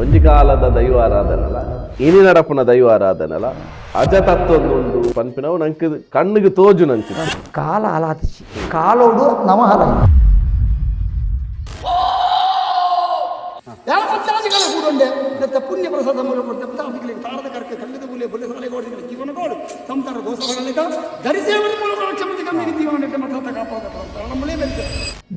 ಒಂಜಿ ಕಾಲದ ದೈವ ಆರಾಧನೆಲ ಇನಿ ನಡಪುನ ದೈವ ಆರಾಧನೆಲ ಅಜತತ್ವೊಂದುಂಡು ಪನ್ಪಿನವು ನಂಕ್ ಕಣ್ಣಿಗೆ ತೋಜುನಂಚಿನ. ಕಾಲ ಅಲಾತಿಚಿ ಕಾಲೋಡು ನಮಹಲ. ಪುಣ್ಯ ಪ್ರಸಾದ ತಾಳದ ಕರ್ಕ ಖಂಡಿತ ಮೂಲೆ ಬೊಲ್ಲೆ ಸಾಲೆ ಗೋಡಿಗಳ ಜೀವನ ಗೋಡು ಸಂಸಾರ ದೋಷಗಳ ಧರಿಸೇವನ ಮೂಲಕ ಕ್ಷಮತೆ ಕಮ್ಮಿಗೆ ಜೀವನ ಮಠ ಕಾಪಾಡ ನಮ್ಮಳೇ ಬೆಂತ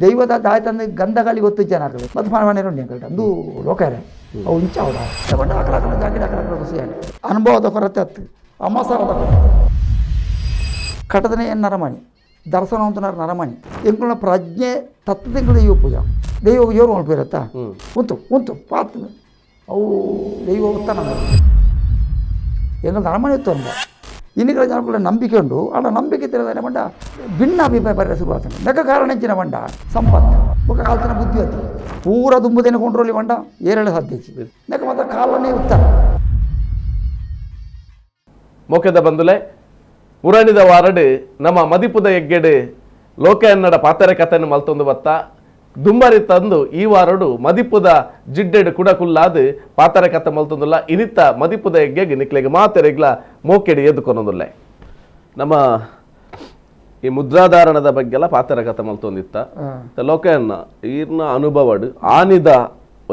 ದೈವದ ದಾಯ್ತಂದು ಗಂಧಗಾಲಿ ಗೊತ್ತು ಜನ ಆಗಲಿ ಮತ್ತು ಮನೆ ಉಂಟು ಅಂಕಲ್ ಅಂದು ಲೋಕರೆ ಅವು ಇಂಚ ಅವಡ ತಗೊಂಡು ಆಕಳ ಆಕಳ ಜಾಕೆಟ್ ಆಕಳ ಆಕಳ ಖುಷಿ ಆಗಿ ಅನುಭವದ ಕೊರತೆ ಅತ್ತು ಅಮಸರದ ಕೊರತೆ ಕಟದನೆ ನರಮಣಿ ದರ್ಶನ ಅಂತ ನರಮಣಿ ಎಂಕುಲ ಪ್ರಜ್ಞೆ ತತ್ವ ದೈವ ಪೂಜಾ ದೈವ ಜೋರು ಮಲ್ಪಿರತ್ತಾ ಉಂತು ಉಂತು ಪಾತ್ ಅವು ದೈವ ಉತ್ತಾನ ಎಂಗಳು ನರಮಣಿ ಇತ್ತು ಅಂದ ಇನ್ನಿಗಳ ಜನಗಳ ನಂಬಿಕೆ ಉಂಡು ಆಡ ನಂಬಿಕೆ ತಿರದಾನೆ ಬಂಡ ಭಿನ್ನ ಅಭಿಪ್ರಾಯ ಬರ ಶುರುವಾತನೆ ನೆಕ ಕಾರಣ ಹೆಂಚಿನ ಬಂಡ ಸಂಪತ್ತು ಬೊಕ್ಕ ಕಾಲ್ತನ ಬುದ್ಧಿ ಆತು ಪೂರ ದುಂಬುದೇನೆ ಕೊಂಡ್ರೋಲಿ ಬಂಡ ಏರಳೆ ಸಾಧ್ಯ ನೆಕ ಮಾತ್ರ ಕಾಲನೇ ಉತ್ತರ. ಮೋಕೆದ ಬಂದುಲೆ ಮುರಣಿದ ವಾರಡು ನಮ್ಮ ಮದಿಪುದ ಎಗ್ಗೆಡು ಲೋಕನ್ನಡ ಪಾತೆರೆ ಕಥೆಯನ್ನು ಮಲ್ತೊಂದು ಬತ್ತ ದುಂಬರಿ ತಂದು ಈ ವಾರಡು ಮದಿಪುದ ಜಿಡ್ಡೆಡು ಕುಡ ಕುಲ್ಲಾದು ಪಾತೆರೆ ಕಥೆ ಮಲ್ತೊಂದುಲ್ಲ ಇನಿತ್ತ ಮದಿಪುದ ಎಗ್ಗೆಗೆ ನಿಕ್ಲೆಗೆ ಮಾತೆರೆಗ್ಲ ಮೋಕೆಡಿ ಎದ್ದುಕೊನೊಂದುಲ್ಲೆ. ನಮ್ಮ ಈ ಮುದ್ರಾಧಾರಣದ ಬಗ್ಗೆ ಎಲ್ಲ ಪಾತೆರೆ ಕಥೆ ಮಲ್ತೊಂದಿತ್ತ ಲೋಕಯನ್ನ ಈರ್ನ ಅನುಭವಡು ಆನಿದ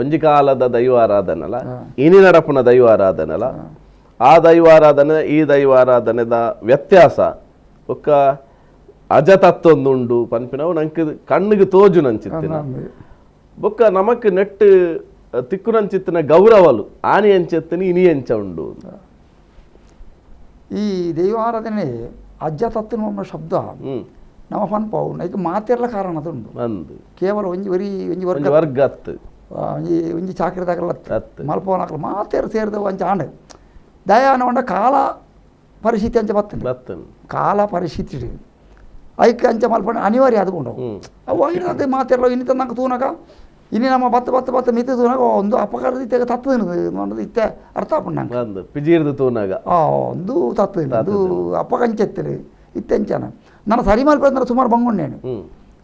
ಒಂಜಿ ಕಾಲದ ದೈವ ಆರಾಧನೆಲ ಇನಿ ನಡಪುನ ದೈವ ಆರಾಧನೆಲ ಆ ದೈವಾರಾಧನೆ ಈ ದೈವಾರಾಧನೆದ ವ್ಯತ್ಯಾಸ ಒಕ್ಕ ಅಜತತ್ವೊಂದುಂಡು ಪನ್ಪಿನವು ನಂಕ್ ಕಣ್ಣಿಗೆ ತೋಜುನಂಚಿತ್ತಿನ ಬೊಕ್ಕ ನಮಕ್ ನೆಟ್ ತಿಕ್ಕುನಂಚಿತ್ತಿನ ಗೌರವಲು ಆನಿ ಅಂಚೆತ್ತಿನ ಇನಿ ಅಂಚ ಉಂಡು. ಈ ದೈವಾರಾಧನೆ ಅಜ್ಜ ತತ್ವ ಶಬ್ದ ನಮ್ಮ ಪನ್ಪಾವು ನೈಕ್ ಮಾತೆರ್ಲ ಕಾರಣ ಅದು ಅಂದ್ ಕೇವಲ ಒಂಜಿ ಒರಿ ಒಂಜಿ ವರ್ಗ ಒಂಜಿ ವರ್ಗ ಅತ್ತು ಒಂಜಿ ಒಂಜಿ ಚಾಕ್ರಿದಾಗಲ್ಲ ಅತ್ತು. ಮಲ್ಪವನಾಕಲು ಮಾತೆರ್ ಸೇರಿದ ಒಂಜಿ ಆಂಡ್ ದಯಾನ ಉಂಡ ಕಾಲ ಪರಿಸ್ಥಿತಿ ಅಂಚ ಬತ್ತಂಡು ಬತ್ತನ್ ಕಾಲ ಪರಿಸ್ಥಿತಿ ಐಕ್ ಅಂಚ ಮಲ್ಪಂಡ ಅನಿವಾರ್ಯ ಅದು ಉಂಡು ಅವು ಐನದ ಮಾತೆರ್ಲ ಇನ್ನಿತ ನಂಗೆ ತೂನಕ ಇನಿ ನಮ್ಮ ಬತ್ತ ಬತ್ತ ಬತ್ತ ಮಿತ್ತ ತೂನಕ ಒಂದು ಅಪಕಾರದ ಇತ್ತೆ ತತ್ತು ಇತ್ತೆ ಅರ್ಥ ಆಪುಂಡು ನಂಗೆ ಅಂದ್ ಪಿಜೀರ್ದು ತೂನಾಗ ಒಂದು ತತ್ತು ಅದು ಅಪಕಂಚೆತ್ತರು ಇತ್ತೆಂಚನ ನನ್ನ ಸರಿ ಮಲ್ಪೆ ಅಂದ್ರೆ ಸುಮಾರು ಬಂಗುಂಡೇನು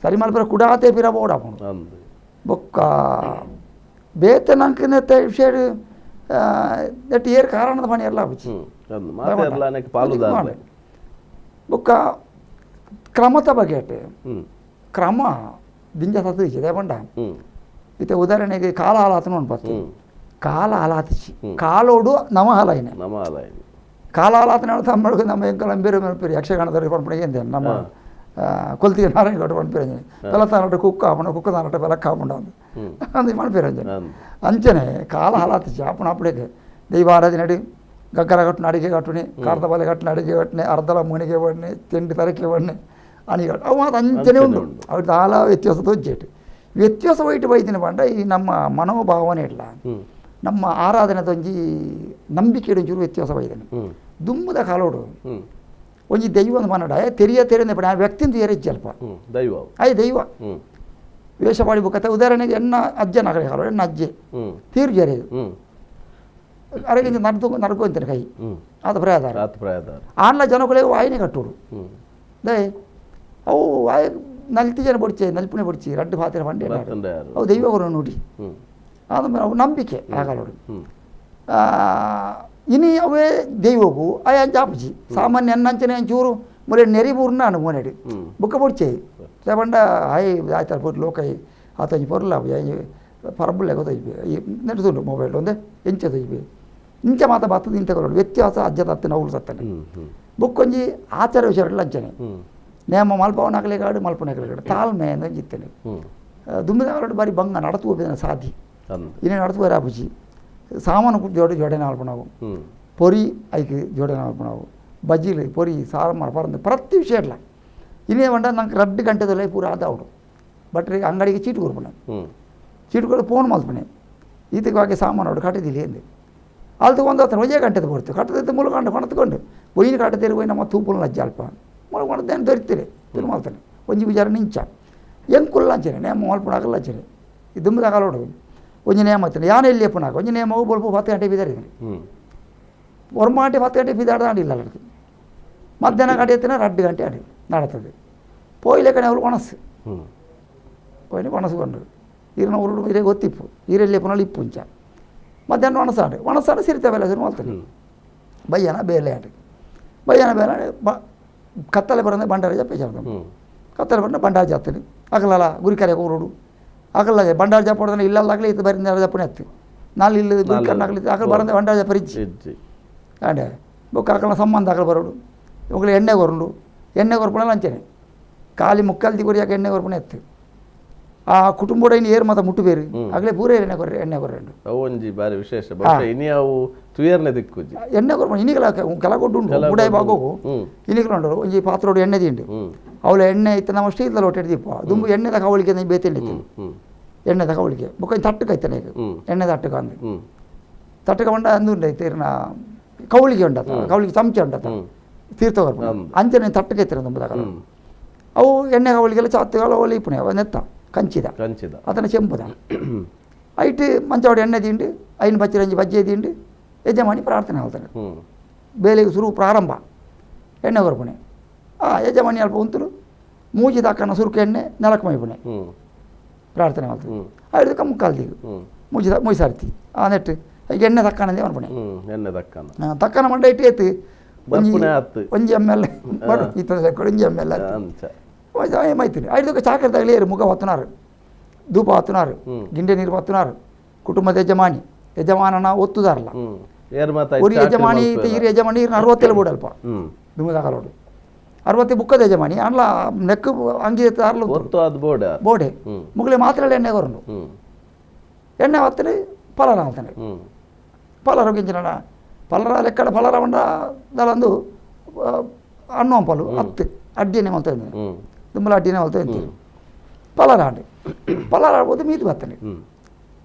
ಸರಿ ಮಲ್ಪೆ ಕುಡಾತೆ ಪಿರ ಬೋಡಾಪುಂಡು ಅಂದ್ ಬೊಕ್ಕ ಬೇತೆ ನಂಗೆ ನೆತ್ತ ವಿಷಯ ನೆಟ್ ಏರ್ ಕಾರಣದ ಪಣಿ ಎಲ್ಲ ಆಪುಜಿ. ಅಂದ್ ಮಾತೆರ್ಲ ಅನೆಕ್ ಪಾಲುದಾರ್ಲೆ. ಬೊಕ್ಕ ಕ್ರಮದ ಬಗ್ಗೆ ಕ್ರಮ ದಿಂಜ ತತ್ತು ಇಜ್ಜಿ ಪಂಡ ಇತ್ತೆ ಉದಾಹರಣೆಗೆ ಕಾಲ ಹಾಲಾತನ ಉಂಟು ಬತ್ತು ಕಾಲ ಹಾಲಾತಿಚಿ ಕಾಲೋಡು ನಮ ಹಾಲಾಯಿನ ನಮ ಹಾಲಾಯಿನ ಕಾಲ ಹಾಲಾತನ ತಮ್ಮಡು ನಮ್ಮ ಎಂಕಲ ಬೇರೆ ಬೇರೆ ಯಕ್ಷಗಾನದಲ್ಲಿ ಪನ್ಪುಣ ఏంది ನಮ್ಮ ಕೊಲ್ತಿಗೆ ನಾರಾಯಣ ಗೌಡ ಪನ್ಪೇರು ಬೆಲತಾನಟ ಕುಕ್ಕ ಆಪುಂಡು ಕುಕ್ಕದಾನಟ ಬೆಲಕ್ಕ ಆಪುಂಡು ಅಂದು ಪನ್ಪೇರು ಅಂಚನೆ ಅಂಚನೆ ಕಾಲ ಹಾಲಾತಿಚಿ ಆಪುಣ ಅಪ್ಪಡಿಗೆ ದೈವಾರಾಧನೆ ಗಗ್ಗರ ಕಟ್ಟುನ ಅಡಿಗೆ ಕಟ್ಟುನಿ ಕಾರ್ದ ಬಲೆ ಕಟ್ಟುನ ಅಡಿಗೆ ಕಟ್ಟನೆ ಅರ್ಧಲ ಮುಣಿಗೆ ಬಣ್ಣೆ ತಿಂಡಿ ತರಕೆ ಬಣ್ಣೆ ಅನಿ ಕಟ್ಟು ಅವು ಮಾತ್ರ ಅಂಚನೆ ಉಂಡು ಅವು చాలా ವ್ಯತ್ಯಾಸ ತೋಜ್ಜೇಟು ವ್ಯತ್ಯಾಸ ವೈಟ್ ಬೈದಿನ ಪಂಡ ಈ ನಮ್ಮ ಮನೋಭಾವನೆ ಇಲ್ಲ ನಮ್ಮ ಆರಾಧನೆ ಒಂಜಿ ನಂಬಿಕೆ ಒಂಚೂರು ವ್ಯತ್ಯಾಸ ಬೈದನೆ ದುಂಬುದ ಕಾಲೋಡು ಒಂಜಿ ದೈವ ಮನಡ ತೆರಿಯ ತೆರಿಯ ಪಡ ಆ ವ್ಯಕ್ತಿಂದು ಏರಿಜ್ಜಿ ಅಲ್ಪ ದೈವ ಆಯ್ ದೈವ ವೇಷ ಪಾಡಿ ಬುಕ್ಕತ್ತೆ ಉದಾಹರಣೆಗೆ ಎನ್ನ ಅಜ್ಜನ ಕಡೆ ಕಾಲೋಡು ಎನ್ನ ಅಜ್ಜೆ ತೀರು ಜರೆ ಅರಗಿಂದ ನಡ್ದು ನಡ್ಕೊಂತಾರೆ ಕೈ ಅದು ಪ್ರಯಾದಾರ ಪ್ರಾಯದಾರ ಆನ್ಲ ಜನಗಳಿಗೆ ವಾಯಿನಿ ಕಟ್ಟೋಡು ದಯ ಅವು ವಾಯ್ ನಲ್ತಿ ಜನ ಬೊಡ್ಚೆ ನಲ್ಪುಣೆ ಬೊಡ್ಚಿ ರಡ್ಡು ಪಾತ್ರೆ ಪಂಡೆ ಬತ್ತಂಡೆ ಯಾರು. ಅವು ದೈವಗಳು ನೋಡಿ ಆದ್ಮೇಲೆ ಅವು ನಂಬಿಕೆ ಆಗಾಲೋಡು ಇನಿ ಅವೇ ದೈವಗು ಆಯ ಅಂಚ ಆಪುಜಿ ಸಾಮಾನ್ಯ ಎನ್ನಂಚನೆ ಅಂಚೂರು ಮೊರೆ ನೆರಿಬೂರ್ನ ಅನು ಮೋನೆಡು ಬುಕ್ಕ ಬೊಡ್ಚೆ ಪಂಡ ಆಯ್ ಆಯ್ತಾರ ಪೊರ್ಲು ಲೋಕೈ ಆತಂಜಿ ಪೊರ್ಲ ಪರಬುಲ್ಲೆ ಗೊತ್ತೈಪಿ ನೆಡ್ದುಂಡು ಮೊಬೈಲ್ ಒಂದೇ ಎಂಚ ತೈಪಿ ಇಂಚ ಮಾತ ಬತ್ತದ ಇಂತ ಕೊರಡು ವ್ಯತ್ಯಾಸ ಅಜ್ಜ ತತ್ತಿನ ಅವ್ಲು ತತ್ತನೆ ಬುಕ್ಕೊಂಜಿ ಆಚಾರ ವಿಚಾರ ಅಂಚನೆ ನೇಮ ಮಲ್ಪವನಾಗಲೇ ಕಾಡು ಮಲ್ಪನಾಗಲೇ ಕಾಡು ತಾಳ್ಮೆ ಅಂಜಿತ್ತೇನೆ ದುಂಬಿದ ಬಾರಿ ಬಂಗ ನಡತು ಹೋಗಿದ್ದಾನೆ ಸಾಧಿ ಅಂದ್ ಇನ್ನೇ ನಡತು ಬರಾಪುಜಿ ಸಾಮಾನು ಜೋಡಿ ಜೋಡಣೆ ಮಲ್ಪಣವು ಪೊರಿ ಐಕ್ ಜೋಡಣೆ ಮಲ್ಪಣವು ಬಜ್ಜಿಲು ಪೊರಿ ಸಾಂಬಾರು ಪರಂದು ಪ್ರತಿ ವಿಷಯ ಇಲ್ಲ ಇನ್ನೇ ಬಂಡ ನಂಗೆ ರಡ್ಡು ಗಂಟೆದಲ್ಲೇ ಪೂರ ಆದ ಅವಡು ಬಟ್ ಅಂಗಡಿಗೆ ಚೀಟು ಕೊರ್ಪಣೆ ಚೀಟು ಕೊಡು ಫೋನ್ ಮಲ್ಪಣೆ ಈತಕ್ಕೆ ಸಾಮಾನು ಅವಡು ಕಟ್ಟಿದಿಲ್ಲ ಎಂದೆ ಅಲ್ಲಿ ತಗೊಂಡು ಆತನ ಒಂದೇ ಗಂಟೆದ ಕೊಡ್ತು ಕಟ್ಟದ ಮುಳುಗಂಡು ಕೊಣತ್ಕೊಂಡು ಒಯ್ಯಿನ ಕಟ್ಟದಿರು ಒಯ್ ನಮ್ಮ ತೂಪುಲ್ ನಜ್ಜ ಅಲ್ಪ ಮುಳುಗೊಂಡು ದೊರಿತೀರಿ ತಿರುಮಲ್ತಾನೆ ಒಂಜಿ ವಿಚಾರ ನಿಂಚ ಎಂಕುಲ್ಲ ಅಂಚನೆ ನೇಮ ಮಲ್ಪುಣಾಗಲ್ಲ ಅಂಚನೆ ಈ ದುಂಬದಾಗಲೋಡು ಒಂಜಿ ನೇಮ ಆಯ್ತಾನೆ ಯಾನ ಎಲ್ಲಿ ಎಪ್ಪುನಾಗ ಒಂಜಿ ನೇಮ ಬೊಲ್ಪ 10 ಗಂಟೆ ಬಿದಾರೆ ಒರ್ಮಾಟೆ 10 ಗಂಟೆ ಬಿದಾಡ್ದ ಇಲ್ಲ ಅಲ್ಲಡ್ದು ಮಧ್ಯಾಹ್ನ ಗಂಟೆ ಎತ್ತಿನ 2 ಗಂಟೆ ಆಡಿ ನಡತದೆ ಪೋಯ್ಲೆಕ್ಕನೆ ಅವ್ರು ಒಣಸು ಪೋಯ್ನೆ ಒಣಸು ಕೊಂಡು ಈರನ ಉರುಡು ಇರೇ ಗೊತ್ತಿಪ್ಪು ಈರೆಲ್ಲಿ ಎಪ್ಪುನಾಳು ಇಪ್ಪು ಇಂಚ ಮಧ್ಯಾಹ್ನ ಒಣಸಾಂಡು ಒಣಸಾಂಡು ಸಿರಿತ ಬೇಲೆ ಶುರು ಮಾಡ್ತೀನಿ ಬಯ್ಯನ ಬೇಲೆ ಆಂಡು ಬಯ್ಯನ ಬೇಲೆ ಕತ್ತಲೆ ಬರಂದ್ರೆ ಭಂಡಾರ ಜಪ್ಪ ಕತ್ತಲೆ ಬಂದ ಭಂಡಾರ ಜಾತ್ರೆ ಅಗಲಲ್ಲ ಗುರಿಕಾರ್ಯ ಊರೋಡು ಅಗಲ ಭಂಡಾರ ಜಪ್ಪ ಹೊಡೆದ್ರೆ ಇಲ್ಲಲ್ಲಾಗಲಿ ಇದು ಬರೀ ಜಪ್ಪನೆ ಹತ್ತು ನಾಲ್ ಇಲ್ಲ ಗುರಿಕಾರನಾಗಲಿ ಅಗಲ ಬರಂದ್ರೆ ಭಂಡಾರ ಜಪ್ಪ ಇಜ್ಜಿ ಆಂಡೆ ಬೊಕ್ಕ ಅಕಲ್ನ ಸಂಬಂಧ ಅಗಲ ಬರೋಡು ಇವುಗಳು ಎಣ್ಣೆ ಕೊರಂಡು ಎಣ್ಣೆ ಕೊರ್ಪಣಲ್ಲ ಅಂಚನೆ ಖಾಲಿ ಮುಕ್ಕಾಲ್ದಿ ಕೊರಿಯಾಕ ಎಣ್ಣೆ ಕೊರ್ಪಣೆ ಎತ್ತು ಆ ಕುಟುಂಬ ಇನ್ನು ಏರು ಮಾತ ಮುಟ್ಟು ಬೇರು ಆಗಲೇ ಪೂರ ಎಣ್ಣೆ ಕೊರ್ರೆ ಎಣ್ಣೆ ಕೊರ್ರೆಂಡು ಒಂಜಿ ಬಾರಿ ವಿಶೇಷ ಇನಿ ಅವು ತುಯರ್ನೆ ದಿಕ್ಕುಜಿ ಎಣ್ಣೆ ಕೊರ್ಪಣ ಇನ್ನಿಗಲ ಕೆಲ ಕೊಟ್ಟು ಉಂಟು ಮುಡಾಯಿ ಭಾಗವು ಇನ್ನಿಗಲ ಉಂಟು ಒಂಜಿ ಪಾತ್ರೋಡು ಎಣ್ಣೆ ತಿಂಡು ಅವಳ ಎಣ್ಣೆ ಇತ್ತು ನಮ್ಮ ಸ್ಟೀಲ್ದ ಲೋಟೆ ದೀಪ ದುಂಬು ಎಣ್ಣೆದ ಕವಳಿಕೆ ಬೇತಿಂಡಿ ಎಣ್ಣೆದ ಕವಳಿಕೆ ಬೊಕ್ಕ ತಟ್ಟುಕೈತಾನೆ ಈಗ ಎಣ್ಣೆ ತಟ್ಟುಕ ಅಂದು ತಟ್ಟುಕ ಬಂಡ ಅಂದು ತೀರ್ನ ಕವಳಿಗೆ ಉಂಡತ ಕವಳಿಗೆ ಚಮಚ ಉಂಡತ ತೀರ್ಥ ಕೊರ್ಪಣ ಅಂಚನೆ ತಟ್ಟುಕೈತಾರೆ ದುಂಬುದ ಅವು ಎಣ್ಣೆ ಕವಳಿಗೆಲ್ಲ ಚಾತ್ತುಗಳ ಒಲಿ ಇಪ್ಪುಣೆ ಅವ ನೆತ್ತ ಕಂಚಿದ ಕಂಚಿದ ಅದನ್ನು ಚೆಂಪುದ ಐಟ್ ಮಂಚವಾಡಿ ಎಣ್ಣೆ ತಿಂಡು ಐನು ಬಚ್ಚಿರಂಜಿ ಬಜ್ಜೆ ತಿಂಡು ಯಜಮಾನಿ ಪ್ರಾರ್ಥನೆ ಹೇಳ್ತಾನೆ ಬೇಲೆಗೆ ಶುರು ಪ್ರಾರಂಭ ಎಣ್ಣೆ ಕೊರ್ಪಣೆ ಆ ಯಜಮಾನಿ ಅಲ್ಪ ಉಂತರು ಮೂಜಿ ದಾಕನ ಸುರುಕು ಎಣ್ಣೆ ನೆಲಕ್ಕೆ ಮೈಪುಣೆ ಪ್ರಾರ್ಥನೆ ಮಾಡ್ತಾರೆ ಐದಕ್ಕೆ ಮುಕ್ಕಾಲ್ದಿಗೆ ಮೂಜಿ ಮೂಜಿ ಸಾರ್ತಿ ಆ ನೆಟ್ಟು ಈಗ ಎಣ್ಣೆ ತಕ್ಕನಂದೇ ಮನ್ಪಣೆ ಎಣ್ಣೆ ತಕ್ಕನ ತಕ್ಕನ ಮಂಡ ಇಟ್ಟು ಏತು ಒಂಜಿ ಎಮ್ ಎಲ್ ಒಂಜಿ ಎಮ್ ಎಲ್ ಏಮಾಯ್ತೀನಿ ಐದಕ್ಕೆ ಚಾಕರ್ದಾಗಲಿ ಮುಖ ಹೊತ್ತನಾರು ಧೂಪ ಹೊತ್ತನಾರು ಗಿಂಡೆ ನೀರು ಹೊತ್ತನಾರು ಕುಟುಂಬದ ಯಜಮಾನಿ ಯಜಮಾನನ ಒತ್ತುದಾರಲ್ಲ ஒரு ಯಜಮಾನಿ ಇರು ಯಜಮಾನಿ ಇರು ಅರವತ್ತೇಳು ಬೋಡಲ್ಪ ದುಮ್ಮದಾಗಲೋಡು ಅರವತ್ತಿ ಬುಕ್ಕದ ಯಜಮಾನಿ ಅನ್ಲ ನೆಕ್ಕು ಅಂಗಿ ತಾರಲು ಬೋಡೆ ಮುಗಲೆ ಮಾತ್ರ ಎಣ್ಣೆ ಕೊರಂಡು ಎಣ್ಣೆ ಹೊತ್ತನೆ ಪಲಾರ ಅಂತಾನೆ ಪಲಾರ ಗಿಂಚಿನ ಪಲರ ಲೆಕ್ಕಡ ಪಲಾರ ಉಂಡ ದಲಂದು ಅಣ್ಣಂಪಲು ಹತ್ತು ಅಡ್ಡಿನೇ ಮಲ್ತ ದುಮ್ಮಲ ಅಡ್ಡಿನೇ ಮಲ್ತ ಅಂತೀವಿ ಪಲಾರ ಅಂడి ಪಲಾರ ಆಡ್ಬೋದು ಮೀದು ಬರ್ತನೆ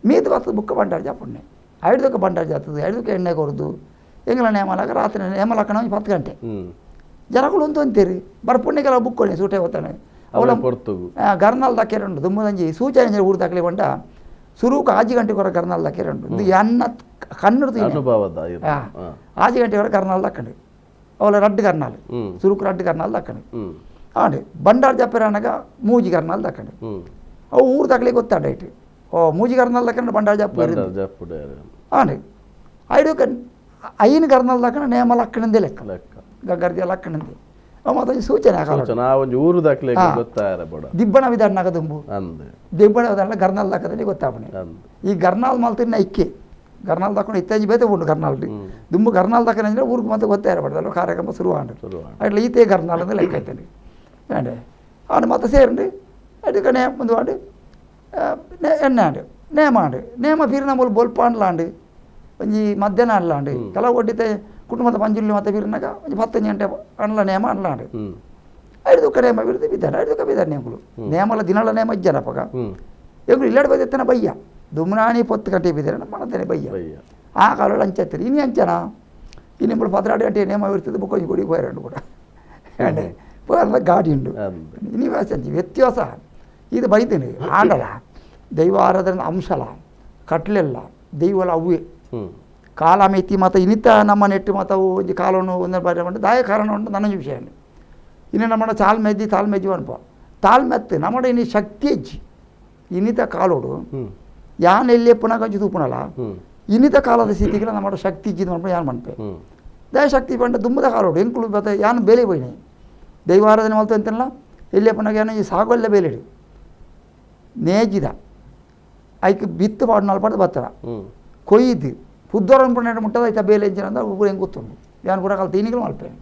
ಮೀದು ಬರ್ತದೆ ಬುಕ್ಕ ಬಂಡಾರ ಜಾಪುಣ್ಣೆ ಐದಕ್ಕೆ ಬಂಡಾರ ಜಾತದೆ ಐದಕ್ಕೆ ಎಣ್ಣೆ ಕೊರದು ಎಂಗ್ಲ ನೇಮಲಾಕ ರಾತ್ರಿ ನೇಮಲಾಕಣ 10 ಗಂಟೆ ಜನಗಳು ಒಂದು ಅಂತೀರಿ ಬರ್ಪುಣ್ಣಿಗೆಲ್ಲ ಬುಕ್ಕೊನೆ ಸೂಟೆ ಹೋಗ್ತಾನೆ ಅವಳ ಗರ್ನಾಲ್ ದಾಕೆರುಂಡು ದುಮ್ಮದಂಜಿ ಸೂಚನೆ ಊರು ದಾಖಲೆ ಬಂಡ ಸುರುಕು ಆಜಿ ಗಂಟೆ ಕೊರ ಗರ್ನಾಲ್ ದಾಕೆರುಂಡು ಇದು ಅನ್ನ ಕನ್ನಡದ ಆಜಿ ಗಂಟೆ ಕೊರ ಗರ್ನಾಲ್ ದಾಕಂಡು ಅವಳ ರಡ್ಡು ಗರ್ನಾಲ್ ಸುರುಕು ರಡ್ಡು ಗರ್ನಾಲ್ ದಾಕಂಡು ಆಂಡೆ ಬಂಡಾರ ಜಪ್ಪೆರನಗ ಮೂಜಿ ಗರ್ನಾಲ್ ದಾಕಂಡು ಅವು ಊರು ದಾಖಲೆ ಗೊತ್ತಾಡ ಇಟ್ಟು ಓ ಮೂಜಿ ಗರ್ನಾಲ್ ದಾಕಂಡು ಬಂಡಾರ ಜಪ್ಪ ಆಂಡೆ ಐಡು ಐನು ಗರ್ನಾಲ್ ದಾಕಂಡು ನೇಮ ಲಕ್ಕಣಂದೇ ಲೆಕ್ಕ ಗರ್ದಿ ಲಕ್ಕಣಂದೆ ಅವು ಮತ್ತೊಂದು ಸೂಚನೆ ಆಗಲ್ಲ ಊರು ದಾಖಲೆ ದಿಬ್ಬಣ ವಿಧಾನ ದುಂಬು ದಿಬ್ಬಣ ವಿಧಾನ ಗರ್ನಾಲ್ ದಾಕದಲ್ಲಿ ಗೊತ್ತಾಪಣೆ ಈ ಗರ್ನಾಲ್ ಮಲ್ತಿನ ಇಕ್ಕೆ ಗರ್ನಾಲ್ ದಾಕೊಂಡು ಇತ್ತೀಚೆ ಬೇತೆ ಉಂಟು ಗರ್ನಾಲ್ ದುಂಬು ಗರ್ನಾಲ್ ದಾಕನೆ ಅಂದರೆ ಊರಿಗೆ ಮತ್ತೆ ಗೊತ್ತೇ ಇರಬಾರ್ದಲ್ಲ ಕಾರ್ಯಕ್ರಮ ಶುರು ಆಂಡು ಅಟ್ಲ ಈತೆ ಗರ್ನಾಲ್ ಅಂದ್ರೆ ಲೆಕ್ಕ ಐತಾನೆ വേണ്ടേ ಆಡು ಮತ್ತೆ ಸೇರಂಡು ಅದಕ್ಕೆ ಒಂದು ವಾಡು ಎಣ್ಣೆ ಆಂಡು ನೇಮ ಆಂಡು ನೇಮ ಬೀರಿನ ಮೂಲ ಬೊಲ್ಪಾಂಡ್ಲಾಂಡು ಒಂಜಿ ಮಧ್ಯಾಹ್ನ ಅನ್ಲಾಂಡು ಕೆಲವು ಒಡ್ಡಿತೆ ಕುಟುಂಬದ ಪಂಜುರ್ಲಿ ಮತ್ತೆ ಬೀರಿನಾಗ ಒಂಜಿ 10 ಗಂಟೆ ಅನ್ಲ ನೇಮ ಅನ್ಲಾಂಡು ಐದಕ್ಕೆ ನೇಮ ಬೀರ್ದು ಬಿದ್ದಾನೆ ಐದಕ್ಕೆ ಬಿದ್ದಾನೆ ನೇಮಗಳು ನೇಮಲ ದಿನಲ ನೇಮ ಇಜ್ಜಾನ ಪಗ ಎಂಗಳು ಇಲ್ಲಾಡು ಬೈದೆತ್ತನ ಬಯ್ಯ ದುಮ್ನಾನಿ 10 ಗಂಟೆ ಬಿದ್ದಾರೆ ಮನತೇನೆ ಬಯ್ಯ ಆ ಕಾಲ ಅಂಚತ್ತೀರಿ ಇನಿ ಅಂಚನ ಇನ್ನು ఇప్పుడు 14 ಗಂಟೆ ನೇಮ ಇರ್ತದೆ ಬುಕ್ಕೊಂಜಿ ಗುಡಿಗೆ ಹೋಯ್ರಂಡು ಕೂಡ ಬೇರೆ ಗಾಡಿ ಉಂಡು ಇನಿ ವ್ಯತ್ಯಾಸ ಇದು ಬೈತೀನಿ ಆಂಡಲ ದೈವ ಆರಾಧನೆ ಅಂಶಲ ಕಟ್ಲೆಲ್ಲ ದೈವಲ ಅವೇ ಕಾಲಮಿತಿ ಮತ್ತು ಇನ್ನಿತ ನಮ್ಮ ನೆಟ್ಟು ಮತ್ತು ಅವು ಒಂಜಿ ಕಾಲವನ್ನು ಒಂದೊಂದು ಬಾರಿ ಉಂಟು ದಾಯ ಕಾರಣ ಉಂಟು ನನ್ನ ವಿಷಯ ಇನ್ನು ನಮ್ಮಡ ಚಾಲ್ಮೆದ್ದಿ ತಾಳ್ಮೆಜ್ಜಿ ಅನ್ಪ ತಾಳ್ಮೆತ್ತು ನಮ್ಮಡ ಇನ್ನು ಶಕ್ತಿ ಹೆಜ್ಜಿ ಇನ್ನಿತ ಕಾಲೋಡು ಯಾನ್ ಎಲ್ಲಿ ಪುನಃ ಕಂಚು ತೂಪುನಲ್ಲ ಇನ್ನಿತ ಕಾಲದ ಸ್ಥಿತಿಗೆ ನಮ್ಮಡ ಶಕ್ತಿ ಇಜ್ಜಿದ್ ಮನ್ಪ ಯಾನ್ ಮನ್ಪೆ ದಯ ಶಕ್ತಿ ಪಂಡ ದುಮ್ಮದ ಕಾಲೋಡು ಎಂಕುಲು ಮತ್ತೆ ಯಾನ್ ಬೇಲೆ ಪೋಯಿನಿ ದೈವಾರಾಧನೆ ಮಲ್ತ ಅಂತಲ್ಲ ಎಲ್ಲಿ ಪುನಃ ಯಾನ್ ಈ ಸಾಗೊಲ್ಲ ಬೇಲೆಡು ನೇಜಿದ ಐಕ್ ಬಿತ್ತು ಪಾಡು ನಾಲ್ಪಾಡು ಬತ್ತರ ಕೊಯ್ದು ಪುದ್ದೋರ ಪುಣ್ಯ ಮುಟ್ಟದ ಐತ ಬೇಲೆ ಎಂಚಿನ ಅಂದ್ರೆ ಊರು ಹೆಂಗೆ ಗೊತ್ತುಂಡು ಯಾನ್ ಪೂರ ಕಾಲ ತೀನಿಗಳು ಮಲ್ಪೇನೆ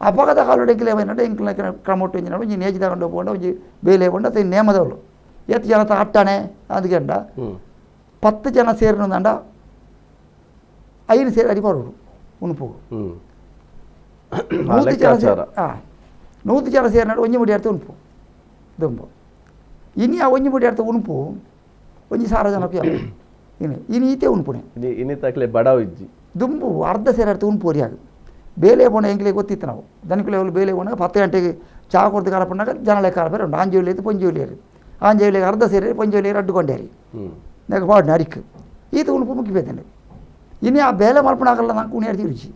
ಅಪಗದ ಕಾಲೋಡು ಎಂಕುಲು ಏమైందంటే ಎಂಕುಲ ಕ್ರಮೊಟ್ಟು ಎಂಚಿನ ಒಂಜಿ ನೇಜಿ ತಗೊಂಡು ಹೋಗ್ಕೊಂಡು ಒಂಜಿ ಬೇಲೆ ಹೋಗ್ಕೊಂಡು ಅದು ನೇಮದವಳು ಎತ್ತು ಜನ ಅಟ್ಟಾನೆ ಅದಕ್ಕೆ 10 ಜನ ಸೇರಿನಂದ 5 ಸೇರಿ ಅಡಿ ಬರೋಡು ಉಣುಪು 100 ಜನ ಸೇರಿ 100 ಜನ ಸೇರಿನಾಡು ಒಂಜಿ ಮುಡಿ ಅರ್ಥ ಉಣುಪು ದುಂಬು ಇನಿ ಆ ಒಂಜಿ ಮುಡಿ ಅರ್ಥ ಉಣುಪು ಒಂಜಿ ಸಾರ ಜನಕ್ಕೆ ಇನ್ನು ಇನಿ ಈತೆ ಉಣುಪುಣೆ ಇನಿ ತಕ್ಲೆ ಬಡವ ಇಜ್ಜಿ ದುಂಬು ಅರ್ಧ ಸೇರಿ ಅರ್ಥ ಉಣುಪು ಒರಿಯಾಗ ಬೇಲೆ ಪೋಣ ಎಂಕ್ಲೆ ಗೊತ್ತಿತ್ತು ನಾವು ದನಿಕುಲೆ ಬೇಲೆ ಹೋನಾಗ 10 ಗಂಟೆಗೆ ಚಾ ಕೊಡ್ದು ಕಾಲಪಣ್ಣಾಗ ಜನ ಲೆಕ್ಕ ಕಾಲ ಬೇರೆ ಉಂಟು ಆಂಜೇಲಿ ಇತ್ತು ಪೊಂಜೋಲಿಯರು ಆಂಜೇಲಿಗೆ ಅರ್ಧ ಸೇರಿ ಪೊಂಜೋಲಿಯರು ಅಡ್ಡುಕೊಂಡೇರಿ ನಾಗ ಪಾಡಿನ ಅರಿಕ್ ಈತ ಉಣುಪು ಮುಗಿಬೇತೇನೆ ಇನ್ನು ಆ ಬೇಲೆ ಮಲ್ಪಣಾಗಲ್ಲ ನಂಗೆ ಉಣಿಯರ್ ತೀರುಚಿ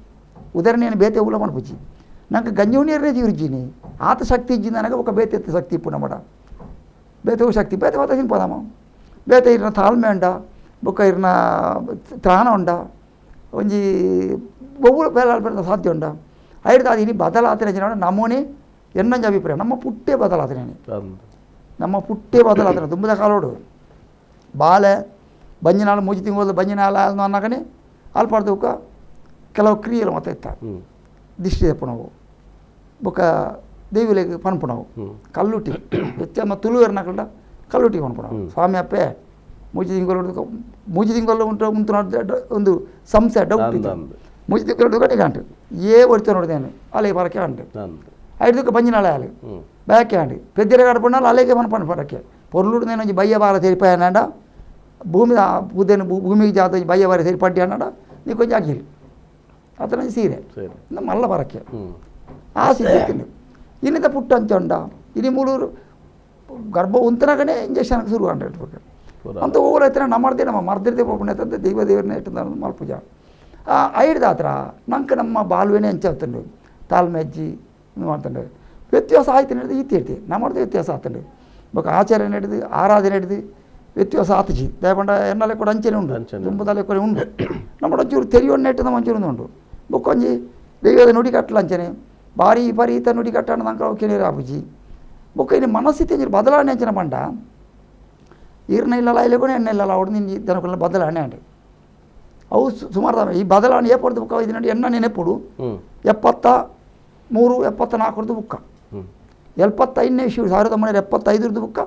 ಉದಾಹರಣೆ ಬೇತೆ ಉಲ ಮಲ್ಪುಚಿ ನಂಗೆ ಗಂಜಿ ಉಣಿಯರೇ ತೀರುಚಿನಿ ಆತ ಶಕ್ತಿ ಇಜ್ಜಿ ನನಗೆ ఒక ಬೇತೆ ಎತ್ತು ಶಕ್ತಿ ಇಪ್ಪು ನಮ್ಮಡ ಬೇತೆ ಶಕ್ತಿ ಬೇತೆ ಮಾತ ತಿನ್ಪದಾಮ ಬೇತೆ ಇರ್ನ ತಾಳ್ಮೆ ಉಂಡ ಬೊಕ್ಕ ಇರ್ನ ತ್ರಾಣ ಉಂಡ ಒಂಜಿ ಒವ್ವು ಬೇಲೆ ಸಾಧ್ಯ ಉಂಡ ಐಡ್ದು ಅದು ಇನಿ ಬದಲಾತನೆ ಜನ ನಮೂನೆ ಎನ್ನಂಜ ಅಭಿಪ್ರಾಯ ನಮ್ಮ ಪುಟ್ಟೆ ಬದಲಾತನೆ ನಮ್ಮ ಪುಟ್ಟೆ ಬದಲಾತನೆ ದುಂಬದ ಕಾಲೋಡು ಬಾಲೆ ಬಂಜಿನಾಳು ಮೂಜಿ ತಿಂಗಳು ಬಂಜಿನಾಲ ಅನ್ನಕನೆ ಅಲ್ಪಾಡ್ದಕ್ಕ ಕೆಲವು ಕ್ರಿಯೆలు ಮಾತ್ರ ಇತ್ತ ದಿಷ್ಟಿ ದೆಪ್ಪುನವು ಬೊಕ್ಕ ದೇವಿಲೆಗ್ ಪನ್ಪುನವು ಕಲ್ಲುಟಿ ಹೆಚ್ಚ ತುಳುವೆರ್ನಕಲ್ಡ ಕಲ್ಲುಟಿ ಪನ್ಪುನವು ಸ್ವಾಮಿ ಅಪ್ಪೆ ಮೂಜಿ ತಿಂಗಳು ಮೂಜಿ ತಿಂಗಳು ಉಂಟು ಉಂಟು ಒಂದು ಸಂಸ್ಥೆ ಡೌಟ್ ಮೂಜಿ ತಿಂಗಳು ಕಡೆ ಗಂಟು ఏ ಒಡಿತ ನೋಡಿದೇನು ಅಲೆ ಬರಕ್ಕೆ ಅಂಟು ಐದಕ್ಕೆ ಬಂಜಿನಾಳೆ ಅಲೆ ಬ್ಯಾಕೆ ಅಂಡು ಪೆದ್ದಿರ ಕಡಪಣ್ಣಾಲ ಅಲೆಗೆ ಪನ್ಪಣ ಪರಕ್ಕೆ పొర్లుడు నేను బయ్య బార తెరిపోయానాడ భూమి బుద్ధని భూమికి జాత బయ్య బార తెరిపడ్డి అన్నాడ నీకు కొంచెం అఖిల్ అతను సీరే మళ్ళీ బరకే ఆ సీరే ఇన్నిత పుట్టంచండ ఇని మూడు ಗರ್ಭ ಉಂತನಾಗನೇ ಇಂಜೆಕ್ಷನ್ ಶುರು ಅಂಟ ಅಂತ ಓವರ್ ನಮ್ಮ ನಮ್ಮ ಮರ್ದಿರ್ದೆ ಪೋಪುಂಡೆ ದೈವ ದೇವರನ್ನ ಇಟ್ಟು ಮಲ್ಪುಜ ಐಡ್ದಾತ್ರ ನಂಗೆ ನಮ್ಮ ಬಾಲ್ವೇನೆ ಅಂಚಾಗ್ತಂಡು ತಾಳ್ಮೆ ಅಜ್ಜಿ ಮಾಡ್ತಂಡು ವ್ಯತ್ಯಾಸ ಆಯ್ತು ನಡೆದು ಈತಿ ಇರ್ತಿ ನಮ್ಮದು ವ್ಯತ್ಯಾಸ ಆತಂಡು ಬೊಕ ಆಚರಣೆ ಹಿಡಿದು ಆರಾಧನೆ ಹಿಡಿದು ವ್ಯತ್ಯಾಸ ಆತಜಿ ದಯಪಂಡ ಎನ್ನಲೆ ಕೂಡ ಅಂಚೆನೆ ಉಂಡು ದುಂಬದಲೆ ಕೂಡ ಉಂಡು ನಮ್ಮ ಒಂಚೂರು ತೆರಿಯೊಣ್ಣೆ ಇಟ್ಟು ನಮ್ಮ ಒಂಚೂರು ಉಂಡು ಬೊಕ್ಕೊಂಜಿ ದೈವದ ನುಡಿ ಕಟ್ಟಲ ಅಂಚನೆ ಭಾರಿ ವಿಪರೀತ ನುಡಿ ಕಟ್ಟಣ ನಂಗೆ ಕೆನೆರು ಆಪುಜಿ ಬೊಕ್ಕ ಇನ್ನು ಮನಸ್ಥಿತಿ ಅಂಚನೆ ಬದಲಾವಣೆ ಅಂಚನೆ ಪಂಡ ಈರ್ನ ಇಲ್ಲಲ್ಲ ಇಲ್ಲ ಕೂಡ ಎಣ್ಣೆ ಇಲ್ಲಲ್ಲ ಅವಡು ನಿನ್ನ ದನకుల ಬದಲಾವಣೆ ಅಂడి ಅವು ಸುಮಾರು ಈ ಬದಲಾವಣೆ ಏಪಡ್ದು ಬುಕ್ಕ ಇದು ನೋಡಿ ಎಣ್ಣ ನೆನೆಪುಡು 73 74 ಬುಕ್ಕ 75ನೇ ಇಶ್ಯೂ 1975 ಬುಕ್ಕ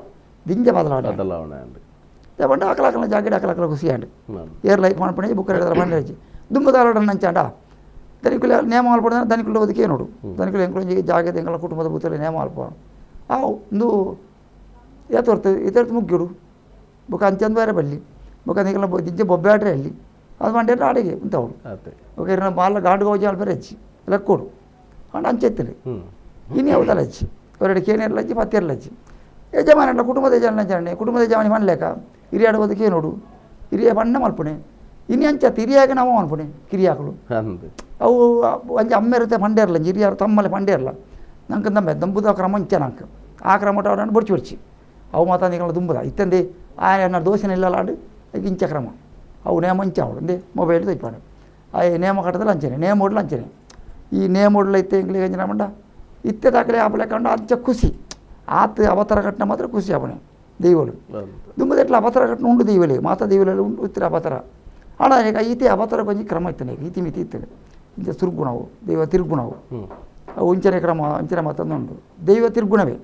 ದಿಂಜ ಬದಲಾವಣೆ ಬದಲಾವಣೆ ಪಂಡ ಅಕಲಕಲ ಜಾಕೆಟ್ ಅಕಲಕಲ ಖುಷಿ ಅಂడి ಏರ್ ಲೈಫ್ ಮಾಡ್ಪಣೆ ಬುಕ್ಕ ಬಂಡಿ ದುಂಬದಾಲಡ ನಂಚಾಂಡ ದನಿಕುಲ ನೇಮ ಮಲ್ಪಡ ದನಿಕುಲ ಒದಕ್ಕೆ ನೋಡು ದನಿಕುಲ ಎಂಕುಲ ಜಾಗೆದ ಎಂಕಲ ಕುಟುಂಬದ ಬೂತಲೆ ನೇಮ ಅಲ್ಪ ಆ ಒಂದು ಏತೊರ್ತು ಇತರ್ತು ಮುಗ್ಗಿಡು ಬೊಕ್ಕ ಅಂಚಂದು ಬೇರೆ ಬಲ್ಲಿ ಬೊಕ್ಕ ನಿಕಲ ದಿಂಜ ಬೊಬ್ಬೆ ಆಡ್ರೆ ಅಲ್ಲಿ ಅದು ಮಂಡ್ಯ ಆಡಿಗೆ ಉಂಟವಳು ఒక ಇರನ ಬಾಲ ಗಾಂಡು ಗೌಜಿ ಅಲ್ಪರೆ ಹಚ್ಚಿ ಲೆಕ್ಕೋಡು ಅಂಡ್ ಅಂಚೆತ್ತಲಿ ಇನ್ನು ಯಾವುದಲ್ಲ ಹಚ್ಚಿ ಅವರೆಡು ಕೇನೇರ್ಲ ಹಚ್ಚಿ ಪತ್ತೇರ್ಲ ಹಚ್ಚಿ ಯಜಮಾನ ಕುಟುಂಬದ ಯಜಮಾನ ಅಂಚನೆ ಕುಟುಂಬದ ಯಜಮಾನಿ ಮನ್ಲೇಕ ಹಿರಿಯಾಡು ಓದಕ್ಕೆ ನೋಡು ಹಿರಿಯ ಬಣ್ಣ ಮಲ್ಪುಣೆ ಇನ್ನು ಅಂಚತ್ತು ಹಿರಿಯಾಗ ನಾವು ಮಲ್ಪುಣೆ ಕಿರಿಯಾಕಲು ಅವು ಅಂಚೆ ಅಮ್ಮೆರುತ್ತೆ ಪಂಡೇರ್ಲ ಹಿರಿಯಾರು ತಮ್ಮಲ್ಲಿ ಪಂಡೇರ್ಲ ನಂಗೆ ತಮ್ಮ ದಂಬುದ ಕ್ರಮ ಅಂಚೆ ನಂಗೆ ಆ ಕ್ರಮ ಅವರನ್ನು ಬೊಡ್ಚಿ ಬೊಡ್ಚಿ ಅವು ಮಾತಾ ನಿಗಳ ದುಂಬುದ ಇತ್ತಂದೆ ಆ ದೋಸೆನ ಇಲ್ಲಲ್ಲ ಆಡು ಅದಕ್ಕೆ ಇಂಚ ಕ್ರಮ ಅವು ನೇಮ ಅಂಚೆ ಅವಳು ಅಂದೆ ಮೊಬೈಲ್ ತೆಚ್ಪಾಡು ಆ ನೇಮ ಕಟ್ಟದಲ್ಲ ಅಂಚನೆ ನೇಮ ಹೊಡ್ಲು ಅಂಚನೆ ಈ ನೇಮ ಹೊಡ್ಲು ಇತ್ತೆ ಎಂಗ್ಲಿಗೆ ಅಂಚನೆ ಮಂಡ ಇತ್ತೆ ದಾಖಲೆ ಆಪಲೆ ಕಂಡು ಅಂಚ ಖುಷಿ ಆತ ಅವತಾರ ಕಟ್ಟನ ಮಾತ್ರ ಖುಷಿ ಆಪಣೆ ದೈವಲು ದುಂಬದೆಟ್ಲ ಅವತಾರ ಕಟ್ಟನ ಉಂಡು ದೈವಲಿ ಮಾತಾ ದೈವಲೆಲ್ಲ ಉಂಡು ಇತ್ತರ ಅವತಾರ ಆಣ ಈಗ ಈತೆ ಅವತಾರ ಕೊಂಚ ಕ್ರಮ ಇತ್ತನೆ ಈತಿ ಮಿತಿ ಇತ್ತನೆ ಇಂಚ ತಿರುಗುಣವು ದೈವ ತಿರುಗುಣವು ಅವು ಇಂಚನೆ ಕ್ರಮ ಅಂಚನೆ ಮಾತಂದು ಉಂಡು ದೈವ ತಿರುಗುಣವೇ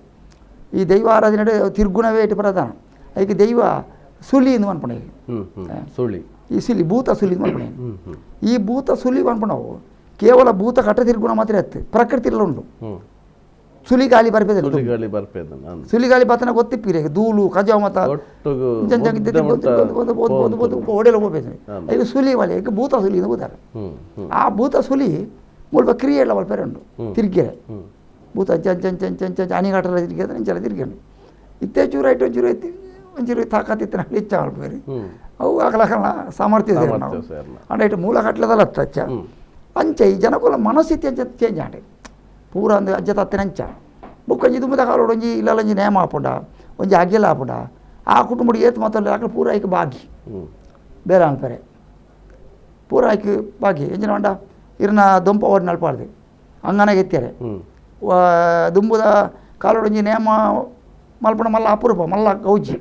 ಈ ದೈವ ಆರಾಧನೆ ತಿರುಗುಣವೇ ಇಟ್ಟು ಪ್ರಧಾನ ಅದಕ್ಕೆ ದೈವ ಸುಲಿ ಎಂದು ಅನ್ಪಣೆ ಸುಳಿ ಈ ಸುಲಿ ಭೂತ ಸುಲಿ ಅನ್ಪಣೆ ಈ ಭೂತ ಸುಲಿ ಅನ್ಪಣವು ಕೇವಲ ಭೂತ ಕಟ್ಟ ತಿರುಗುಣ ಮಾತ್ರ ಎತ್ತು ಪ್ರಕೃತಿ ಎಲ್ಲ ಉಂಟು ಸುಲಿಗಾಲಿ ಬರ್ಪೇದಿಲ್ಲ ಸುಲಿಗಾಲಿ ಬತ್ತನ ಗೊತ್ತಿಪ್ಪಿರಿ ಧೂಳು ಕಜಾವ ಮತ ಓಡೆಲ್ಲ ಹೋಗ್ಬೇಕು ಈಗ ಸುಲಿ ಒಲೆ ಈಗ ಭೂತ ಸುಲಿ ಅಂತ ಆ ಭೂತ ಸುಲಿ ಮುಲ್ಪ ಕ್ರಿಯೆ ಎಲ್ಲ ಒಲ್ಪ ಉಂಟು ತಿರುಗಿರೆ ಭೂತ ಅಂಚ ಅಂಚ ಅಂಚ ಅಂಚ ಅಂಚ ಅಣಿಗಾಟೆಲ್ಲ ತಿರುಗಿ ಅಂಚೆಲ್ಲ ತಿರುಗಿ ಇತ್ತೆ ಚೂರು ಐಟು ಒಂಚೂರು ಐತಿ ಒಂಚೂರು ತಾಕತ್ತಿತ್ತು ಹೆಚ್ಚ ಮಲ್ಪೇರಿ ಅವು ಅಕಲಕಲ ಸಾಮರ್ಥ್ಯ ನಾವು ಅಂಡ ಇಟ್ಟು ಮೂಲ ಕಟ್ಲದಲ್ಲ ಅಚ್ಚ ಅಂಚೆ ಈ ಜನಕುಲ ಮನಸ್ಥಿತಿ ಅಂಚ ಚೇಂಜ್ ಆಂಡೆ ಪೂರ ಅಂದು ಅಜ್ಜ ತತ್ತಿನ ಅಂಚ ಬೊಕ್ಕ ಒಂಜಿ ದುಂಬುದ ಕಾಲೋಡು ಒಂಜಿ ಇಲ್ಲಲ್ಲ ಒಂಜಿ ನೇಮ ಆಪುಂಡ ಒಂಜಿ ಅಗೆಲ ಆಪುಂಡ ಆ ಕುಟುಂಬಡು ಏತ್ ಮಾತಲ್ಲ ಆಕಡೆ ಪೂರ ಐಕ್ ಬಾಗಿ ಬೇರೆ ಅನ್ಪರೆ ಪೂರ ಐಕ್ ಬಾಗಿ ಎಂಜಿನ ಮಂಡ ಇರ್ನ ದೊಂಪ ಓಡಿ ನಲ್ಪಾಡ್ದು ಅಂಗನಾಗ ಎತ್ತಾರೆ ದುಂಬುದ ಕಾಲೋಡು ಒಂಜಿ ನೇಮ ಮಲ್ಪಣ ಮಲ್ಲ ಅಪರೂಪ ಮಲ್ಲ ಗೌಜಿ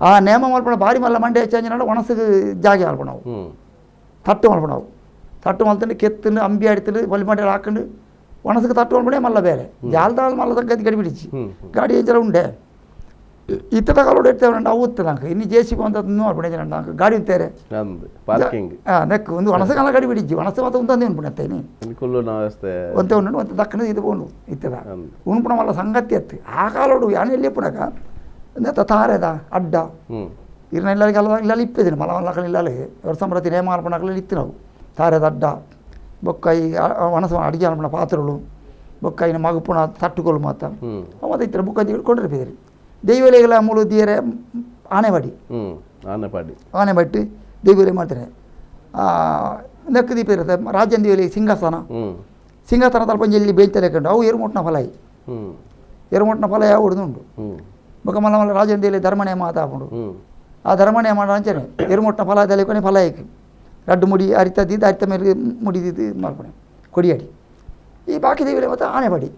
ಆ ನೇಮ ಮಲ್ಪಣ ಭಾರಿ ಮಲ್ಲ ಮಂಡೆ ಹೆಚ್ಚಂಜಿನ ಒಣಸಿಗೆ ಜಾಗೆ ಮಲ್ಪಣವು ತಟ್ಟು ಮಲ್ಪಣವು ತಟ್ಟು ಮಲ್ತಂಡು ಕೆತ್ತನ್ನು ಅಂಬಿ ಆಡ್ತಂಡು ಬಲಿ ಮಂಡೆ ಹಾಕೊಂಡು ಒಣಸಿಗೆ ತಟ್ಟು ಮಲ್ಪಣೆ ಮಲ್ಲ ಬೇರೆ ಜಾಲದಾಳ ಮಲ್ಲ ಗದಿ ಗಡಿ ಬಿಡಿಚಿ ಗಾಡಿ ಎಂಜಲ ಉಂಡೆ ಇತ್ತದ ಕಾಲೋಡು ಇರ್ತೇವೆ ಅವು ಉತ್ತದಂಕ ಇನ್ನು ಜೆ ಸಿ ಅಂತ ಮಲ್ಪಣೆ ಅಂಕ ಗಾಡಿ ಉಂತೇರೆ ಪಾರ್ಕಿಂಗ್ ನೆಕ್ ಒಂದು ಒಣಸಗಾಲ ಗಾಡಿ ಬಿಡಿಚ್ಚಿ ಒಣಸ ಮಾತ್ರ ಉಂತಂದೇ ಉಂಪುಣೆ ಅತ್ತೇನಿ ಒಂತೆ ಉಂಡು ಒಂತೆ ದಕ್ಕನ ಇದು ಉಂಡು ಇತ್ತದ ಉಣ್ಪುಣ ಮಲ್ಲ ಸಂಗತಿ ಅತ್ತು ಆ ಕಾಲೋಡು ಯಾನೆ ಎಲ್ಲಿ ಪುಣಕ ನೆತ್ತ ತಾರೆದ ಅಡ್ಡ ಇರ್ನ ಇಲ್ಲರಿಗೆ ಅಲ್ಲ ಇಲ್ಲ ಇಪ್ಪದಿನ ಮಲ ಮಲ್ಲಕಲ ಇಲ್ಲಲ್ಲಿ ವರ್ಷ ಪ್ರತಿ ನೇಮ ಮಲ್ಪಣಕಲ ಇತ್ತು ನಾವು ತಾರೆದ ಅಡ್ಡ ಬೊಕ್ಕ ಈ ಒಣಸ ಅಡಿಗೆ ಅನ್ಪಣ ಪಾತ್ರೆಗಳು ಬೊಕ್ಕ ಇನ್ನು ಮಗುಪುಣ ತಟ್ಟುಕೊಲು ಮಾತ ಮತ್ತೆ ಇತ್ತರ ಬುಕ್ಕ ಕೊಂಡಿರ್ಪಿದ್ರಿ ದೈವಲೆಗಳ ಮೂಳು ದಿಯರೆ ಆನೆವಾಡಿ ಆನೆಪಾಡಿ ಆನೆಬಟ್ಟಿ ದೈವಲೆ ಮಾಡ್ತಾರೆ ನೆಕ್ಕ ದೀಪ ಇರುತ್ತೆ ರಾಜನ್ ದೇವಲಿ ಸಿಂಹಾಸನ ಸಿಂಹಾಸನ ತಲ್ಪ ಎಲ್ಲಿ ಬೇಯ್ತಾರೆ ಕಂಡು ಅವು ಎರುಮುಟ್ನ ಫಲಾಯಿ ಎರುಮುಟ್ನ ಫಲ ಯಾವ ಉಂಟು ಬೊಕ್ಕ ಮಲ್ಲ ಮಲ್ಲ ರಾಜನ್ ದೇವಲಿ ಧರ್ಮನೇ ಮಾತಾಪುಂಡು ಆ ಧರ್ಮಣೆ ಮಾಡೋ ಅಂಚನೆ ಎರುಮೊಟ್ಟನ ಫಲ ದಲೆಕೊನೆ ಫಲ ಏಕೆ ರಡ್ಡು ಮುಡಿ ಅರಿತದಿದ್ದು ಅರಿತ ಮೇಲೆ ಮುಡಿದಿದ್ದು ಮಾಡ್ಕೊಣೆ ಕೊಡಿಯಾಡಿ ಈ ಬಾಕಿ ದೇವಿಲೆ ಮತ್ತು ಆನೆ ಬಡಿ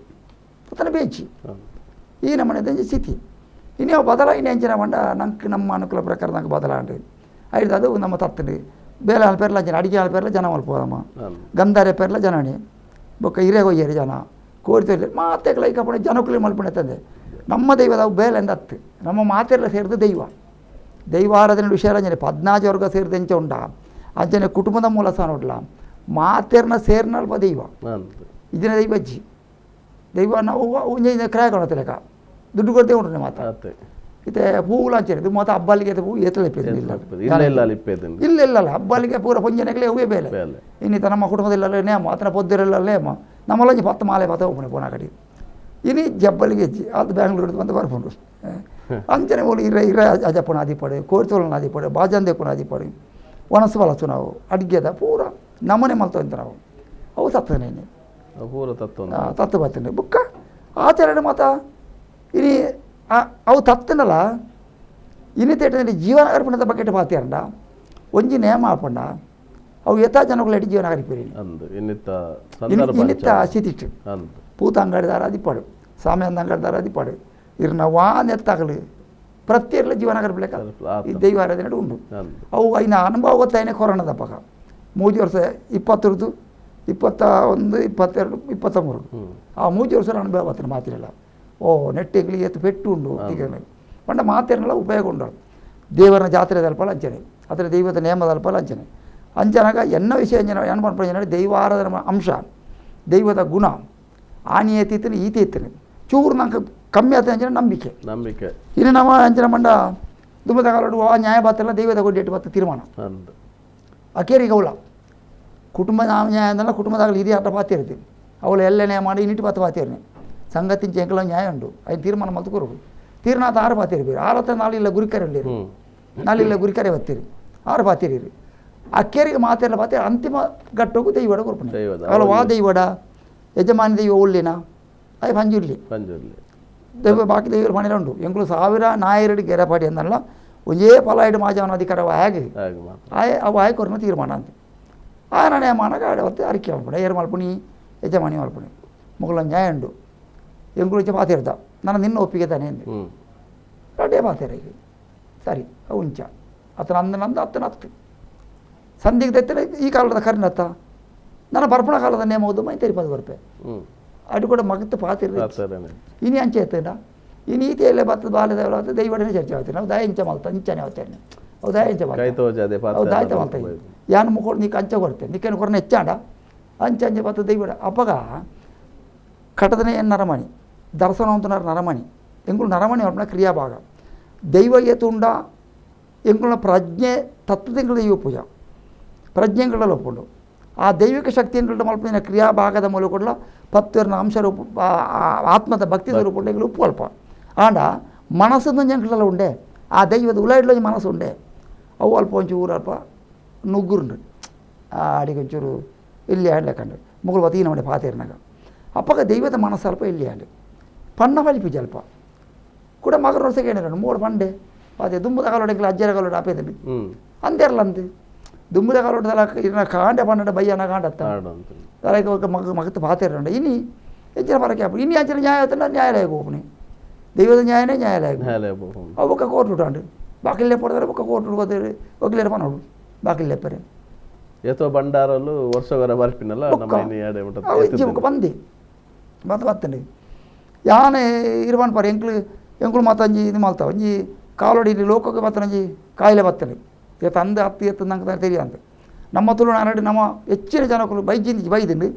ತನ್ನ ಬೇಂಚಿ ಈ ನಮ್ಮನೆ ಸ್ಥಿತಿ ಇನ್ಯಾವ ಬದಲಾಯಿನ ಅಂಚಿನ ಮಂಡ ನಂಗೆ ನಮ್ಮ ಅನುಕೂಲ ಪ್ರಕಾರ ನಂಗೆ ಬದಲಾಂಡು ಐದು ಅದು ನಮ್ಮ ತತ್ತಂಡು ಬೇಲೆ ಹಾಲು ಪೇರ್ಲ ಅಂಚನೆ ಅಡಿಗೆ ಹಾಲು ಪೇರ್ಲ ಜನ ಮಲ್ಪೋದಮ್ಮ ಗಂಧಾರೆ ಪೇರ್ಲ ಜನನೇ ಬೊಕ್ಕ ಹಿರೇ ಕೊಯ್ಯರು ಜನ ಕೋರಿ ತೊಯ್ಲಿ ಮಾತೆಗಳ ಐಕಪ್ಪಣೆ ಜನಕ್ಕಲಿ ಮಲ್ಪಣೆ ತಂದೆ ನಮ್ಮ ದೈವದ ಅವು ಬೇಲೆ ಅಂದ ಹತ್ತು ನಮ್ಮ ಮಾತೆಲ್ಲ ಸೇರಿದ ದೈವ ದೈವಾರಾಧನೆ ವಿಷಯ ಅಂಜನೆ ಪದ್ನಾಜಿ ವರ್ಗ ಸೇರಿದ ಎಂಚ ಉಂಡ ಅಂಚನೆ ಕುಟುಂಬದ ಮೂಲ ಸಹ ನೋಡ್ಲ ಮಾತೆರ್ನ ಸೇರ್ನಲ್ಪ ದೈವ ಇದನ್ನ ದೈವ ಅಜ್ಜಿ ದೈವ ನಾವು ಒಂಜೆ ಕ್ರಯ ಕಾಣತ್ತೆ ಲೆಕ್ಕ ದುಡ್ಡು ಕೊಡ್ತೇ ಉಂಟು ಮಾತಾ ಇತ್ತೆ ಹೂವು ಅಂಚನೆ ಇದು ಮಾತ ಹಬ್ಬಲಿಗೆ ಹೂ ಏತಲೆ ಇಲ್ಲ ಇಲ್ಲ ಇಲ್ಲ ಇಲ್ಲ ಅಲ್ಲ ಹಬ್ಬಲಿಗೆ ಪೂರ ಪೊಂಜನೆಗಳೇ ಹೂವೇ ಬೇಲೆ ಇನ್ನಿತ ನಮ್ಮ ಕುಟುಂಬದಲ್ಲೆಲ್ಲ ನೇಮ ಆತನ ಪೊದ್ದಿರಲ್ಲ ನೇಮ ನಮ್ಮಲ್ಲೊಂಜಿ ಪತ್ತು ಮಾಲೆ ಪತ್ತ ಹೋಗ್ಬಣೆ ಪೋನ ಕಡೆ ಇನಿ ಜಬ್ಬಲಿಗೆ ಹೆಜ್ಜಿ ಅದು ಬ್ಯಾಂಗ್ಳೂರು ಬಂದು ಬರ್ಪುಂಡು ಅಂಚನೆ ಮೂಲ ಇರ ಇರ ಅಜಪ್ಪನ ಆದಿಪಾಡು ಕೋರಿತೋಳನ ಆದಿಪಾಡು ಬಾಜಂದೇಪನ ಆದಿಪಾಡು ಒಣಸು ಬಳಸು ನಾವು ಅಡ್ಗೆದ ಪೂರ ನಮ್ಮನೆ ಮಲ್ತೋ ಅಂತ ನಾವು ಅವು ತತ್ತನೇ ಪೂರ ತತ್ವ ತತ್ತು ಬರ್ತೇನೆ ಬುಕ್ಕ ಆಚರಣೆ ಮಾತ ಇನಿ ಅವು ತತ್ತನಲ್ಲ ಇನಿ ತೇಟದಲ್ಲಿ ಜೀವನ ಅರ್ಪಣದ ಬಕೆಟ್ ಪಾತಿರಂಡ ಒಂಜಿ ನೇಮ ಆಪಂಡ ಅವು ಯಥಾ ಜನಗಳು ಜೀವನ ಕರಿಪೇರಿ ಇನ್ನಿತ್ತ ಸ್ಥಿತಿಟ್ಟು ಪೂತ ಅಂಗಡಿದಾರ ಅದಿಪಾಡು ಸಾಮ್ಯಂದ ಅಂಗಡಿದಾರ ಅದಿಪಾಡು ಇರ್ನ ವಾನೆತ್ತಾಗಲು ಪ್ರತಿಯರ್ಲ ಜೀವನ ಕರ್ಪಲೇಕ ಈ ದೈವ ಆರಾಧನೆ ಉಂಟು ಅವು ಐನ ಅನುಭವ ಗೊತ್ತಾಯನೆ ಕೊರೋನಾದ ಪಕ್ಕ 3 ವರ್ಷ 20 21 22 23 ಆ 3 ವರ್ಷ ಅನುಭವ ಬರ್ತಾನೆ ಮಾತಿರಲ್ಲ ಓ ನೆಟ್ಟಿಗ್ಲಿ ಎತ್ತು ಪೆಟ್ಟು ಉಂಡು ಪಂಡ ಮಾತಿರಲ್ಲ ಉಪಯೋಗ ಉಂಡು ದೇವರನ ಜಾತ್ರೆ ದಲ್ಪಲ ಅಂಚನೆ ಅದರ ದೈವದ ನೇಮ ದಲ್ಪಲ ಅಂಚನೆ ಅಂಚನಾಗ ಎನ್ನ ವಿಷಯ ಅಂಜನ ಏನು ಪನ್ಪುನ ದೈವ ಆರಾಧನೆ ಅಂಶ ದೈವದ ಗುಣ ಆನಿ ಎತ್ತಿತ್ತನೆ ಈತೆ ಇತ್ತನೆ ಚೂರು ನಂಗೆ ಕಮ್ಮಿ ಆತ ಅಂಚನೆ ನಂಬಿಕೆ ನಂಬಿಕೆ ಇನ್ನು ನಮ್ಮ ಅಂಚನ ಮಂಡ ದುಂಬದ ಕಾಲಡು ಆ ನ್ಯಾಯ ಬಾತೆಲ್ಲ ದೈವದ ಕೊಡಿ ಎಟ್ಟು ಬತ್ತ ತೀರ್ಮಾನ ಅಕೇರಿಗೆ ಅವಳ ಕುಟುಂಬ ನಾವು ನ್ಯಾಯ ಅಂದಲ್ಲ ಕುಟುಂಬದಾಗ ಹಿರಿಯ ಆಟ ಪಾತಿರ್ತೀವಿ ಅವಳು ಎಲ್ಲ ನ್ಯಾಯ ಮಾಡಿ ಇನ್ನಿಟ್ಟು ಬತ್ತ ಪಾತಿರ್ನೆ ಸಂಗತಿಂಚ ಎಂಕಲ ನ್ಯಾಯ ಉಂಟು ಐದು ತೀರ್ಮಾನ ಮಲ್ತು ಕೊರಡು ತೀರ್ನಾಥ ಆರು ಪಾತಿರ್ಬೀರು ಆರತ್ತ ನಾಳಿಲ್ಲ ಗುರಿಕರೆ ಉಳ್ಳೀರು ನಾಳಿಲ್ಲ ಗುರಿಕರೆ ಬತ್ತೀರಿ ಆರು ಪಾತಿರಿ ಅಕ್ಕೇರಿಗೆ ಮಾತಿರಲ್ಲ ಪಾತಿ ಅಂತಿಮ ಘಟ್ಟಕ್ಕೂ ದೈವಡ ಕೊರ್ಪಣೆ ಅವಳು ವಾ ದೈವಡ ಯಜಮಾನಿ ದೈವ ಉಳ್ಳಿನ ಅಯ್ಯ ಪಂಜುರ್ಲಿ ದೈವ ಬಾಕಿ ದೈವರು ಮನೇಲಿ ಉಂಟು ಎಂಕುಲು ಸಾವಿರ ನಾಯರಡಿ ಗೆರಪಾಡಿ ಅಂದಲ್ಲ ಒಂದೇ ಫಲ ಇಡು ಮಾಜವನ ಅಧಿಕಾರ ಆಗಿ ಆಯ್ ಅವು ಆಯ್ ಕೊರ್ನ ತೀರ್ಮಾನ ಅಂತ ಆ ನಾನೇ ಮಾನಕ ಆಡ ಅರಿಕೆ ಮಲ್ಪುಣೆ ಏರು ಮಲ್ಪುಣಿ ಯಜಮಾನಿ ಮಲ್ಪುಣಿ ಮುಗುಲ ನ್ಯಾಯ ಉಂಡು ಎಂಕುಲು ಪಾತಿರ್ದ ನಾನು ನಿನ್ನ ಒಪ್ಪಿಗೆ ತಾನೇ ಅಂದೆ ರಡ್ಡೇ ಪಾತಿರ ಈಗ ಸರಿ ಅವು ಉಂಚ ಆತನ ಅಂದನಂದ ಅತ್ತನ ಹತ್ತು ಸಂದಿಗ್ಧ ಈ ಕಾಲದ ಕರಿನತ್ತ ನನ್ನ ಬರ್ಪಣ ಕಾಲದ ನೇಮ ಓದು ಮೈ ತೆರಿಪದು ಬರ್ಪೆ ಅಡು ಕೂಡ ಮಗತ್ತು ಪಾತಿರ ಇನಿ ಅಂಚೆ ಎತ್ತಂಡ ಇನಿ ಈತಿಯಲ್ಲೇ ಬತ್ತದ ಬಾಲ್ಯದ ದೈವಡನೆ ಚರ್ಚೆ ಆಗ್ತೀವಿ ನಾವು ದಾಯ ಇಂಚ ಮಲ್ತ ಇಂಚನೆ ಅವತ್ತೇನೆ ಅವು ದಾಯ ಇಂಚ ಅವು ದಾಯ್ತ ಮಲ್ತ ಯಾನು ಮುಖೋಡು ನೀ ಕಂಚ ಕೊಡ್ತೆ ನಿಕ್ಕೇನು ಕೊರನೆ ಹೆಚ್ಚಾಂಡ ಅಂಚೆ ಅಂಚೆ ಬತ್ತ ದೈವಡ ಅಪ್ಪಗ ಕಟದನೆ ನರಮಣಿ ದರ್ಶನ ಅಂతున్నారు ನರಮಣಿ ಎಂಗುಳು ನರಮಣಿ ಅವ್ರನ್ನ ಕ್ರಿಯಾಭಾಗ ದೈವ ಏತುಂಡ ಎಂಗುಳ ಪ್ರಜ್ಞೆ ತತ್ವದಿಂಗಳ ದೈವ ಪೂಜಾ ಪ್ರಜ್ಞೆಗಳ ಒಪ್ಪುಂಡು ಆ ದೈವಿಕ ಶಕ್ತಿಯನ್ನು ಮಲ್ಪಿನ ಕ್ರಿಯಾಭಾಗದ ಮೂಲಕ ಕೂಡ ಪತ್ವರ್ನ ಅಂಶ ರೂಪ ಆತ್ಮದ ಭಕ್ತಿ ಸ್ವರೂಪ ಉಂಡೆ ಉಪ್ಪು ಅಲ್ಪ ಆಂಡ ಮನಸ್ಸನ್ನು ಎಂಕಲೆಲ್ಲ ಉಂಡೆ ಆ ದೈವದ ಉಲಾಯಿಡ್ಲೊಂಜಿ ಮನಸ್ಸು ಉಂಡೆ ಅವು ಅಲ್ಪ ಒಂಚೂರು ಅಲ್ಪ ನುಗ್ಗುರುಂಡು ಆ ಅಡಿಗೆ ಒಂಚೂರು ಇಲ್ಲಿ ಆಡ್ಲೆಕ್ಕಂಡು ಮುಗುಳು ಬತ್ತಿ ನಮ್ಮಡೆ ಪಾತೇರ್ನಾಗ ಅಪ್ಪಗ ದೈವದ ಮನಸ್ಸು ಅಲ್ಪ ಇಲ್ಲಿ ಆಂಡು ಪಣ್ಣ ಬಲಿಪುಜಿ ಅಲ್ಪ ಕೂಡ ಮಗನ ವರ್ಷಕ್ಕೆ ಏನಿರ ಮೂರು ಪಂಡೆ ಪಾತೆ ದುಂಬುದ ಕಾಲೋಡೆ ಅಜ್ಜರ ಕಾಲೋಡೆ ಆಪೇದಲ್ಲಿ ಅಂದೇರ್ಲ ಅಂದು ದುಂಬುದ ಕಾಲೋಟದಲ್ಲ ಇನ್ನ ಕಾಂಡೆ ಪನ್ನಡ ಬಯ್ಯನ ಕಾಂಡತ್ತ ತಲೆಗೆ ಮಗ ಮಗತ್ತು ಪಾತೇರಂಡ ಇನಿ ಹೆಚ್ಚಿನ ಪರಕ್ಕೆ ಆಪು ಇನಿ ಅಂಚಿನ ನ್ಯಾಯ ಆಯ್ತಲ್ಲ ನ್ಯಾಯಾಲಯಕ್ಕೆ ಹೋಗ್ನಿ ದೈವದ ನ್ಯಾಯನೇ ನ್ಯಾಯಾಲಯ ಅವು ಬೊಕ್ಕ ಕೋರ್ಟ್ ಉಂಟು ಬಾಕಿಲ್ಲೇ ಪಡೆದರೆ ಬೊಕ್ಕ ಕೋರ್ಟ್ ಹೋದರೆ ವಕೀಲರ ಪನೋಡು ಬಾಕಿಲ್ಲೇ ಪರೆ ಏತೋ ಬಂಡಾರಲು ವರ್ಷವರ ಬರ್ಪಿನಲ್ಲ ನಮ್ಮ ಬಂದಿ ಮತ್ತೆ ಬತ್ತಂడి ಯಾನೆ ಇರ್ಬಾನ್ ಪರ ಎಂಕ್ಲು ಎಂಕ್ಲು ಮಾತಂಜಿ ಇದು ಮಲ್ತಾವ ಒಂಜಿ ಕಾಲೋಡಿ ಇಲ್ಲಿ ಲೋಕಕ್ಕೆ ಬತ್ತನಂಜಿ ಕಾಯಿಲೆ ಬತ್ತಂడి ಏತ ಅಂದ ಅತ್ತು ಎತ್ತ ನಂಗೆ తెలియంದು ನಮ್ಮ ತುಳುನಾಡು ನಮ್ಮ ಹೆಚ್ಚಿನ ಜನಕ್ಕಲು ಬೈಜಿ ಬೈದಿಂಡು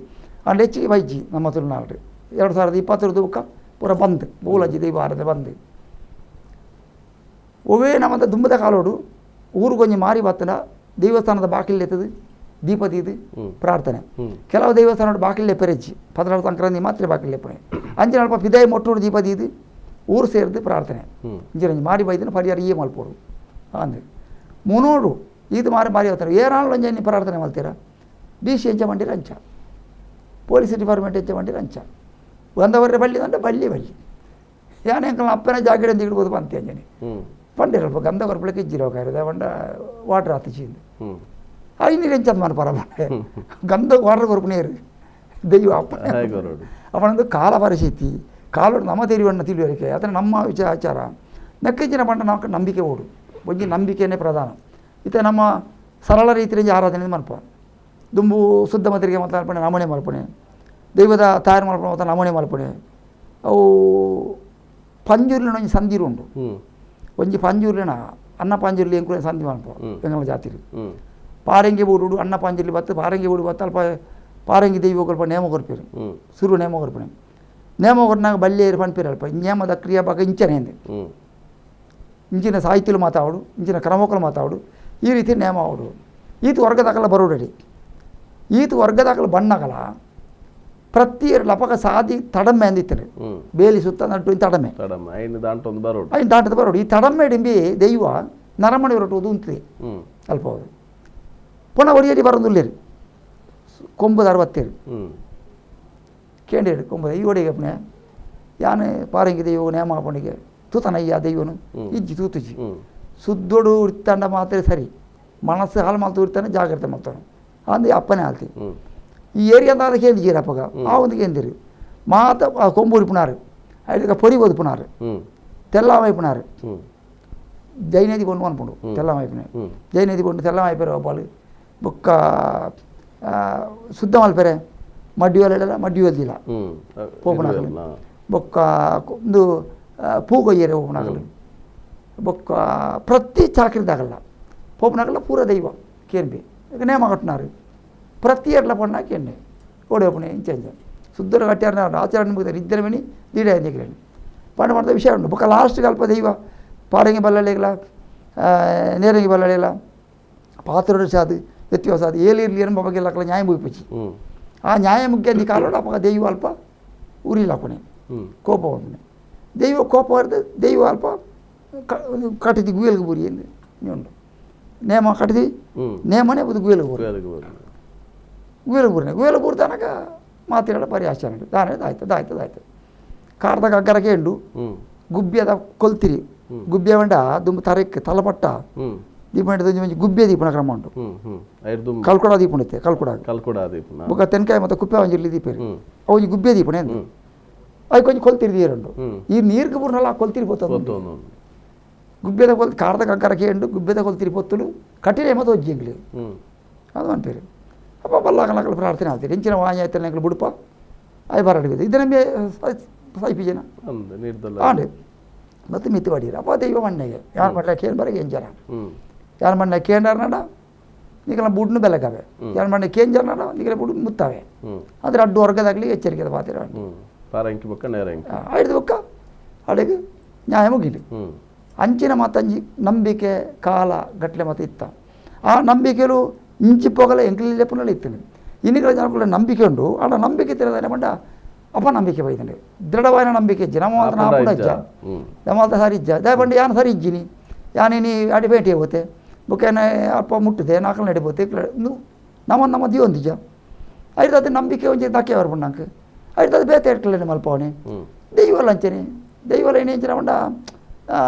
ಅಂಡ್ ಹೆಚ್ಚಿಗೆ ಬೈಜಿ ನಮ್ಮ ತುಳುನಾಡು 2020 ಬುಕ್ಕ ಪೂರ ಬಂದ್ ಬೂಲಜ್ಜಿ ದೈವ ಬಂದ್ ಒವೇ ನಮ್ಮದ ದುಂಬದ ಕಾಲೋಡು ಊರುಗೊಂಜಿ ಮಾರಿ ಬತ್ತನ ದೇವಸ್ಥಾನದ ಬಾಕಿಲ್ ಎತ್ತದು ದೀಪ ದೀದು ಪ್ರಾರ್ಥನೆ ಕೆಲವು ದೇವಸ್ಥಾನ ಬಾಕಿಲ್ಲೇ ಪೆರೆಜ್ಜಿ ಪದ್ನಾರು ಸಂಕ್ರಾಂತಿ ಮಾತ್ರ ಬಾಕಿಲ್ಲೇ ಪುಣೆ ಅಂಚಿನ ಅಲ್ಪ ಪಿದಾಯಿ ಮೊಟ್ಟೋಡು ದೀಪ ದೀದು ಊರು ಸೇರಿದು ಪ್ರಾರ್ಥನೆ ಇಂಚಿನ ಮಾರಿ ಬೈದಿನ ಪರಿಹಾರ ಈ ಮಲ್ಪೋಡು ಅಂದು ಮುನೋಡು ಇದು ಮಾರಿ ಮಾರಿ ಹೋಗ್ತಾರೆ ಏನಾಳು ಅಂಜ ಪ್ರಾರ್ಥನೆ ಮಾಡ್ತೀರಾ ಡಿ ಸಿ ಎಂಚ ಮಂಡಿರ ಅಂಚ ಪೊಲೀಸ್ ಡಿಪಾರ್ಟ್ಮೆಂಟ್ ಎಂಚ ಮಂಡಿರ ಅಂಚ ಒಂದವರೆ ಬಳ್ಳಿ ಅಂದ್ರೆ ಬಳ್ಳಿ ಬಳ್ಳಿ ಯಾನೆ ಅಂಕಲ್ ಅಪ್ಪನ ಜಾಕೆಟ್ ಅಂತ ಇಡ್ಬೋದು ಬಂತೆ ಅಂಜನೆ ಪಂಡಿರಲ್ಪ ಗಂಧ ಕೊರ್ಪಳಕ್ಕೆ ಇಜ್ಜಿರೋ ಕಾಯ್ರದ ಪಂಡ ವಾಟರ್ ಆತಿಚಿಂದು ಐನೀರು ಎಂಚಂದ ಮನ ಪರ ಗಂಧ ವಾಟರ್ ಕೊರ್ಪು ನೀರು ದೈವ ಅಪ್ಪಣೆ ಅವನೊಂದು ಕಾಲ ಪರಿಸ್ಥಿತಿ ಕಾಲೋಡು ನಮ್ಮ ತೆರಿವಣ್ಣ ತಿಳಿವಳಿಕೆ ಅದನ್ನು ನಮ್ಮ ವಿಚಾರ ನೆಕ್ಕಿಂಚಿನ ಪಂಡ ನಾವು ನಂಬಿಕೆ ಓಡು ಒಂಜಿ ನಂಬಿಕೆನೇ ಪ್ರಧಾನ ಇತ್ತೆ ನಮ್ಮ ಸರಳ ರೀತಿಯಲ್ಲಿ ಆರಾಧನೆ ಮಲ್ಪ ದುಂಬು ಶುದ್ಧ ಮದರಿಗೆ ಮಾತಾಡ್ಪಣೆ ನಮೂನೆ ಮಲ್ಪಣೆ ದೈವದ ತಯಾರು ಮಲ್ಪಣೆ ಮಾತ್ರ ನಮೂನೆ ಮಲ್ಪಣೆ ಅವು ಪಂಜುರ್ಲಿನ ಒಂಜಿ ಸಂದಿರು ಉಂಟು ಒಂಜಿ ಪಂಜುರ್ಲಿನ ಅನ್ನ ಪಂಜುರ್ಲಿ ಎಂಕುಲ ಸಂಧಿ ಮಲ್ಪ ಎಂಗಳ ಜಾತಿರು ಪಾರಂಗಿ ಬೂಡು ಅನ್ನ ಪಂಜುರ್ಲಿ ಬತ್ತು ಪಾರಂಗಿ ಬೂಡು ಬತ್ತು ಅಲ್ಪ ಪಾರಂಗಿ ದೈವ ಕೊಲ್ಪ ನೇಮ ಕೊರ್ಪೇರು ಸುರು ನೇಮ ಕೊರ್ಪಣೆ ನೇಮ ಕೊರ್ನಾಗ ಬಲ್ಲೇರು ಪನ್ಪೇರು ಅಲ್ಪ ನೇಮದ ಕ್ರಿಯಾ ಬಾಗ ಇಂಚನೆ ಅಂದೆ ಇಂಚಿನ ಸಾಹಿತ್ಯలు ಮಾತಾಡು ಇಂಚಿನ ಕ್ರಮಕ್ಕಲು ಮಾತಾಡು ಈ ರೀತಿ ನೇಮ ಅವಡು ಈತ ವರ್ಗದಾಕಲ ಬರೋಡಡಿ ಈತ ವರ್ಗದಾಕಲ ಬಣ್ಣಗಲ ಪ್ರತಿ ಲಪಕ ಸಾದಿ ತಡಮೆ ಅಂದಿತ್ತಾರೆ ಬೇಲಿ ಸುತ್ತ ನಟ್ಟು ತಡಮೆ ಐನು ದಾಟದ ಬರೋಡು ಈ ತಡಮೆ ಡಿಂಬಿ ದೈವ ನರಮಣಿ ಹೊರಟುವುದು ಉಂತಿದೆ ಅಲ್ಪ ಅವರು ಪುನಃ ಒಡಿಯಡಿ ಬರೋದುಲ್ಲೇರಿ ಕೊಂಬುದ 67 ಕೇಂದ್ರ ಕೊಂಬುದ ಈ ಒಡಿಗೆ ಅಪ್ಪಣೆ ಯಾನೆ ಪಾರಂಗಿ ದೈವ ನೇಮ ಅಪ್ಪಣಿಗೆ ತೂತನಯ್ಯ ದೈವನು ಇಜ್ಜಿ ತೂತುಜಿ ಸುದ್ದೋಡು ಉರ್ತಾಂಡ ಮಾತ್ರ ಸರಿ ಮನಸ್ಸು ಹಾಲು ಮಾತು ಉರ್ತಾನೆ ಜಾಗ್ರತೆ ಮಾಡ್ತಾನೆ ಅಂದು ಅಪ್ಪನೇ ಆಲ್ತಿ ಈ ಏರಿಯಾದ ಕೇಂದಿಜೀರ ಅಪ್ಪಗ ಆ ಒಂದು ಕೇಂದಿರು ಮಾತ ಕೊಂಬು ಉರಿಪುನಾರು ಅದಕ್ಕೆ ಪೊರಿ ಒದುಪುನಾರು తెల్లమైపునారు జైనది పండు అనుకుండు తెల్లమైపోయినాయి జైనది పండు తెల్లమైపోయారు అబ్బాలు బొక్క శుద్ధ మల్పేరే ಮಡ್ಡಿಯೋಲೆಲ್ಲ ಮಡ್ಡಿಯೋಲ್ದಿಲ್ಲ ಪೋಪುನಾಗಲು ಬೊಕ್ಕ ಒಂದು ಪೂ ಕೊಯ್ಯರೆ ಪೋಪುನಾಗಲು ಬೊಕ್ಕ ಪ್ರತಿ ಚಾಕ್ರಿದಾಗಲ್ಲ ಪೋಪುನಾಗಲ್ಲ ಪೂರ ದೈವ ಕೇನ್ಬಿ ನೇಮ ಕಟ್ಟಿನಾರು ಪ್ರತಿ ಎಡ್ಲ ಪಣ್ಣ ಕೇನ್ನೆ ಓಡಿ ಇಂಚ ಶುದ್ಧರು ಕಟ್ಟಾರ ಆಚರಣೆ ಮುಗಿದಾರೆ ಇద్దರ ಮಣಿ ದೀಡ ಎಂದಿಗ್ರೇನು ಪಂಡ ಮಾಡಿದ ವಿಷಯ ಉಂಟು ಬೊಕ್ಕ ಲಾಸ್ಟ್ ಅಲ್ಪ ದೈವ ಪಾರಂಗಿ ಬಲ್ಲಳಿಗಳ ನೇರಂಗಿ ಬಲ್ಲಳಿಗಳ ಪಾತ್ರ ಸಾದು ವ್ಯತ್ಯಾಸ ಅದು ಏಲಿರ್ಲಿ ಎಂಬ ಬಗ್ಗೆ ಎಲ್ಲ ನ್ಯಾಯ ಮುಗಿಪಚ್ಚಿ ಆ ನ್ಯಾಯ ಮುಖ್ಯ ಕಾಲೋಡು ಅಪ್ಪ ದೈವ ಅಲ್ಪ ಉರಿಲಾಪಣೆ ಕೋಪ ಬಂದನೆ ದೈವ ಕೋಪ ಬರ್ತದೆ ದೈವ ಅಲ್ಪ ಕಟ್ಟಿದಿ ಗುಯಲ್ಗೆ ಬುರಿ ಎಂದು ಉಂಟು ನೇಮ ಕಟ್ಟಿದಿ ನೇಮನೇ ಬುದು ಗುಯಲ್ಗೆ ಬುರಿ ಗುಯಲ್ಗೆ ಬುರಿನೆ ಗುಯಲ್ ಬುರಿ ತನಕ ಮಾತಿನಾಡ ಪರಿಹಾರ ದಾನೆ ಆಯ್ತು ಆಯ್ತು ಆಯ್ತು ಕಾರ್ದಾಗ ಅಗ್ಗರಕ್ಕೆ ಎಂಡು ಗುಬ್ಬಿಯದ ಕೊಲ್ತಿರಿ ಗುಬ್ಬಿಯ ವಂಡ ದುಂಬು ತರಕ್ಕೆ ತಲಪಟ್ಟ ದೀಪಂಡ ಒಂಜಿ ಗುಬ್ಬೆ ದೀಪನ ಕ್ರಮ ಉಂಟು ಕಲ್ಕೊಡ ದೀಪ ಉಂಟು ಕಲ್ಕೊಡ ಕಲ್ಕೊಡ ದೀಪನ ಬೊಕ್ಕ ತೆನ್ಕಾಯಿ ಮತ್ತು ಕುಪ್ಪೆ ಒಂಜಿರ್ಲಿ ದೀಪ ಅವು ಒಂಜಿ ಗುಬ್ಬೆ ದೀಪಣೆ ಅಂದು ಅಯ್ಕೆ ಒಂಜಿ ಕೊಲ್ತಿರಿ ನೀರುಂಡು ಈ ನೀರ್ಗೆ ಬುರ್ನಲ್ಲ ಆ ಕೊಲ್ತಿರಿ ಪೊತ್ತದು ಗುಬ್ಬೆದ ಕೊಲ್ ಕಾರ್ದ ಕಗ್ಗರಕ್ಕೆ ಎಂಡು ಗುಬ್ಬೆದ ಕೊಲ್ತಿರಿ ಪೊತ್ತಲು ಕಟ್ಟಿಲೆ ಮತ್ತು ಒಜ್ಜಿ ಎಂಗ್ಲಿ ಅದು ಅನ್ಪೇರು ಅಪ್ಪ ಬಲ್ಲಾಕಲಕಲು ಪ್ರಾರ್ಥನೆ ಆಗ್ತೀರಿ ಎಂಚಿನ ವಾಂಜ ಆಯ್ತಲ್ಲ ಎಂಗ್ಲು ಬುಡುಪ ಅಯ್ ಬರಡಿ ಇದು ನಮಗೆ ಸೈಪಿ ಜನ ಆಂಡು ಮತ್ತು ಮಿತ್ತು ಬಡೀರ ಅಪ್ಪ ದೈವ ಮಣ್ಣೆಗೆ ಯಾರು ಮಾಡಲ ಕೇನ್ ಬರಗೆ ಎಂಜರ ಯಾರು ಮಣ್ಣ ಕೇಂಡಾರ್ನಡ ನೀಗೆಲ್ಲ ಬುಡ್ನು ಬೆಲಕವೆ ಯಾರು ಮಣ್ಣ ಕೇಂಜರ್ನಡ ನೀಗೆಲ್ಲ ಬುಡ್ ಮುತ್ತಾವೆ ಆದರೆ ಅಡ್ಡು ವರ್ಗದಾಗಲಿ ಎಚ್ಚರಿಕೆ ಪಾತಿರ ಪಾರಂಕಿ ಬೊಕ್ಕ ನೇರಂಕಿ ಐದು ಬೊಕ್ಕ ಅಡೆಗೆ ನ್ಯಾಯ ಮುಗಿಲಿ ಅಂಚಿನ ಮಾತಂಜಿ ನಂಬಿಕೆ ಕಾಲ ಗಟ್ಲೆ ಮಾತು ಇತ್ತ ಆ ನಂಬಿಕೆಲು ಇಂಚಿ ಪೋಗಲ ಎಂಕ್ಲಿ ಪುನಲ ಇತ್ತು ಇನ್ನಿಗಳ ಜನಗಳ ನಂಬಿಕೆ ಉಂಟು ಆಡ ನಂಬಿಕೆ ತಿರದಾನೆ ಪಂಡ ಅಪ್ಪ ನಂಬಿಕೆ ಬೈದಂಡೆ ದೃಢವಾದ ನಂಬಿಕೆ ಇಜ್ಜಿ ನಮ್ಮ ಮಾತ್ರ ಇಜ್ಜ ನಮ್ಮ ಮಾತ್ರ ಸರಿ ಇಜ್ಜ ದೇ ಪಂಡ ಯಾನು ಸರಿ ಇಜ್ಜಿನಿ ಯಾನೇನಿ ಅಡಿ ಭೇಟಿ ಹೋತೆ ಬೊಕ್ಕೇನೆ ಅಲ್ಪ ಮುಟ್ಟುದೆ ನಾಲ್ಕು ನಡಿಬೋತೆ ನಮ್ಮ ನಮ್ಮ ದಿಯೊಂದಿಜ ಐದು ಅದು ನಂಬಿಕೆ ಒಂಜಿ ದಾಕೆ ಬರ್ಪುಂಡು ನಂಗೆ ಐದು ಅದು ಬೇತೆ ಇಟ್ಕೊಳ್ಳೆ ಮಲ್ಪವಣೆ ದೈವಲ ಅಂಚನೆ ದೈವಲ ಏನೇಂಚಿನ ಪಂಡ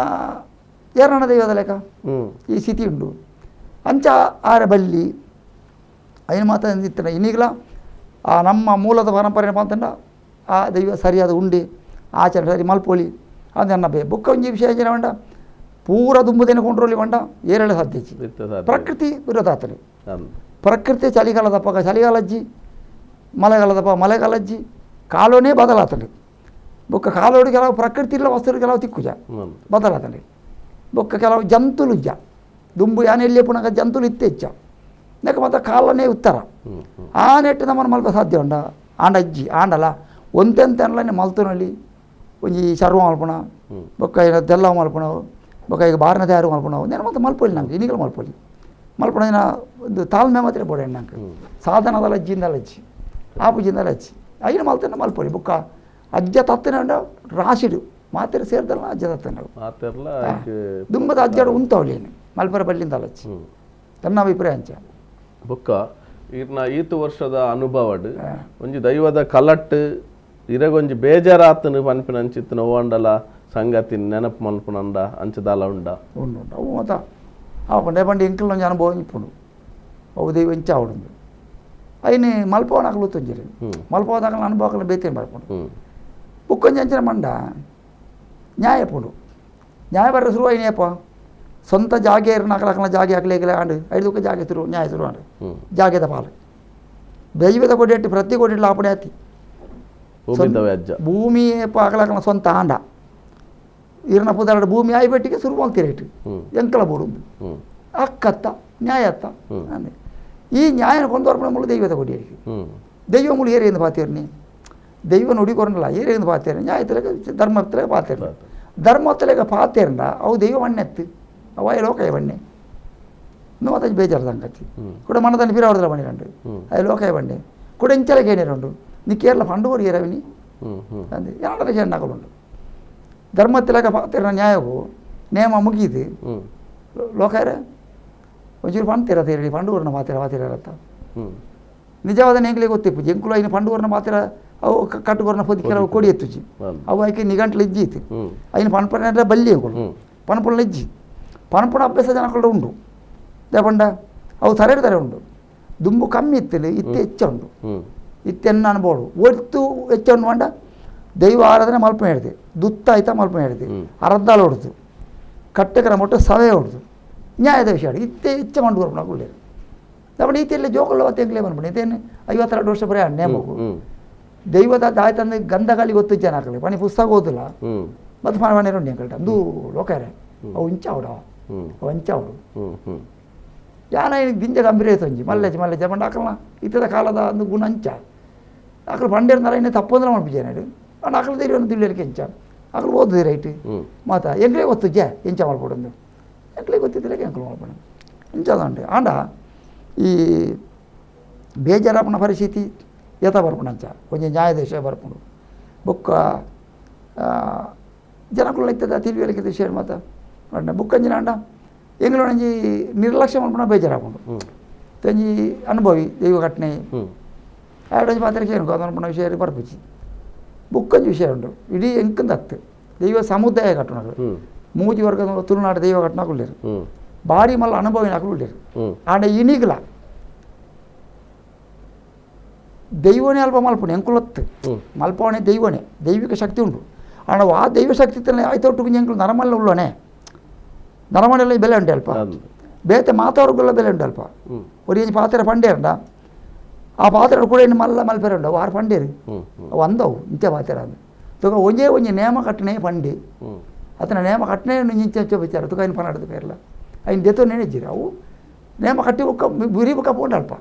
ಏರಣ ದೈವದ ಲೆಕ್ಕ ಈ ಸ್ಥಿತಿ ಉಂಡು ಅಂಚ ಆರ ಬಲ್ಲಿ ಐನು ಮಾತ ಇತ್ತನ ಇನ್ನೀಗಲ ಆ ನಮ್ಮ ಮೂಲದ ಪರಂಪರೆ ಅಂತಂಡ ಆ ದೈವ ಸರಿಯಾದ ಉಂಡೆ ಆಚರಣೆ ಸರಿ ಮಲ್ಪೋಳಿ ಅದು ನನ್ನ ಬೇ ಬುಕ್ಕ ಒಂಜಿ ವಿಷಯ ಅಂಚಿನ ಪಂಡ ಪೂರ ದುಂಬುದೇನೆ ಕೊಂಡ್ರೋಲಿ ಪಂಡ ಏರಳೆ ಸಾಧ್ಯ ಪ್ರಕೃತಿ ವಿರೋಧ ಆತನೆ ಪ್ರಕೃತಿ ಚಳಿಗಾಲದಪ್ಪ ಚಳಿಗಾಲಜ್ಜಿ ಮಳೆಗಾಲದಪ್ಪ ಮಳೆಗಾಲಜ್ಜಿ ಕಾಲೋನೇ ಬದಲಾತನೆ ಬೊಕ್ಕ ಕಾಲೋಡು ಕೆಲವು ಪ್ರಕೃತಿ ಇಲ್ಲ ವಸ್ತುలు ಕೆಲವು ತಿಕ್ಕುಜ ಬದಲಾತನೆ ಬೊಕ್ಕ ಕೆಲವು ಜಂತುಲು ಇಜ್ಜ ದುಂಬು ಯಾನೆ ಎಲ್ಲಿ ಪುನಃ ಜಂತುಲು ಇತ್ತೆ ಹೆಚ್ಚ ನೆಕ ಮತ್ತೆ ಕಾಲನೇ ಉತ್ತರ ಆ ನೆಟ್ಟು ನಮ್ಮನ್ನು ಮಲ್ಪ ಸಾಧ್ಯ ಉಂಡ ಆಂಡ ಅಜ್ಜಿ ಆಂಡಲ ಒಂತೆಂತ ಮಲ್ತುನಲ್ಲಿ ಒಂಜಿ ಚರ್ಮ ಮಲ್ಪುಣ ಬೊಕ್ಕ ಏನ ತೆಲ್ಲ ಮಲ್ಪುಣ ಬೊಕ್ಕ ಈಗ ಬಾರನ ತಯಾರು ಮಲ್ಪುಣ ನೇನು ಮತ್ತೆ ಮಲ್ಪೊಲಿ ನಂಗೆ ಇನ್ನೀಗಲ ಮಲ್ಪೊಲಿ ಮಲ್ಪುಣ ದಿನ ಒಂದು ತಾಳ್ಮೆ ಮಾತ್ರ ಬೋಡೆ ನಂಗೆ ಸಾಧನದಲ್ಲ ಅಜ್ಜಿಂದಲ್ಲ ಅಜ್ಜಿ ಆಪುಜಿಂದಲ್ಲ ಅಜ್ಜಿ ಐನ ಮಲ್ತನ ಮಲ್ಪೊಲಿ ಬೊಕ್ಕ ಅಜ್ಜ ತತ್ತನ ರಾಶಿಡು ಮಾತ್ರ ಸೇರ್ದಲ್ಲ ಅಜ್ಜ ತತ್ತನ ದುಂಬದ ಅಜ್ಜಾಡು ಉಂತವಲೇನು ಮಲ್ಪರ ಬಲ್ಲಿಂದ ಅಜ್ಜಿ ತನ್ನ ಅಭಿಪ್ರಾಯ ಅಂಚ ಬೊಕ್ಕ ಈರ್ನ ಈತು ವರ್ಷದ ಅನುಭವಡ್ ಒಂಜಿ ದೈವದ ಕಲಟ್ಟು ಇರಗೊಂಜಿ ಬೇಜಾರಾತನು ಪನ್ಪಿನ ಅಂಚಿತ್ತು ನೋವಂಡಲ ಸಂಗತಿ ನೆನಪು ಮಲ್ಪುನಂಡ ಅಂಚದಾಲ ಉಂಡ ಉಂಡು ಉಂಡು ಅವು ಮಾತ ಆಪುಂಡು ಪಂಡ ಎಂಕಲ್ನ ಒಂಜಿ ಅನುಭವ ಇಪ್ಪುಂಡು ಅವು ದೈವ ಇಂಚ ಆವಡುಂದು ಐನು ಮಲ್ಪವನಕಲು ತೊಂಜಿರಿ ಮಲ್ಪವದಾಕಲ ಅನುಭವಕಲ ಬೇತೇನು ಬರ್ಪುಂಡು ಬುಕ್ಕೊಂಜಿ ಅಂಚಿನ ಮಂಡ ನ್ಯಾಯ ಪುಂಡು ನ್ಯಾಯ ಬರ್ರ ಶುರು ಐನೇಪ ಸ್ವಂತ ಜಾಗೆ ನಕಲಕಲ ಜಾಗೆ ಹಾಕ್ಲೇಕಲೆ ಆಂಡು ಐದುಕ್ಕ ಜಾಗೆ ಶುರು ನ್ಯಾಯ ಶುರು ಆಂಡು ಜಾಗೆದ ಪಾಲು ದೈವದ ಕೊಡಿಟ್ಟು ಪ್ರತಿ ಕೊಡಿಟ್ಟು ಆಪಣೆ ಆತಿ ಭೂಮಿ ಅಕಲಕಲ ಸ್ವಂತ ಆಂಡ ಇರನ ಪುದಾಡ ಭೂಮಿ ಆಯ್ಬೆಟ್ಟಿಗೆ ಶುರು ಮಾಡ್ತೀರೇಟು ಎಂಕಲ ಬೋಡು ಅಕ್ಕತ್ತ ನ್ಯಾಯತ್ತ ಅಂದೆ ಈ ನ್ಯಾಯನ ಕೊಂದು ಮುಳ್ಳು ದೈವದ ಕೊಡಿಯರಿಗೆ ದೈವ ಮುಳ್ಳು ಏರಿಯಿಂದ ಪಾತೀರ್ನಿ ದೈವ ನುಡಿ ಕೊರಲ್ಲ ಏರಿಯಿಂದ ಪಾತೇರಿ ನ್ಯಾಯತಿಲಕ ಧರ್ಮತ್ತಿಲಕ ಪಾತೇರಿ ಧರ್ಮತ್ತಿಲಕ ಪಾತೇರಂಡ ಅವು ದೈವ ಮಣ್ಣೆತ್ತು ಅವ ಲೋಕಯ ಬಣ್ಣೆ ಇನ್ನು ಮತ್ತೆ ಬೇಜಾರು ಸಂಗತಿ ಕೂಡ ಮನದಲ್ಲಿ ಪಿರಾವರ್ದಲ ಬಣ್ಣಿರಂಡು ಅದು ಲೋಕಯ ಬಣ್ಣೆ ಕೂಡ ಇಂಚಲಕ್ಕೆ ಏನಿರುಂಡು ನೀ ಕೇರಳ ಫಂಡು ಕೊಡಿಯರವಿನಿ ಅಂದೆ ಎರಡರ ಚೆಂಡಾಕಲುಂಡು ಧರ್ಮತಿಲಕ ಪಾತಿರ ನ್ಯಾಯವು ನೇಮ ಮುಗೀತು ಲೋಕರ ಒಂಚೂರು ಪಂಡ್ತೀರ ತೀರಿ ಪಂಡುವರ್ನ ಮಾತಿರ ಪಾತಿರತ್ತ ನಿಜವಾದ ನೇಂಗ್ಲಿಗೆ ಗೊತ್ತಿಪ್ಪು ಜಂಕುಲು ಐನು ಪಂಡುವರ್ನ ಮಾತಿರ ಅವು ಕಟ್ಟುಕೊರ್ನ ಪೊದಿ ಕೆಲವು ಕೊಡಿ ಎತ್ತುಜಿ ಅವು ಐಕೆ ನಿಗಂಟ್ಲು ಇಜ್ಜಿ ಐನು ಪನ್ಪನ ಬಲ್ಲಿ ಅಂಕುಲು ಪನ್ಪುಣ ಇಜ್ಜಿ ಪನ್ಪುಣ ಅಭ್ಯಾಸ ಜನಕುಲು ಉಂಡು ದೇಪಂಡ ಅವು ತರೆ ತರೆ ಉಂಡು ದುಂಬು ಕಮ್ಮಿ ಇತ್ತಿಲ್ಲ ಇತ್ತೆ ಹೆಚ್ಚ ಉಂಡು ಇತ್ತೆನ್ನ ಅನ್ಬೋಡು ಒತ್ತು ಹೆಚ್ಚ ಉಂಡು ಮಂಡ ದೈವ ಆರಾಧನೆ ಮಲ್ಪ ಹೇಳಿದೆ ದುತ್ತ ಆಯ್ತಾ ಮಲ್ಪ ಹೇಳಿದೆ ಅರ್ಧಾಲ ಹೊಡ್ದು ಕಟ್ಟಕರ ಮೊಟ್ಟ ಸವೆ ಹೊಡ್ದು ನ್ಯಾಯದ ವಿಷಯ ಇತ್ತೆ ಹೆಚ್ಚ ಮಂಡು ಬರ್ಪಣ ಕುಳ್ಳೇರು ದಪಂಡ ಈತೆಲ್ಲ ಜೋಕುಲ್ಲ ಎಂಗ್ಲೇ ಬಂದ್ಬಿಡಿ ಇತ್ತೇನು 52 ವರ್ಷ ಪ್ರಯಾಣ ನೇಮಕು ದೈವದ ದಾಯ್ತಂದು ಗಂಧಗಾಲಿ ಗೊತ್ತು ಜನ ಹಾಕಲಿ ಪಣಿ ಪುಸ್ತಕ ಓದಿಲ್ಲ ಮತ್ತು ಮನೆ ಉಂಡು ಎಂಕಲ್ಟ ಅಂದು ಲೋಕರೆ ಅವು ಇಂಚ ಅವಡ ಅವು ಅಂಚ ಅವಡು ಯಾನ ದಿಂಜ ಗಂಭೀರ ಒಂಜಿ ಮಲ್ಲೆಜ್ ಮಲ್ಲೆಜ್ ಪಂಡ ಅಕಲ್ನ ಇತ್ತದ ಕಾಲದ ಒಂದು ಗುಣ ಅಂಚ ಅಕಲು ಪಂಡೇರ್ನಾರ ಇನ್ನೇ ತಪ್ಪಂದ್ರೆ ಮಲ್ಪಿಜೇನಾಡು ಅಂಡ ಅಕಲು ಧೈರ್ಯ ತಿಳಿಯಲಿಕ್ಕೆ ಎಂಚ ಅಕಲು ಓದುದು ರೈಟ್ ಮಾತಾ ಎಂಕ್ಲೇ ಗೊತ್ತು ಜೆ ಎಂಚ ಮಲ್ಪಡೊಂದು ಎಂಕ್ಲೇ ಗೊತ್ತಿದ್ದಿಲ್ಲ ಎಂಕಲು ಮಲ್ಪಡ ಇಂಚ ಉಂಟು ಆಂಡ ಈ ಬೇಜಾರಪ್ಪನ ಪರಿಸ್ಥಿತಿ ಏತ ಬರ್ಪುಂಡು ಅಂಚ ಒಂಜಿ ನ್ಯಾಯಾಧೀಶ ಬರ್ಪುಂಡು ಬೊಕ್ಕ ಜನಕುಲ ಇತ್ತದ ತಿಳಿವಳಿಕೆ ವಿಷಯ ಮಾತ ಅಂಡ ಬುಕ್ಕಂಜಿನ ಅಂಡ ಎಂಗ್ಲೊಂಜಿ ನಿರ್ಲಕ್ಷ್ಯ ಮಲ್ಪುನ ಬೇಜಾರಾಪುಂಡು ತಂಜಿ ಅನುಭವಿ ದೈವ ಘಟನೆ ಆಡೊಂಜಿ ಪಾತ್ರಿಕೆ ಏನು ಅನುಪುಣ ವಿಷಯ ಬರ್ಪುಜಿ ಬುಕ್ಕಂಜಿ ವಿಷಯ ಉಂಟು ಇಡೀ ಎಂಕಂದ ಅತ್ತು ದೈವ ಸಮುದಾಯ ಕಟ್ಟುನಗಳು ಮೂಜಿ ವರ್ಗದ ತುಳುನಾಡು ದೈವ ಕಟ್ಟುನಕುಲ್ಲೇರು ಭಾರಿ ಮಲ್ಲ ಅನುಭವಿನಕುಲು ಉಳ್ಳೇರು ಆಂಡ ಇನಿಗ್ಲ ದೈವನೇ ಅಲ್ಪ ಮಲ್ಪುಣೆ ಎಂಕುಲತ್ತು ಮಲ್ಪವಣೆ ದೈವನೇ ದೈವಿಕ ಶಕ್ತಿ ಉಂಟು ಆಂಡ ಆ ದೈವ ಶಕ್ತಿ ಆಯ್ತೊಟ್ಟು ಎಂಕುಲು ನರಮಲ್ಲ ಉಳ್ಳೋನೆ ನರಮನೆಲ್ಲ ಬೆಲೆ ಉಂಟು ಅಲ್ಪ ಬೇತೆ ಮಾತವ್ರಿಗೆಲ್ಲ ಬೆಲೆ ಉಂಟು ಅಲ್ಪ ಒರಿ ಪಾತ್ರೆ ಪಂಡೇರಂಡ ಆ ಪಾತ್ರೆ ಕೂಡ ಇನ್ನು ಮಲ್ಲ ಮಲ್ಪೆರೆ ಉಂಟು ಅವು ಆರು ಪಂಡೇರು ಅವು ಅಂದವು ಇಂಚ ಪಾತ್ರೆ ಅಂದು ತುಕ ಒಂಜೇ ಒಂಜಿ ನೇಮ ಕಟ್ಟನೆ ಪಂಡಿ ಅತನ ನೇಮ ಕಟ್ಟನೆ ಇಂಚ ಇಂಚ ವಿಚಾರ ತುಕ ಐನು ಪನಾಡದ ಪೇರ್ಲ ಐನು ದೆತೋ ನೆನೆಜ್ಜಿರಿ ಅವು ನೇಮ ಕಟ್ಟಿ ಬುಕ್ಕ ಬುರಿ ಬುಕ್ಕ ಪೋಂಡು ಅಲ್ಪ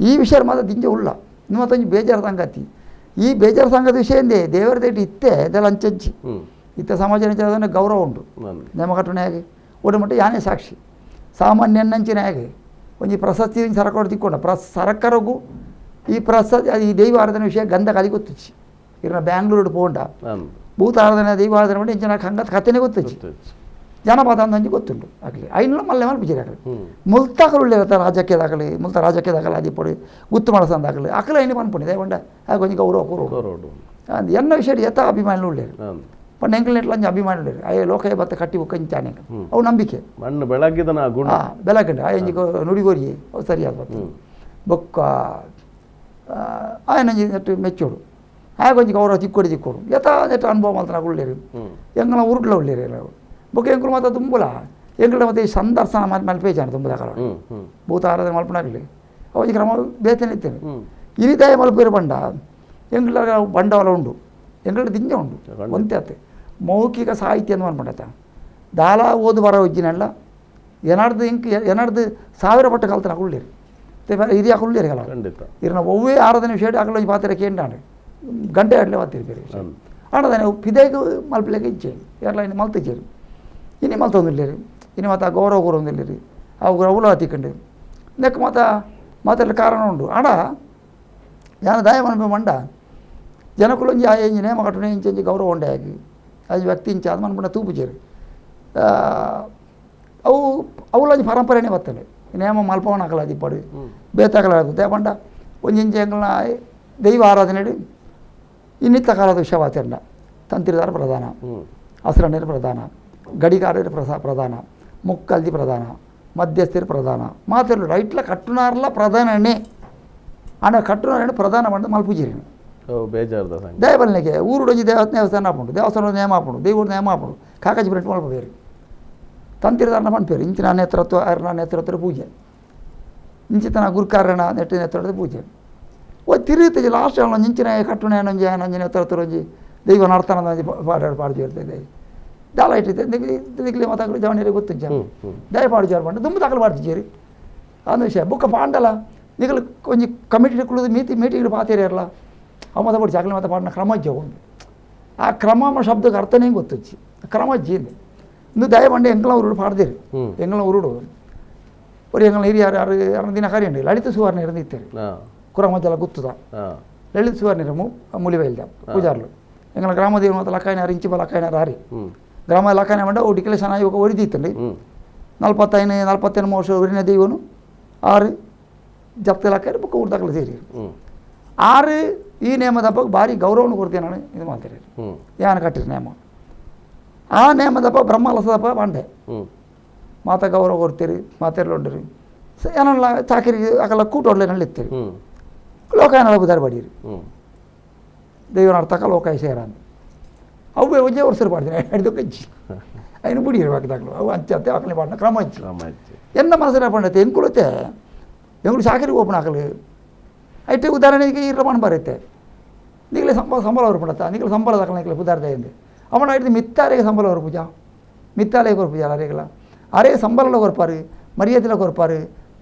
ಈ ವಿಷಯ ಮಾತ್ರ ದಿಂಜ ಉಳ್ಳ ಮತ್ತೊಂಜಿ ಬೇಜಾರು ಸಂಗತಿ ಈ ಬೇಜಾರು ಸಂಗತಿ ವಿಷಯ ಎಂದೇ ದೇವರ ದೇಟಿ ಇತ್ತೆ ಇದೆಲ್ಲ ಅಂಚಂಚಿ ಇತ್ತ ಸಮಾಜ ಗೌರವ ಉಂಟು ನೇಮ ಕಟ್ಟುನೆ ಹೇಗೆ ಒಟ್ಟು ಮಟ್ಟ ಯಾನೇ ಸಾಕ್ಷಿ ಸಾಮಾನ್ಯನಂಚಿನ ಹೇಗೆ ಒಂಜಿ ಪ್ರಶಸ್ತಿ ಸರಕಾರ ತಿಕ್ಕೊಂಡ ಸರಕಾರಗೂ ಈ ಪ್ರಶಸ್ತಿ ಈ ದೈವ ಆರಾಧನೆ ವಿಷಯ ಗಂಧ ಕಾಲಿ ಗೊತ್ತುಚ್ಚಿ ಇರ್ನ ಬ್ಯಾಂಗ್ಳೂರು ಪೋಂಡ ಭೂತ ಆರಾಧನೆ ದೈವ ಆರಾಧನೆ ಮಾಡಿ ಇಂಚಿನ ಹಂಗತ್ ಕಥೆನೇ ಗೊತ್ತುಚ್ಚಿ ಜನಪದ ಅಂದಂಜಿ ಗೊತ್ತುಂಟು ಆಗಲಿ ಐನೂರ ಮಲ್ಲೆ ಮಲ್ಪಿಜಿರಿ ಆಗಲಿ ಮುಲ್ತಾಕಲು ಉಳ್ಳಿರತ್ತ ರಾಜಕೀಯದಾಗಲಿ ಮುಲ್ತ ರಾಜಕೀಯದಾಗಲಿ ಅದಿಪ್ಪಡು ಗುತ್ತು ಮಾಡಸಂದಾಗಲಿ ಅಕಲ ಐನು ಪನ್ಪುಣಿ ದೇವಂಡ ಆ ಕೊಂಚ ಗೌರವ ಕೊರೋಡು ಎನ್ನ ವಿಷಯ ಎತ್ತ ಅಭಿಮಾನಿಲು ಉಳ್ಳೇರು ಪಂಡ ಎಂಕಲ್ ನೆಟ್ಲ ಅಂಜಿ ಅಭಿಮಾನಿ ಉಳ್ಳೇರು ಅಯ್ಯ ಲೋಕ ಬತ್ತ ಕಟ್ಟಿ ಬುಕ್ಕ ಇಂಚಾನೆ ಅವು ನಂಬಿಕೆ ಮಣ್ಣು ಬೆಳಗ್ಗಿದನ ಗುಣ ಬೆಳಗ್ಗಂಡ ಆ ಎಂಜಿ ನುಡಿಗೋರಿ ಅವು ಸರಿಯಾದ ಬತ್ತ ಬೊಕ್ಕ ಆಯನಂಜಿ ನೆಟ್ಟು ಮೆಚ್ಚೋಡು ಆಯ ಕೊಂಚ ಗೌರವ ಚಿಕ್ಕೋಡಿ ಚಿಕ್ಕೋಡು ಯಥ ನೆಟ್ಟು ಅನುಭವ ಮಲ್ತನ ಉಳ್ಳೇರು ಎಂಕಲ್ನ ಉರುಟ್ಲ ಉಳ್ಳೇರು ಬೊಕ್ಕ ಎಂಕುಲು ಮಾತ್ರ ತುಂಬುಲ ಎಂಕುಲ ಮತ್ತೆ ಈ ಸಂದರ್ಶನ ಮಲ್ಪೇಜಾನ ತುಂಬುದ ಕಾಲ ಭೂತ ಆರಾಧನೆ ಮಲ್ಪನಾಗಲಿ ಅವು ಕ್ರಮ ಬೇತನೆ ಇತ್ತೇನೆ ಇನಿತಾಯ ಮಲ್ಪೇರು ಬಂಡ ಎಂಕುಲ ಬಂಡವಾಳ ಉಂಡು ಎಂಕುಲ ದಿಂಜ ಉಂಡು ಒಂತೆ ಅತ್ತೆ ಮೌಖಿಕ ಸಾಹಿತ್ಯ ಅಂತ ಮನ್ಪಂಡತ ದಾಲ ಓದು ಬರೋ ಉಜ್ಜಿನೆಲ್ಲ ಏನಾಡ್ದು ಇಂಕ್ ಏನಾಡ್ದು ಸಾವಿರ ಪಟ್ಟ ಕಲ್ತನ ಉಳ್ಳೇರು ಹಿರಿಯ ಉಳ್ಳೇರು ಕಲ ಇರ್ನ ಒವ್ವೇ ಆರಾಧನೆ ವಿಷಯ ಅಕಲ ಒಂಜಿ ಪಾತ್ರೆ ಕೇಂಡಾಂಡ್ ಗಂಟೆ ಅಡ್ಲೆ ಪಾತಿರಿ ಬೇರೆ ಆಂಡದಾನೆ ಪಿದೈಗ್ ಮಲ್ಪಲೆಗೆ ಇಚ್ಛೆ ಯಾರ್ಲ ಇನ್ನು ಮಲ್ತಿಜ್ಜೆರು ಇನಿ ಮಲ್ತೊಂದುಲ್ಲೇರು ಇನಿ ಮಾತ ಗೌರವ ಕೊರೊಂದುಲ್ಲೇರು ಅವು ಅವುಲ ತಿಕ್ಕಂಡು ನೆಕ್ ಮಾತ ಮಾತೆಲ್ಲ ಕಾರಣ ಉಂಡು ಆಂಡ ಯಾನ ದಾಯ ಮನ್ಪೆ ಮಂಡ ಜನಕುಲೊಂಜಿ ಆ ಎಂಜಿ ನೇಮ ಕಟ್ಟುನೆ ಇಂಚ ಗೌರವ ಉಂಡೆ ಆಗಿ ಅದು ವ್ಯಕ್ತಿ ಇಂಚ ಅದು ಮನ್ಪುಂಡ ತೂಪುಜೆರು ಅವು ಅವುಲೊಂಜಿ ಪರಂಪರೆನೇ ಬರ್ತದೆ ನೇಮ ಮಲ್ಪವನ ಅಕಲ ದಿಪ್ಪಡು ಬೇತಾಕಲ ಪಂಡ ಒಂಜಿಂಚ ಎಂಕಲ್ನ ದೈವ ಆರಾಧನೆ ಇನ್ನಿತ್ತ ಕಾಲದ ವಿಷಯ ವಾತಿರಂಡ ತಂತ್ರಿದಾರ ಪ್ರಧಾನ, ಅಸರಣ್ಯರ ಪ್ರಧಾನ, ಗಡಿಗಾರರ ಪ್ರಧಾನ, ಮುಕ್ಕಲ್ದಿ ಪ್ರಧಾನ, ಮಧ್ಯಸ್ಥರ ಪ್ರಧಾನ, ಮಾತಾಡಲು ರೈಟ್ಲ ಕಟ್ಟುನಾರ್ಲ ಪ್ರಧಾನನೇ. ಆಂಡ ಕಟ್ಟುನಾರಣ್ಣ ಪ್ರಧಾನ ಪಂಡ ಮಲ್ಪುಜಿರಿನು ಬೇಜಾರ್ದ ದಯಬಲನಿಗೆ ಊರುಡೊಂಜಿ ದೇವಸ್ಥಾನ ಆಪುಂಡು, ದೇವಸ್ಥಾನ ನೇಮ ಆಪುಂಡು, ದೇವರು ನೇಮ ಆಪುಂಡು, ಕಾಕಾಜಿ ಪ್ರಿಂಟ್ ಮಲ್ಪಬೇರು ತಂತಿರದಾರನ ಪನ್ಪೇರು ಇಂಚಿನ ನೇತೃತ್ವ ಅರ್ನ ನೇತೃತ್ವ ಪೂಜೆ, ಇಂಚಿತನ ಗುರುಕಾರನ ನೆಟ್ಟು ನೇತೃತ್ವದ ಪೂಜೆ. ಓ ತಿರುಗುತ್ತೆ ಲಾಸ್ಟ್ ಒಂಜಿ ಇಂಚಿನ ಕಟ್ಟುಣ ಒಂಜಿ ಒಂಜಿ ನೇತೃತ್ವ ಒಂಜಿ ದೈವ ನರ್ತನ ಒಂಜಿ ಪಾಡ ಪಾಡ್ದು ಇರ್ತದೆ ದಾಲ ಇಟ್ಟಿದ್ದೆ ನಿಕ್ಲಿ ಮಾತಾಗಲು ಜವನಿಯರಿಗೆ ಗೊತ್ತುಂಚ ದಯ ಪಾಡು ಜಾರು ಪಂಡ ದುಂಬು ದಾಖಲು ಪಾಡ್ತಿಜೇರಿ ಅಂದು ವಿಷಯ ಬುಕ್ಕ ಪಾಂಡಲ ನಿಗಲು ಒಂಜಿ ಕಮಿಟಿ ಕುಳಿದು ಮೀತಿ ಮೀಟಿಂಗ್ ಪಾತೇರಿಯಲ್ಲ ಅವು ಮಾತ ಪಡಿ ಚಾಕಲಿ ಮಾತ ಪಾಡಿನ ಕ್ರಮ ಇಜ್ಜ ಉಂಡು. ಆ ಕ್ರಮ ಶಬ್ದಕ್ಕೆ ಅರ್ಥನೇ ಗೊತ್ತುಚ್ಚಿ ಕ್ರಮ ಇಜ್ಜಿ ಇಂದು ದಯ ಪಂಡ ಎಂಕಲ ಉರುಡು ಪಾಡ್ದಿರಿ. ಎಂಕಲ ಉರುಡು ஒரு எங்களை ಹಿರಿಯರು ಯಾರು ಯಾರು ದಿನ ಕರೆಯುಂಡು ಲಲಿತ ಸುವರ್ಣ ಇರಂದಿತ್ತೇರಿ ಕುರಮಜ್ಜಲ ಗುತ್ತದ ಲಲಿತ ಸುವರ್ಣ ಮುಲಿವೈಲ್ದ ಪೂಜಾರ್ಲು ಎಂಗಳ ಗ್ರಾಮದೇವ ಮತ್ತು ಲಕ್ಕಾಯನಾರು ಇಂಚಿಬ ಲಕ್ಕಾಯನಾರು ಹಾರಿ ಗ್ರಾಮ ಲಕ್ಕಾಯನ ಮಂಡ ಓ ಡಿಕ್ಲೇಷನ್ ಆಗಿ ಒರಿದಿತ್ತಂడి 45 48 ವರ್ಷ ಒರಿನ ದೈವನು ಆರು ಜಪ್ತಿ ಲಕ್ಕಾಯರು ಬುಕ್ಕ ಊರ್ದಾಗಲು ಸೇರಿ ಆರು ಈ ನೇಮದಪ್ಪ ಭಾರಿ ಗೌರವನ ಕೊಡ್ತೀನಿ ನಾನು ಇದು ಮಾಡ್ತೀರಿ ಯಾನ ಕಟ್ಟಿರಿ ನೇಮ ಆ ನೇಮದಪ್ಪ ಬ್ರಹ್ಮಲಸದಪ್ಪ ಬಂಡೆ ಮಾತ ಗೌರವ ಕೊಡ್ತೀರಿ ಮಾತೆರ್ಲುಂಡ್ರಿ ಏನಲ್ಲ ಚಾಕರಿ ಅಕಲ್ಲ ಕೂಟೋಡ್ಲೆ ನಲ್ಲಿತ್ತೀರಿ ಲೋಕಾಯನಲ್ಲ ಬುಧಾರ ಬಡೀರಿ ದೈವನ ಅರ್ಥಕ ಲೋಕಾಯ ಸೇರ ಅಂತ ಅವು ಒಂಜೇ ವರ್ಷ ಪಾಡ್ತೀನಿ ಹಿಡಿದು ಕಜ್ಜಿ ಐನು ಬುಡಿಯಿರು ಬಾಕಿದಾಗಲು ಅವು ಅಂಚೆ ಅಂತೆ ಆಕಲಿ ಪಾಡಿನ ಕ್ರಮ ಇಚ್ಚಿ ಎನ್ನ ಮನಸ್ಸಿನ ಪಂಡತೆ ಎಂಕುಲತೆ ಎಂಗಳು ಚಾಕರಿ ಓಪನ್ ಹಾಕಲಿ ಐಟೆ ಉದಾಹರಣೆಗೆ ಇರಲ ಪಣ ಬರುತ್ತೆ ನೀಗಲೇ ಸಂಬಳ ಸಂಬಳ ಅವರು ಪಡತ್ತ ನೀಗಲ ಸಂಬಳ ದಾಖಲೆ ನೀಗಲೇ ಪುದಾರ್ದ ಎಂದು ಅವನ ಹಿಡಿದು ಮಿತ್ತಾರಿಗೆ ಸಂಬಳ ಅವರು ಪೂಜಾ ಮಿತ್ತಾಲೆ ಕೊರ್ಪುಜಾ ಅರೇಗಲ ಅರೇ ಸಂಬಳಲ ಕೊರ್ಪಾರು, ಮರ್ಯಾದೆಲ ಕೊರ್ಪಾರು,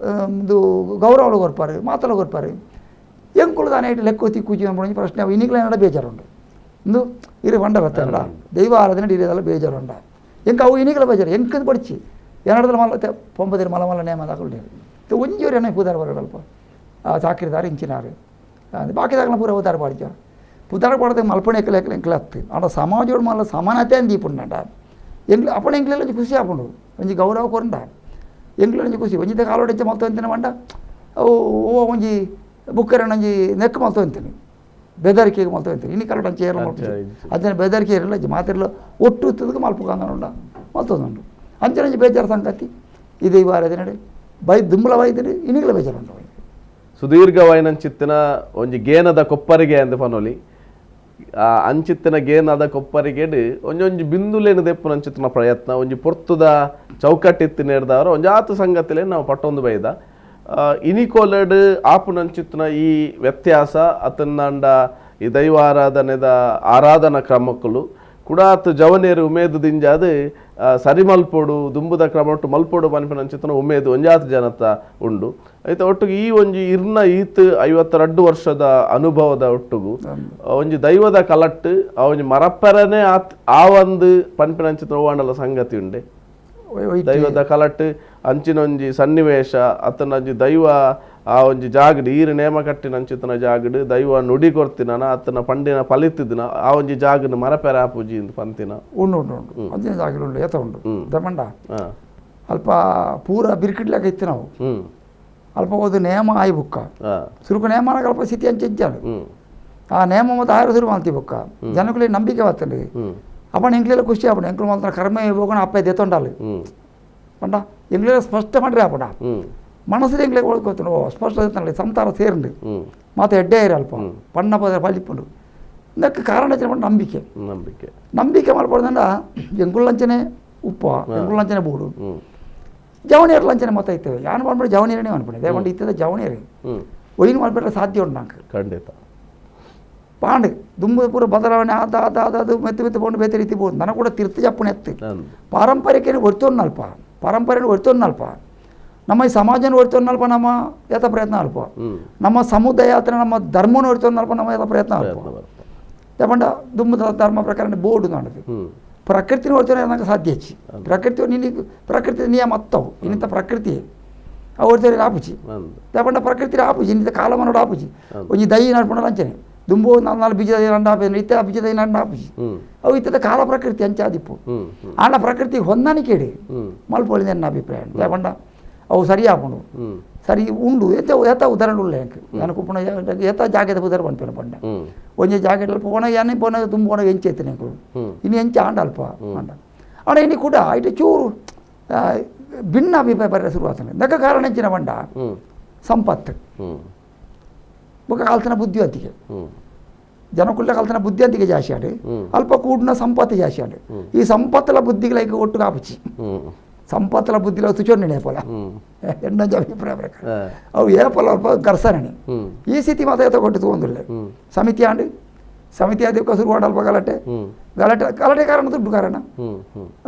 ಇದು ಗೌರವಲ ಕೊರ್ಪಾರು, ಮಾತಲ ಕೊರ್ಪಾರು. ಎಂಕುಲು ದಾನೆ ಇಟ್ಟು ಲೆಕ್ಕ ತಿಕ್ಕುಜಿ ಅಂಬುನ ಪ್ರಶ್ನೆ ಅವು ಇನ್ನಿಗ್ಲ ಏನಾಡ ಬೇಜಾರುಂಡು ಇಂದು ಇರು ಬಂಡರತ್ತಲ್ಲ ದೈವ ಆರಾಧನೆ ಇರೋದೆಲ್ಲ ಬೇಜಾರುಂಡ ಎಂಕ ಅವು ಇನ್ನಿಗ್ಲ ಬೇಜಾರು ಎಂಕದ ಪಡಿಚಿ ಏನಾಡದಲ್ಲ ಮಲ್ಲ ಪೊಂಬದಿರು ಮಲ ಮಲ ನೇಮ ದಾಖಲು ಒಂಜಿಯವರು ಏನೋ ಪೂದಾರ ಬರಡಲ್ಪ ಆ ಚಾಕ್ರಿದಾರು ಇಂಚಿನಾರು ಬಾಕಿದಾಗಲ ಪೂರ ಉದಾರ ಪಾಡಿಚಾರ ಪುದಾರ ಪಾಡದೆ ಮಲ್ಪಣೆ ಎಕ್ಕಲೆ ಎಂಕಲೆ ಹತ್ತು ಆಡ ಸಮಾಜೋಡು ಮಲ್ಲ ಸಮಾನತೆ ಅಂದೀಪುಂಡ ಎಂಗ್ಲ ಅಪ್ಪಣ ಎಂಕ್ಲೆಲ್ಲ ಒಂಜಿ ಖುಷಿ ಆಪುಂಡು ಒಂಜಿ ಗೌರವ ಕೊರಂಡ ಎಂಕ್ಲೆ ಒಂಜಿ ಖುಷಿ ಒಂಜಿದ ಕಾಲೋಡೆಂಚ ಮಲ್ತು ಅಂತಿನ ಮಂಡ ಅವು ಓ ಒಂಜಿ ಬುಕ್ಕರನ್ನ ಒಂಜಿ ನೆಕ್ ಮಲ್ತು ಅಂತೀನಿ ಬೆದರಿಕೆಗೆ ಮಲ್ತು ಅಂತೀನಿ ಇನ್ನು ಕಾಲೋಡ ಅಂಚೆ ಏರ್ಲ ಮಲ್ತು ಅದನ್ನ ಬೆದರಿಕೆ ಇರಲ್ಲ ಮಾತಿರಲ್ಲ ಒಟ್ಟು ಇತ್ತದಕ್ಕೆ ಮಲ್ಪುಕಂದನುಂಡ ಮಲ್ತೋದುಂಡು ಅಂಚನಂಜಿ ಬೇಜಾರು ಸಂಗತಿ ಇದೇ ವಾರ ನಡೆ ಬೈ ದುಂಬಲ ಬೈದಿರಿ ಇನ್ನಿಗ್ಲ ಬೇಜಾರುಂಡು. ಸುದೀರ್ಘವಾಯಿನಂಚಿತ್ತಿನ ಒಂಜಿ ಗೇನದ ಕೊಪ್ಪರಿಗೆ ಅಂದ್ ಪನೊಲಿ ಅಂಚಿತ್ತಿನ ಗೇನದ ಕೊಪ್ಪರಿಗೆಡ್ ಒಂಜೊಂಜಿ ಬಿಂದುಲೇನು ದೆಪ್ಪುನಂಚಿತ್ತಿನ ಪ್ರಯತ್ನ ಒಂಜಿ ಪೊರ್ತುದ ಚೌಕಟ್ಟಿತ್ತು ನೇರ್ದವರ ಒಂಜಾತು ಸಂಗತಿಲೇ ನಾವು ಪಟ್ಟೊಂದು ಬೈದ ಇನಿಕೋಲಡ್ ಆಪುನಂಚಿತ್ತಿನ ಈ ವ್ಯತ್ಯಾಸ ಅತನ್ನಾಂಡ ಈ ದೈವಾರಾಧನೆದ ಆರಾಧನಾ ಕ್ರಮಕ್ಕಲು ಕುಡಾತ್ ಜವನೇರು ಉಮೇದು ದಿಂಜಾದ್ ಸರಿ ಮಲ್ಪೋಡು ದುಂಬುದ ಕ್ರಮ ಒಟ್ಟು ಮಲ್ಪೋಡು ಪನ್ಪಿನಂಚಿತ್ತಿನ ಉಮೇದು ಒಂಜಾತ್ ಜನತ ಉಂಡು. ಐತ ಒಟ್ಟುಗು ಈ ಒಂಜಿ ಇರ್ನ ಈತ್ 52 ವರ್ಷದ ಅನುಭವದ ಒಟ್ಟುಗು ಒಂಜಿ ದೈವದ ಕಲಟ್ಟು ಆ ಒಂಜಿ ಮರಪ್ಪರನೆ ಆತ್ ಆ ಒಂದು ಪನ್ಪಿನಂಚಿತ್ತಿನ ಓವಾಂಡಲ ಸಂಗತಿ ಉಂಡೆ. ದೈವದ ಕಲಟ್ಟು ಅಂಚಿನೊಂಜಿ ಸನ್ನಿವೇಶ ಅತನಂಜಿ ದೈವ ಆ ಒಂಜಿ ಜಾಗಡ್ ಈರು ನೇಮ ಕಟ್ಟಿನ ಅಂಚಿತನ ಜಾಗಡ್ ದೈವ ನುಡಿ ಕೊರ್ತಿನ ಅತನ ಪಂಡಿನ ಪಲಿತಿದಿನ ಆ ಒಂಜಿ ಜಾಗನ ಮರಪೆರ ಆಪುಜಿ ಇಂದು ಪಂತಿನ ಉಂಡು ಉಂಡು ಉಂಡು ಅಂಚಿನ ಜಾಗಡ್ ಉಂಡು ಏತ ಉಂಡು ದಮಂಡ ಅಲ್ಪ ಪೂರ ಬಿರ್ಕಿಡ್ಲಾಕ ಇತ್ತು ನಾವು ಅಲ್ಪ ಹೋದ ನೇಮ ಆಯಿ ಬುಕ್ಕ ಸುರುಕು ನೇಮನ ಅಲ್ಪ ಸ್ಥಿತಿ ಅಂಚೆಂಚಾಡು ಆ ನೇಮ ಮತ್ತು ಆರು ಸುರು ಮಾಡ್ತೀವಿ ಬುಕ್ಕ ಜನಗಳಿಗೆ ನಂಬಿಕೆ ಬರ್ತದೆ ಅಪ್ಪಣ ಎಂಕ್ಲೆಲ್ಲ ಖುಷಿ ಆಪಣ ಎಂಕ್ಲು ಮಾತ್ರ ಕರ್ಮ ಹೋಗೋಣ ಅಪ್ಪ ದೆತ್ತೊಂಡಾಲು ಪಂಡ ಎಂಕ್ಲೆಲ್ಲ ಸ್ಪಷ್ಟ ಮಾಡ್ರಿ ಅಪ್ಪಣ ಮನಸ್ಸು ಎಂಕ್ಲೆ ಒಳ್ಕೊತನು ಸ್ಪಷ್ಟ ಎತ್ತಂడి ಸಂತಾರ ಸೇರಂಡು ಮಾತ ಎಡ್ಡೆ ಇರ ಅಲ್ಪ ಪಣ್ಣ ಪದ ಪಲಿಪುಂಡು ಇದಕ್ಕೆ ಕಾರಣ ನಂಬಿಕೆ ನಂಬಿಕೆ ನಂಬಿಕೆ ಮಲ್ಪಡ್ದಂಡ ಎಂಕುಳ್ಳಂಚನೆ ಉಪ್ಪ ಎಂಕುಳ್ಳಂಚನೆ ಬೋಡು ಜವನಿಯರ್ ಲಂಚನೆ ಮತ ಇತ್ತೇವೆ ಯಾನು ಮಾಡ್ಬೇಡ ಜವನಿಯರನೇ ಅನ್ಪಣೆ ದೇವಂಡ ಇತ್ತದ ಜವನಿಯರೇ ಒಯ್ನು ಮಾಡ್ಬೇಡ್ರೆ ಸಾಧ್ಯ ಉಂಟು ನಂಗೆ ಖಂಡಿತ ಪಾಂಡು ದುಂಬು ಪೂರ ಬದಲಾವಣೆ ಆದ ಆದ ಆದ ಅದು ಮೆತ್ತು ಮೆತ್ತು ಪೋಂಡು ಬೇತೆ ರೀತಿ ಬೋದು ನನಗೆ ಕೂಡ ತಿರ್ತು ಜಪ್ಪಣೆ ಎತ್ತು ಪಾರಂಪರಿಕೇನು ಒರ್ತೊನ್ನಲ್ಪ ಪರಂಪರೆಯನ್ನು ಒರ್ತೊನ್ನಲ್ಪ ನಮ್ಮ ಈ ಸಮಾಜನ ಒರ್ತೊನ್ನಲ್ಪ ನಮ್ಮ ಯಥ ಪ್ರಯತ್ನ ಅಲ್ಪ ನಮ್ಮ ಸಮುದಾಯ ಹತ್ರ ನಮ್ಮ ಧರ್ಮನ ಒರ್ತೊನ್ನಲ್ಪ ನಮ್ಮ ಯಥ ಪ್ರಯತ್ನ ಅಲ್ಪ ತಗೊಂಡ ದುಂಬು ಧರ್ಮ ಪ್ರಕಾರ ಬೋರ್ಡು ನೋಡೋದು ಪ್ರಕೃತಿನ ಒರ್ತೊನೆ ನನಗೆ ಸಾಧ್ಯ ಹೆಚ್ಚಿ ಪ್ರಕೃತಿ ನಿನ್ನ ಪ್ರಕೃತಿ ನಿಯಮ ಅತ್ತವು ಇನ್ನಿಂತ ಪ್ರಕೃತಿ ಅವು ಒರ್ತೊನೆ ಆಪುಜಿ ತಗೊಂಡ ಪ್ರಕೃತಿ ಆಪುಜಿ ಇನ್ನಿಂತ ಕಾಲಮನೋಡು ಆಪುಜಿ ಒಂಜಿ ದೈ ನಡ್ಕೊಂಡ ಅಂಚನೆ ದುಂಬು ನಾಲ್ ನಾಲ್ ಬೀಜದ ನಂಡ ಇತ್ತ ಬೀಜದ ನಂಡ ಆಪುಜಿ ಅವು ಇತ್ತದ ಕಾಲ ಪ್ರಕೃತಿ ಅಂಚಾದಿಪ್ಪು ಆಂಡ ಪ್ರಕೃತಿ ಹೊಂದಾಣಿಕೆ ಇಡಿ ಮಲ್ಪೊಳಿ ನನ್ನ ಅಭಿಪ್ರಾಯ ತಗೊಂಡ ಅವು ಸರಿ ಆಪುಂಡು ಸರಿ ಉಂಡು ಏತ ಏತ ಉದಾಹರಣೆ ಉಳ್ಳೆ ಯಾನ್ ಕುಪ್ಪುನ ಏತ ಜಾಗೆದ ಉದಾಹರಣೆ ಪನ್ಪಿನ ಪಂಡ ಒಂಜಿ ಜಾಗೆಡ್ ಅಲ್ಪ ಪೋನ ಯಾನೆ ಪೋನ ದುಂಬು ಪೋನ ಎಂಚ ಇತ್ತಿನ ಎಂಕುಲು ಇನ್ನು ಎಂಚ ಆಂಡ ಅಲ್ಪ ಆಂಡ ಆಂಡ ಇನಿ ಕೂಡ ಇಟ್ಟು ಚೂರು ಭಿನ್ನ ಅಭಿಪ್ರಾಯ ಬರ ಶುರು ಆತನೆ ದಕ್ಕ ಕಾರಣ ಎಂಚಿನ ಪಂಡ ಸಂಪತ್ತು ಬೊಕ್ಕ ಕಲ್ತನ ಬುದ್ಧಿವಂತಿಕೆ ಜನಕುಲ್ಲ ಕಲ್ತನ ಬುದ್ಧಿವಂತಿಕೆ ಜಾಸ್ತಿ ಆಡು ಅಲ್ಪ ಕೂಡಿನ ಸಂಪತ್ತು ಜಾಸ್ತಿ ಆಡು ಈ ಸಂಪತ್ತಲ ಬುದ್ಧಿಗಳ ಒಟ್ಟು ಕಾಪುಚಿ ಸಂಪತ್ತಲ ಬುದ್ಧಿಲ ತುಚೋಣ್ಣೆ ಏಪಲ ಎಣ್ಣಂಜ ಅಭಿಪ್ರಾಯ ಪ್ರಕಾರ ಅವು ಏಪಲ ಅಲ್ಪ ಗರ್ಸರಣೆ ಈ ಸ್ಥಿತಿ ಮಾತ್ರ ಕೊಟ್ಟು ತಗೊಂಡಿಲ್ಲ ಸಮಿತಿ ಆಂಡು ಸಮಿತಿ ಆದ ಶುರು ಅಲ್ಪ ಗಲಾಟೆ ಗಲಾಟೆ ಗಲಾಟೆ ಕಾರಣ ದುಡ್ಡು ಕಾರಣ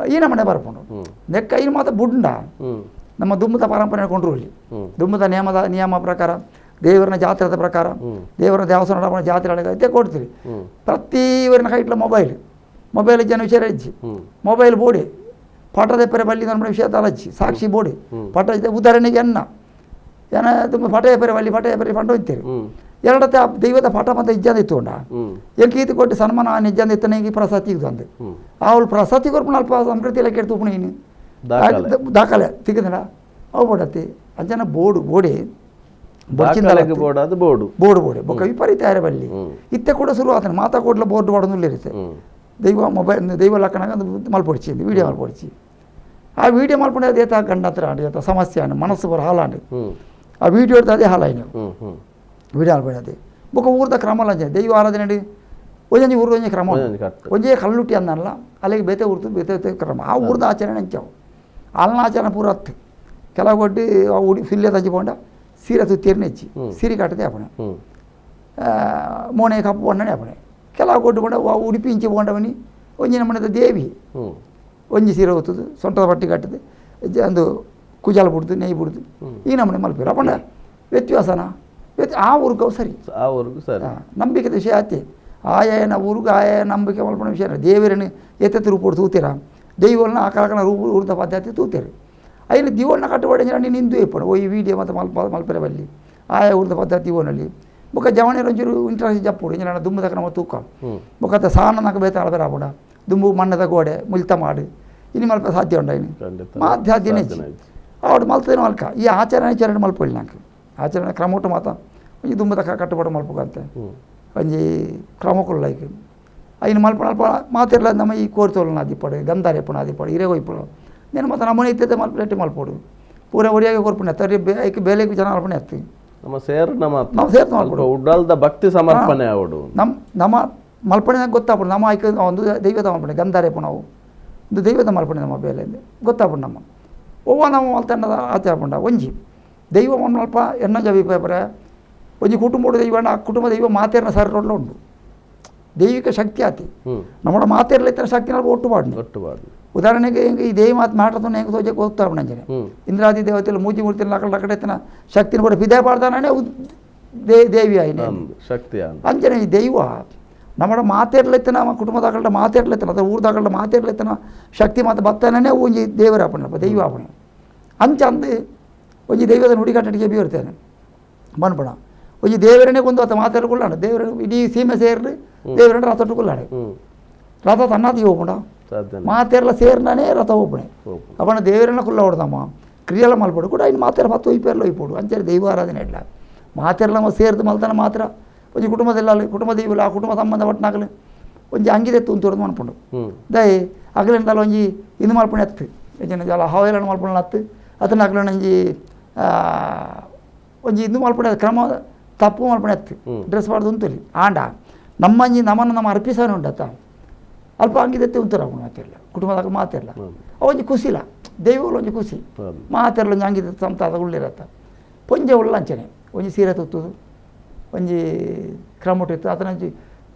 ಈ ನಮ್ಮನೆ ಬರ್ಪುಂಡು ನೆಕ್ಕ ಇನ್ನು ಮಾತ್ರ ಬುಡ್ಡ ನಮ್ಮ ದುಮ್ಮದ ಪರಂಪರೆ ಕೊಂಡ್ರು ದುಮ್ಮದ ನಿಯಮದ ನಿಯಮ ಪ್ರಕಾರ ದೇವರನ ಜಾತ್ರೆದ ಪ್ರಕಾರ ದೇವರ ದೇವಸ್ಥಾನ ಜಾತ್ರೆ ಇತ್ತೆ ಕೊಡ್ತೀರಿ ಪ್ರತಿಯವರನ್ನ ಕೈಟ್ಲ ಮೊಬೈಲ್ ಮೊಬೈಲ್ ಜನ ವಿಚಾರ ಇಜ್ಜಿ ಮೊಬೈಲ್ ಬೋಡಿ ಪಟದ ಪೆರೆ ಬಲ್ಲಿ ನಮ್ಮ ವಿಷಯ ತಲಚ್ಚಿ ಸಾಕ್ಷಿ ಬೋಡಿ ಪಟ ಉದಾಹರಣೆಗೆ ಅನ್ನ ಏನ ತುಂಬ ಪಟ ಪೆರೆ ಬಲ್ಲಿ ಪಟ ಪೆರೆ ಪಂಡ ಹೋಗ್ತೀರಿ ಎರಡತ್ತೆ ಆ ದೈವದ ಪಟ ಮತ್ತೆ ಇಜ್ಜಂದ ಇತ್ತುಂಡ ಎಂಕೀತಿ ಈತಿ ಕೊಟ್ಟು ಸನ್ಮಾನ ಆ ನಿಜ್ಜಂದ ಇತ್ತನ ಈಗ ಪ್ರಸಾದ ತೆಗೆದು ಅಂದು ಅವಳು ಪ್ರಸಾದ ಕೊರ್ಪಣ ಅಲ್ಪ ಸಂಸ್ಕೃತಿ ಎಲ್ಲ ಕೆಡ್ತು ನೀನು ದಾಖಲೆ ತಿಕ್ಕದಡ ಅವು ಬೋಡತ್ತಿ ಅಂಜನ ಬೋಡು ಬೋಡಿ ಬೋರ್ಡು ಬೋರ್ಡು ಬೋಡಿ ಬೊಕ್ಕ ವಿಪರೀತ ಯಾರೇ ಬಲ್ಲಿ ಇತ್ತೆ ಕೂಡ ಶುರು ಆತನ ಮಾತಾ ಕೊಡ್ಲ ಬೋರ್ಡ್ ಬಾಡೋದು ಇರುತ್ತೆ ದೈವ ಮೊಬೈಲ್ ದೈವ ಲಕ್ಕಣಾಗ ಮಲ್ಪೊಡಿಚಿ ವೀಡಿಯೋ ಮಲ್ಪೊಡಿಚಿ ಆ ವೀಡಿಯೋ ಮಲ್ಪೊಂಡು ಅದೇ ತಾ ಗಂಡ ಹತ್ರ ಆಂಡು ಏತ ಸಮಸ್ಯೆ ಆಂಡು ಮನಸ್ಸು ಬರ ಹಾಲಾಂಡು ಆ ವೀಡಿಯೋ ಅದೇ ಹಾಲಾಯ್ನು ವೀಡಿಯೋ ಮಲ್ಪೊಂಡು ಅದೇ ಬೊಕ್ಕ ಊರ್ದ ಕ್ರಮ ಅಂಚೆ ದೈವ ಆರಾಧನೆ ಒಂಜೊಂಜಿ ಊರ್ದ ಒಂಜಿ ಕ್ರಮ ಒಂಜೇ ಕಲ್ಲುಟ್ಟಿ ಅಂದಲ್ಲ ಅಲ್ಲಿಗೆ ಬೇತೆ ಊರ್ದು ಬೇತೆ ಕ್ರಮ ಆ ಊರ್ದ ಆಚರಣೆ ಅಂಚಾವು ಅಲ್ನ ಆಚರಣೆ ಪೂರ ಹತ್ತು ಕೆಲವು ಕೊಟ್ಟು ಆ ಉಡಿ ಫಿಲ್ಲೆ ತಂಚಿಪೋಂಡ ಸೀರೆ ತುತ್ತೀರ್ನೆ ಹೆಚ್ಚಿ ಸೀರೆ ಕಟ್ಟದೆ ಅಪ್ಪಣೆ ಮೋನೆ ಕಪ್ಪು ಬಣ್ಣನೆ ಅಪ್ಪಣೆ ಕೆಲವು ಕೊಟ್ಟು ಪೋಂಡ ಉಡುಪಿ ಇಂಚಿ ಪೋಂಡವನಿ ಒಂಜಿ ನಮ್ಮನೆದ ದೇವಿ ಒಂಜಿ ಸೀರೆ ಹೊತ್ತದು ಸೊಂಟದ ಪಟ್ಟಿ ಕಟ್ಟದು ಅಂದು ಕುಜಾಲ ಬಿಡ್ದು ನೆಯ್ ಬಿಡ್ದು ಈ ನಮ್ಮನೆ ಮಲ್ಪೇರು ಅಪ್ಪಂಡ ವ್ಯತ್ಯಾಸನ ಆ ಊರ್ಗವು ಸರಿ ಆ ಊರಿಗೂ ಸರಿ ನಂಬಿಕೆ ವಿಷಯ ಆತಿ ಆಯನ ಊರಿಗೆ ಆಯ ನಂಬಿಕೆ ಮಲ್ಪಣ ವಿಷಯ ದೇವರನ್ನು ಎತ್ತೆತ್ತು ರೂಪೋಡು ತೂತೀರ ದೈವಗಳನ್ನ ಆ ಕಾಲಕನ ರೂಪ ಊರ್ದ ಪದ್ಧತಿ ತೂತೀರಿ ಐನು ದಿವಣ್ಣ ಕಟ್ಟುಬಡಿ ನೀನು ಹಿಂದೂ ಇಪ್ಪಣ ಓ ಈ ವೀಡಿಯೋ ಮತ್ತು ಮಲ್ಪ ಮಲ್ಪೆರೆ ಬಲ್ಲಿ ಆಯ ಊರ್ದ ಪದ್ಧತಿ ಇವನಲ್ಲಿ ಬೊಕ್ಕ ಜವಣಿಯರು ಒಂಚೂರು ಇಂಟ್ರೆಸ್ಟ್ ಜಪ್ಪುಡು ಇಂಜಿನ ದುಂಬು ನಮ್ಮ ತೂಕ ಬೊಕ್ಕ ಸಾನ ನಾಕ ಬೇತಾಳ ಬೇರೆ ಆಪುಡ ದುಂಬು ಮಣ್ಣದ ಗೋಡೆ ಮುಲ್ತ ಮಾಡು ಇನ್ನು ಮಲ್ಪ ಸಾಧ್ಯ ಉಂಡ ಇನ್ನು ಸಾಧ್ಯನೇ ಅವಡು ಮಲ್ತೇನೆ ಮಲ್ಕ ಈ ಆಚರಣೆ ಆಚರಣೆ ಮಲ್ಪೊಳ್ಳಿ ನಾಕು ಆಚರಣೆ ಕ್ರಮೊಟ್ಟು ಮಾತ ಒಂಜಿ ದುಂಬುದ ಕಟ್ಟುಪಾಡು ಮಲ್ಪಕಂತೆ ಒಂಜಿ ಕ್ರಮಕ್ಕುಲ್ಲ ಐನು ಮಲ್ಪ ಅಲ್ಪ ಮಾತಿರ್ಲ ನಮ್ಮ ಈ ಕೋರ್ತೋಲನ ಆದಿಪ್ಪಡು ಗಂಧಾರೆಪ್ಪನ ಆದಿಪ್ಪಡು ಹಿರೇ ಕೊಯ್ಪಡು నేను ಮಾತ್ರ ನಮ್ಮನೆ ಇತ್ತಿದ್ದೆ ಮಲ್ಪು ಮಲ್ಪೋಡು ಪೂರ ಒಡಿಯಾಗಿ ಕೊರ್ಪುಣೆ ತರಿ ಐಕ್ ಬೇಲೆಗೆ ಜನ ಅಲ್ಪಣೆ ಎತ್ತಿ ನಮ್ಮ ಸೇರು ನಮ್ಮ ನಾವು ಸೇರ್ತು ಮಲ್ಪಡು ಉಡಲ್ದ ಭಕ್ತಿ ಸಮರ್ಪಣೆ ಅವಡು ನಮ್ಮ ನಮ್ಮ ಮಲ್ಪಣೆ ಗೊತ್ತಾಪಡು ನಮ್ಮ ಐಕ್ ಒಂದು ದೈವದ ಮಲ್ಪಣೆ ಗಂಧಾರೆಪ್ಪ ನಾವು ಒಂದು ದೈವದ ಮಲ್ಪಣೆ ನಮ್ಮ ಬೇಲೆ ಗೊತ್ತಾಪಡು ನಮ್ಮ ಒವ್ವ ನಮ್ಮ ಮಲ್ತಣ್ಣದ ಆಚರಣೆ ಒಂಜಿ ದೈವ ಮಲ್ಪ ಎನ್ನಂಜ ಅಭಿಪ್ರಾಯ ಬರ ಒಂಜಿ ಕುಟುಂಬ ದೈವ ಆ ಕುಟುಂಬ ದೈವ ಮಾತೇರ್ನ ಸರ್ ಉಂಟು ದೈವಿಕ ಶಕ್ತಿ ಆತಿ ನಮ್ಮ ಮಾತೇರ್ಲ ಶಕ್ತಿ ಒಟ್ಟು ಪಾಡು ಒಟ್ಟು ಪಾಡು ಉದಾಹರಣೆಗೆ ಹಿಂಗೆ ಈ ದೇವಿ ಮಾತು ಮಾತಾಡ್ತಾನೆ ಹೆಂಗೆ ತೋಜಕ್ಕೆ ಹೋಗ್ತಾ ನಂಜನೆ ಇಂದ್ರಾದಿ ದೇವತೆಲ್ಲ ಮೂಜಿ ಮೂರ್ತಿ ಲಕಡ ಲಕಡೆತನ ಶಕ್ತಿನ ಕೂಡ ಬಿದೆ ಪಾಡ್ತಾನೆ ದೇವಿ ಆಯ್ನೆ ಶಕ್ತಿ ಅಂಜನೆ ಈ ದೈವ ನಮ್ಮ ಮಾತೇರ್ಲೈತನ ನಮ್ಮ ಕುಟುಂಬದಾಗಲ್ಡ ಮಾತೇರ್ಲೈತನ ಅಥವಾ ಊರ್ದಾಗಲ್ಡ ಮಾತೇರ್ಲೈತನ ಶಕ್ತಿ ಮಾತು ಬತ್ತಾನೇ ಒಂಜಿ ದೇವರ ಅಪ್ಪಣೆ ದೈವ ಅಪ್ಪಣೆ ಅಂಚ ಅಂದು ಒಂಜಿ ದೈವದ ನುಡಿಕಟ್ಟಡಿಗೆ ಬಿ ಬರ್ತೇನೆ ಬನ್ಪಣ ಒಂಜಿ ದೇವರನೇ ಕೊಂದು ಆತ ಮಾತಾಡ್ಕೊಳ್ಳಾಣ ದೇವರ ಇಡೀ ಸೀಮೆ ಸೇರ್ಲಿ ದೇವರನ್ನ ರಥ ಕೊಲ್ಲಾಣೆ ರಥ ತನ್ನಾತಿ ಹೋಗ್ಬಿಡ ಮಾತೆಲ್ಲ ಸೇರ್ನಾನೇ ರಥ ಹೋಗ್ಬಿಣೆ ಅವನ ದೇವರನ್ನ ಕುಲ್ಲ ಹೊಡ್ದಮ್ಮ ಕ್ರಿಯೆಲ್ಲ ಮಲ್ಪಡು ಕೂಡ ಇನ್ನು ಮಾತೆಲ್ಲ ಪತ್ತು ಒಯ್ಪೇರ್ಲ ಒಯ್ಪೋಡು ಅಂಚೆ ದೈವ ಆರಾಧನೆ ಇಲ್ಲ ಮಾತೆಲ್ಲ ನಮ್ಮ ಸೇರ್ದು ಮಲ್ತನ ಮಾತ್ರ ಒಂಜಿ ಕುಟುಂಬದಲ್ಲ ಕುಟುಂಬ ದೈವಲ್ಲ ಆ ಕುಟುಂಬ ಸಂಬಂಧ ಪಟ್ಟನಾಗಲಿ ಒಂಜಿ ಅಂಗಿದೆ ತುಂತುರ್ದು ಮನ್ಪುಂಡು ದಯ ಅಗಲೆಂದಲ್ಲ ಒಂಜಿ ಇಂದು ಮಲ್ಪಣೆ ಅತ್ತು ಎಂಚಿನ ಜಲ ಹವಾಯಲನ್ನು ಮಲ್ಪಣ ಅತ್ತು ಅದನ್ನ ಅಗಲನ ಒಂಜಿ ಒಂಜಿ ಇಂದು ಮಲ್ಪಣೆ ಕ್ರಮ ತಪ್ಪು ಮಲ್ಪಣೆ ಅತ್ತು ಡ್ರೆಸ್ ಮಾಡ್ದು ಉಂತುಲಿ ಆಂಡ ನಮ್ಮಂಜಿ ನಮ್ಮನ್ನು ನಮ್ಮ ಅರ್ಪಿಸೋನು ಉಂಡತ್ತ ಅಲ್ಪ ಅಂಗಿದತ್ತೆ ಉಂತರ ಅವನು ಮಾತಿರಲ್ಲ ಕುಟುಂಬದಾಗ ಮಾತಿರಲ್ಲ ಒಂಜಿ ಖುಷಿಲ್ಲ ದೈವಗಳು ಒಂಜಿ ಖುಷಿ ಮಾತಿರಲ್ಲ ಒಂಜಿ ಅಂಗಿದ ಸಂತಾದ ಉಳ್ಳಿರತ್ತ ಪೊಂಜೆ ಉಳ್ಳ ಅಂಚನೆ ಒಂಜಿ ಸೀರೆ ತುತ್ತುದು ಒಂಜಿ ಕ್ರಮೊಟ್ಟು ಇತ್ತು ಅದನ್ನ ಒಂಜಿ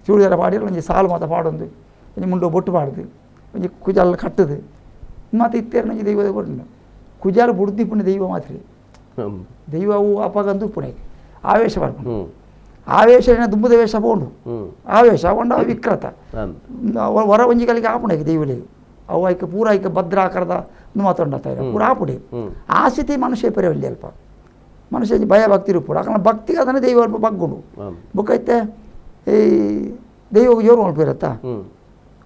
ಚೂಡಿದಾರ ಪಾಡಿರ ಒಂಜಿ ಸಾಲು ಮಾತ ಪಾಡೊಂದು ಒಂಜಿ ಮುಂಡು ಬೊಟ್ಟು ಪಾಡುದು ಒಂಜಿ ಕುಜಾಲ ಕಟ್ಟುದು ಮತ್ತು ಇತ್ತೇರ ಒಂಜಿ ದೈವದ ಕೊಟ್ಟು ಕುಜಾಲ ಬುಡ್ದಿಪ್ಪುಣೆ ದೈವ ಮಾತ್ರ ದೈವವು ಅಪಗಂದು ಪುಣೆ ಆವೇಶ ಬರ್ಪುಂಡು ಆವೇಶ ದುಂಬುದ ವೇಷ ಪೋಂಡು ಆವೇಶ ಪಂಡ ವಿಕ್ರತ ಹೊರ ಒಂಜಿ ಕಲಿಗೆ ಆಪುಣೆ ದೈವಲಿಗೆ ಅವು ಐಕ ಪೂರ ಐಕ ಭದ್ರ ಆಕಾರದ ಮಾತುಂಡ ಪೂರ ಆಪುಡಿ ಆ ಸ್ಥಿತಿ ಮನುಷ್ಯ ಪೆರವಲ್ಲಿ ಅಲ್ಪ ಮನುಷ್ಯ ಭಯ ಭಕ್ತಿ ಇರುಪುಡು ಆಕಣ ಭಕ್ತಿಗೆ ಅದನ್ನು ದೈವ ಅಲ್ಪ ಬಗ್ಗುಂಡು ಬುಕ್ಕೈತೆ ಈ ದೈವ ಜೋರು ಮಲ್ಪ ಇರತ್ತಾ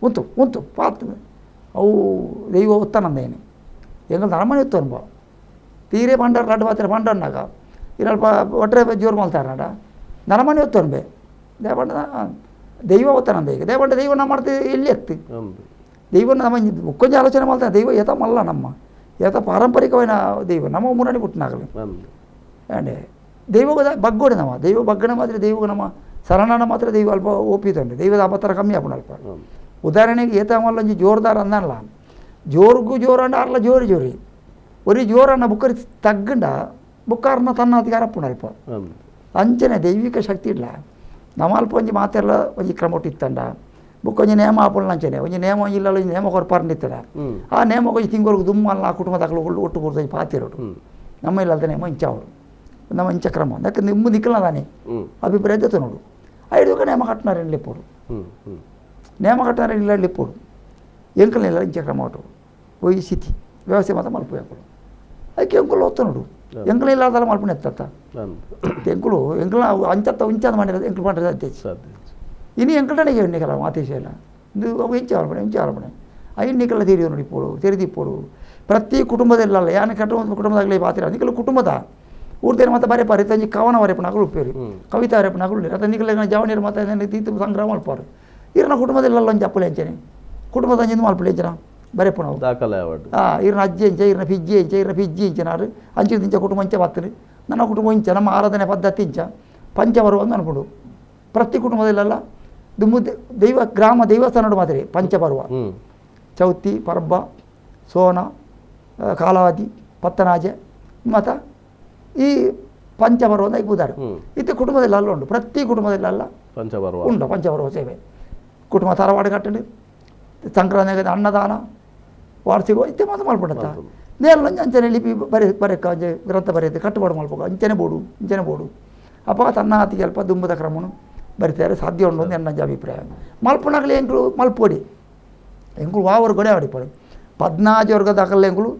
ಉಂತು ಉಂತು ಪಾತ್ ಅವು ದೈವ ಉತ್ತನಂದೇನು ಎಂಗಲ್ ಅರಮನೆ ಉತ್ತು ಅನುಭವ ತೀರೆ ಪಂಡರ್ ರಡ್ಡು ಪಾತ್ರ ಪಂಡನ್ನಾಗ ಇರಲ್ಪ ಒಟ್ಟರೆ ಜೋರು ಮಲ್ತಾರನಾಡ ನರಮನೆ ಒತ್ತೊನ್ ಬೇ ದೇಪಂಡ ದೈವ ಒತ್ತನಂದ ಈಗ ದೇಪಂಡ ದೈವ ನಮ್ಮ ಮಾಡ್ತೀವಿ ಎಲ್ಲಿ ಎತ್ತಿ ದೈವ ನಮ್ಮ ಕೊಂಚ ಆಲೋಚನೆ ಮಾಡ್ತಾರೆ ದೈವ ಏತ ಮಲ್ಲ ನಮ್ಮ ಏತ ಪಾರಂಪರಿಕమైన ದೈವ ನಮ್ಮ ಮುನ್ನಡಿ ಪುಟ್ಟನಾಗಲಿ ಅಂಡ್ ದೈವ ಬಗ್ಗೋಡಿ ನಮ್ಮ ದೈವ ಬಗ್ಗಣ ಮಾತ್ರ ದೈವ ನಮ್ಮ ಶರಣನ ಮಾತ್ರ ದೈವ ಅಲ್ಪ ಒಪ್ಪಿತಂಡೆ ದೈವದ ಅಪತರ ಕಮ್ಮಿ ಆಪಣ ಅಲ್ಪ. ಉದಾಹರಣೆಗೆ ಏತ ಮಲ್ಲೊಂಜಿ ಜೋರ್ದಾರ ಅಂದಲ್ಲ ಜೋರ್ಗು ಜೋರು ಅಂಡ ಅರ್ಲ ಜೋರಿ ಜೋರಿ ಒರಿ ಜೋರನ್ನ ಬುಕ್ಕರಿ ತಗ್ಗಂಡ ಬುಕ್ಕಾರನ ತನ್ನ ಅಧಿಕಾರ ಅಪ್ಪುಣ ಅಲ್ಪ. ಅಂಚನೆ ದೈವಿಕ ಶಕ್ತಿ ಇಲ್ಲ ನಮ್ಮ ಅಲ್ಪ ಒಂಜಿ ಮಾತೆಲ್ಲ ಒಂಜಿ ಕ್ರಮ ಇತ್ತಂಡ ಬುಕ್ಕ ಒಂಜಿ ನೇಮ ಆಪುಣ ಅಂಚನೆ ಒಂಜಿ ನೇಮ ಒಂಜಿ ಇಲ್ಲ ಒಂಜಿ ನೇಮ ಕೊರ್ಪಾರ್ನಿತ್ತದ ಆ ನೇಮ ಒಂಜಿ ತಿಂಗಳಿಗೆ ದುಮ್ಮಲ್ಲ ಆ ಕುಟುಂಬದಾಗಲು ಒಟ್ಟು ಕೊಡ್ತು ಪಾತಿರೋಡು ನಮ್ಮ ಇಲ್ಲದ ನೇಮ ಇಂಚಾವಡು ನಮ್ಮ ಇಂಚ ಕ್ರಮ ಯಾಕೆ ನಿಮ್ಮ ನಿಕ್ಕಲ್ಲ ತಾನೆ ಅಭಿಪ್ರಾಯ ನೋಡು ಐದು ನೇಮ ಕಟ್ಟಿನಾರ ಲಿಪ್ಪೋಡು ನೇಮ ಕಟ್ಟಿನಾರ ಇಲ್ಲ ಲಿಪ್ಪೋಡು ಎಂಕಲ್ ಇಲ್ಲ ಇಂಚ ಕ್ರಮ ಒಟ್ಟು ಹೋಗಿ ಸ್ಥಿತಿ ವ್ಯವಸ್ಥೆ ಮಾತ್ರ ಮಲ್ಪು ಯಾಕಳು ಅದಕ್ಕೆ ಎಂಕುಲು ಒತ್ತ ನೋಡು ಎಂಕಲ್ ಇಲ್ಲದಲ್ಲ ಮಲ್ಪುಣ ಎತ್ತ ಎಂಕುಲು ಎಂಕಲ ಅಂಚತ್ತ ಉಂಚಾದ ಮಾಡಿರೋದು ಎಂಕಲು ಮಾಡಿರೋದು ಅತ್ಯಚ ಇನ್ನು ಎಂಕಲ್ಟನಿಗೆ ಎಣ್ಣಿಕಲ್ಲ ಮಾತೇಶ ಇಲ್ಲ ಇದು ಅವು ಇಂಚ ಆಲ್ಪಣೆ ಇಂಚ ಆಲ್ಪಣೆ ಐನ್ನಿಕಲ್ಲ ತೆರಿಯೋ ನೋಡಿ ಪೋಡು ತೆರೆದಿಪ್ಪೋಡು ಪ್ರತಿ ಕುಟುಂಬದಲ್ಲ ಯಾನ ಕಟ್ಟುವ ಕುಟುಂಬದಾಗಲೇ ಪಾತಿರ ನಿಕಲು ಕುಟುಂಬದ ಊರ್ದೇನು ಮತ್ತೆ ಬರೆ ಪಾರಿ ತಂಜಿ ಕವನ ವರೆಪನಾಗಲು ಉಪ್ಪೇರಿ ಕವಿತಾ ವರೆಪನಾಗಲು ಅತ್ತ ನಿಕಲ ಜವನಿರು ಮತ್ತೆ ತೀತು ಸಂಗ್ರಹ ಮಲ್ಪಾರು ಇರನ ಕುಟುಂಬದಲ್ಲ ಒಂಜಿ ಅಪ್ಪಲೆ ಅಂಚನೆ ಕುಟುಂಬದ ಅಂಜಿಂದು ಮಲ್ಪಲೆ ಅಂಚನ ಬರೆಪುಣವು ಇರನ ಅಜ್ಜಿ ಅಂಚೆ ಇರನ ಪಿಜ್ಜಿ ಅಂಚೆ ಇರನ ಪಿಜ್ಜಿ ಇಂಚನಾರು ಅಂಚೆ ಇಂಚ ಕುಟುಂಬ ಅಂಚೆ ಬತ್ತರು ನನ್ನ ಕುಟುಂಬ ಇಂಚ ನಮ್ಮ ಆರಾಧನೆ ಪದ್ಧತಿ ಇಂಚ ಪಂಚವರ್ವ ಅಂತ ಅನ್ಕೊಂಡು ಪ್ರತಿ ಕುಟುಂಬದಲ್ಲೆಲ್ಲ ದುಮ್ಮು ದೈವ ಗ್ರಾಮ ದೇವಸ್ಥಾನ ಮಾತ್ರ ಪಂಚಪರ್ವ ಚೌತಿ ಪರ್ಬ ಸೋನ ಕಾಲಾವಧಿ ಪತ್ತನಾಜೆ ಮತ್ತು ಈ ಪಂಚಪರ್ವ ಅಂತ ಇಬ್ಬುದಾರೆ ಇದು ಕುಟುಂಬದಲ್ಲಿ ಅಲ್ಲ ಉಂಟು ಪ್ರತಿ ಕುಟುಂಬದಲ್ಲಿ ಅಲ್ಲ ಪಂಚಪರ್ವ ಉಂಟು ಪಂಚಪರ್ವ ಸೇವೆ ಕುಟುಂಬ ತರವಾಡು ಕಟ್ಟಡಿ ಸಂಕ್ರಾಂತಿ ಅನ್ನದಾನ ವಾರ್ಷಿಕ ಇತ್ತೆ ಮಾತ್ರ ಮಲ್ಪಡತ್ತ ನೇರ ಅಂಚನೆ ಲಿಪಿ ಬರೆ ಬರೆಕ ಅಂಚೆ ಗ್ರಂಥ ಬರೆಯುತ್ತೆ ಕಟ್ಟುಪಾಡು ಮಲ್ಪಕ ಅಂಚನೆ ಬೋಡು ಅಂಚನೆ ಬೋಡು ಅಪ್ಪ ತನ್ನ ಆತಿಗೆ ಅಲ್ಪ ದುಂಬದ ಕ್ರಮನು ಬರಿತಾರೆ ಸಾಧ್ಯ ಉಂಟು ಅಂತ ನನ್ನ ಅಭಿಪ್ರಾಯ. ಮಲ್ಪುನಾಗಲಿ ಎಂಕುಲು ಮಲ್ಪೋಡಿ ಎಂಕುಲು ವಾವರು ಗೊಡೆ ಆಡಿಪಡು ಪದ್ನಾಜಿ ವರ್ಗದಾಗಲ್ಲ ಎಂಕುಲು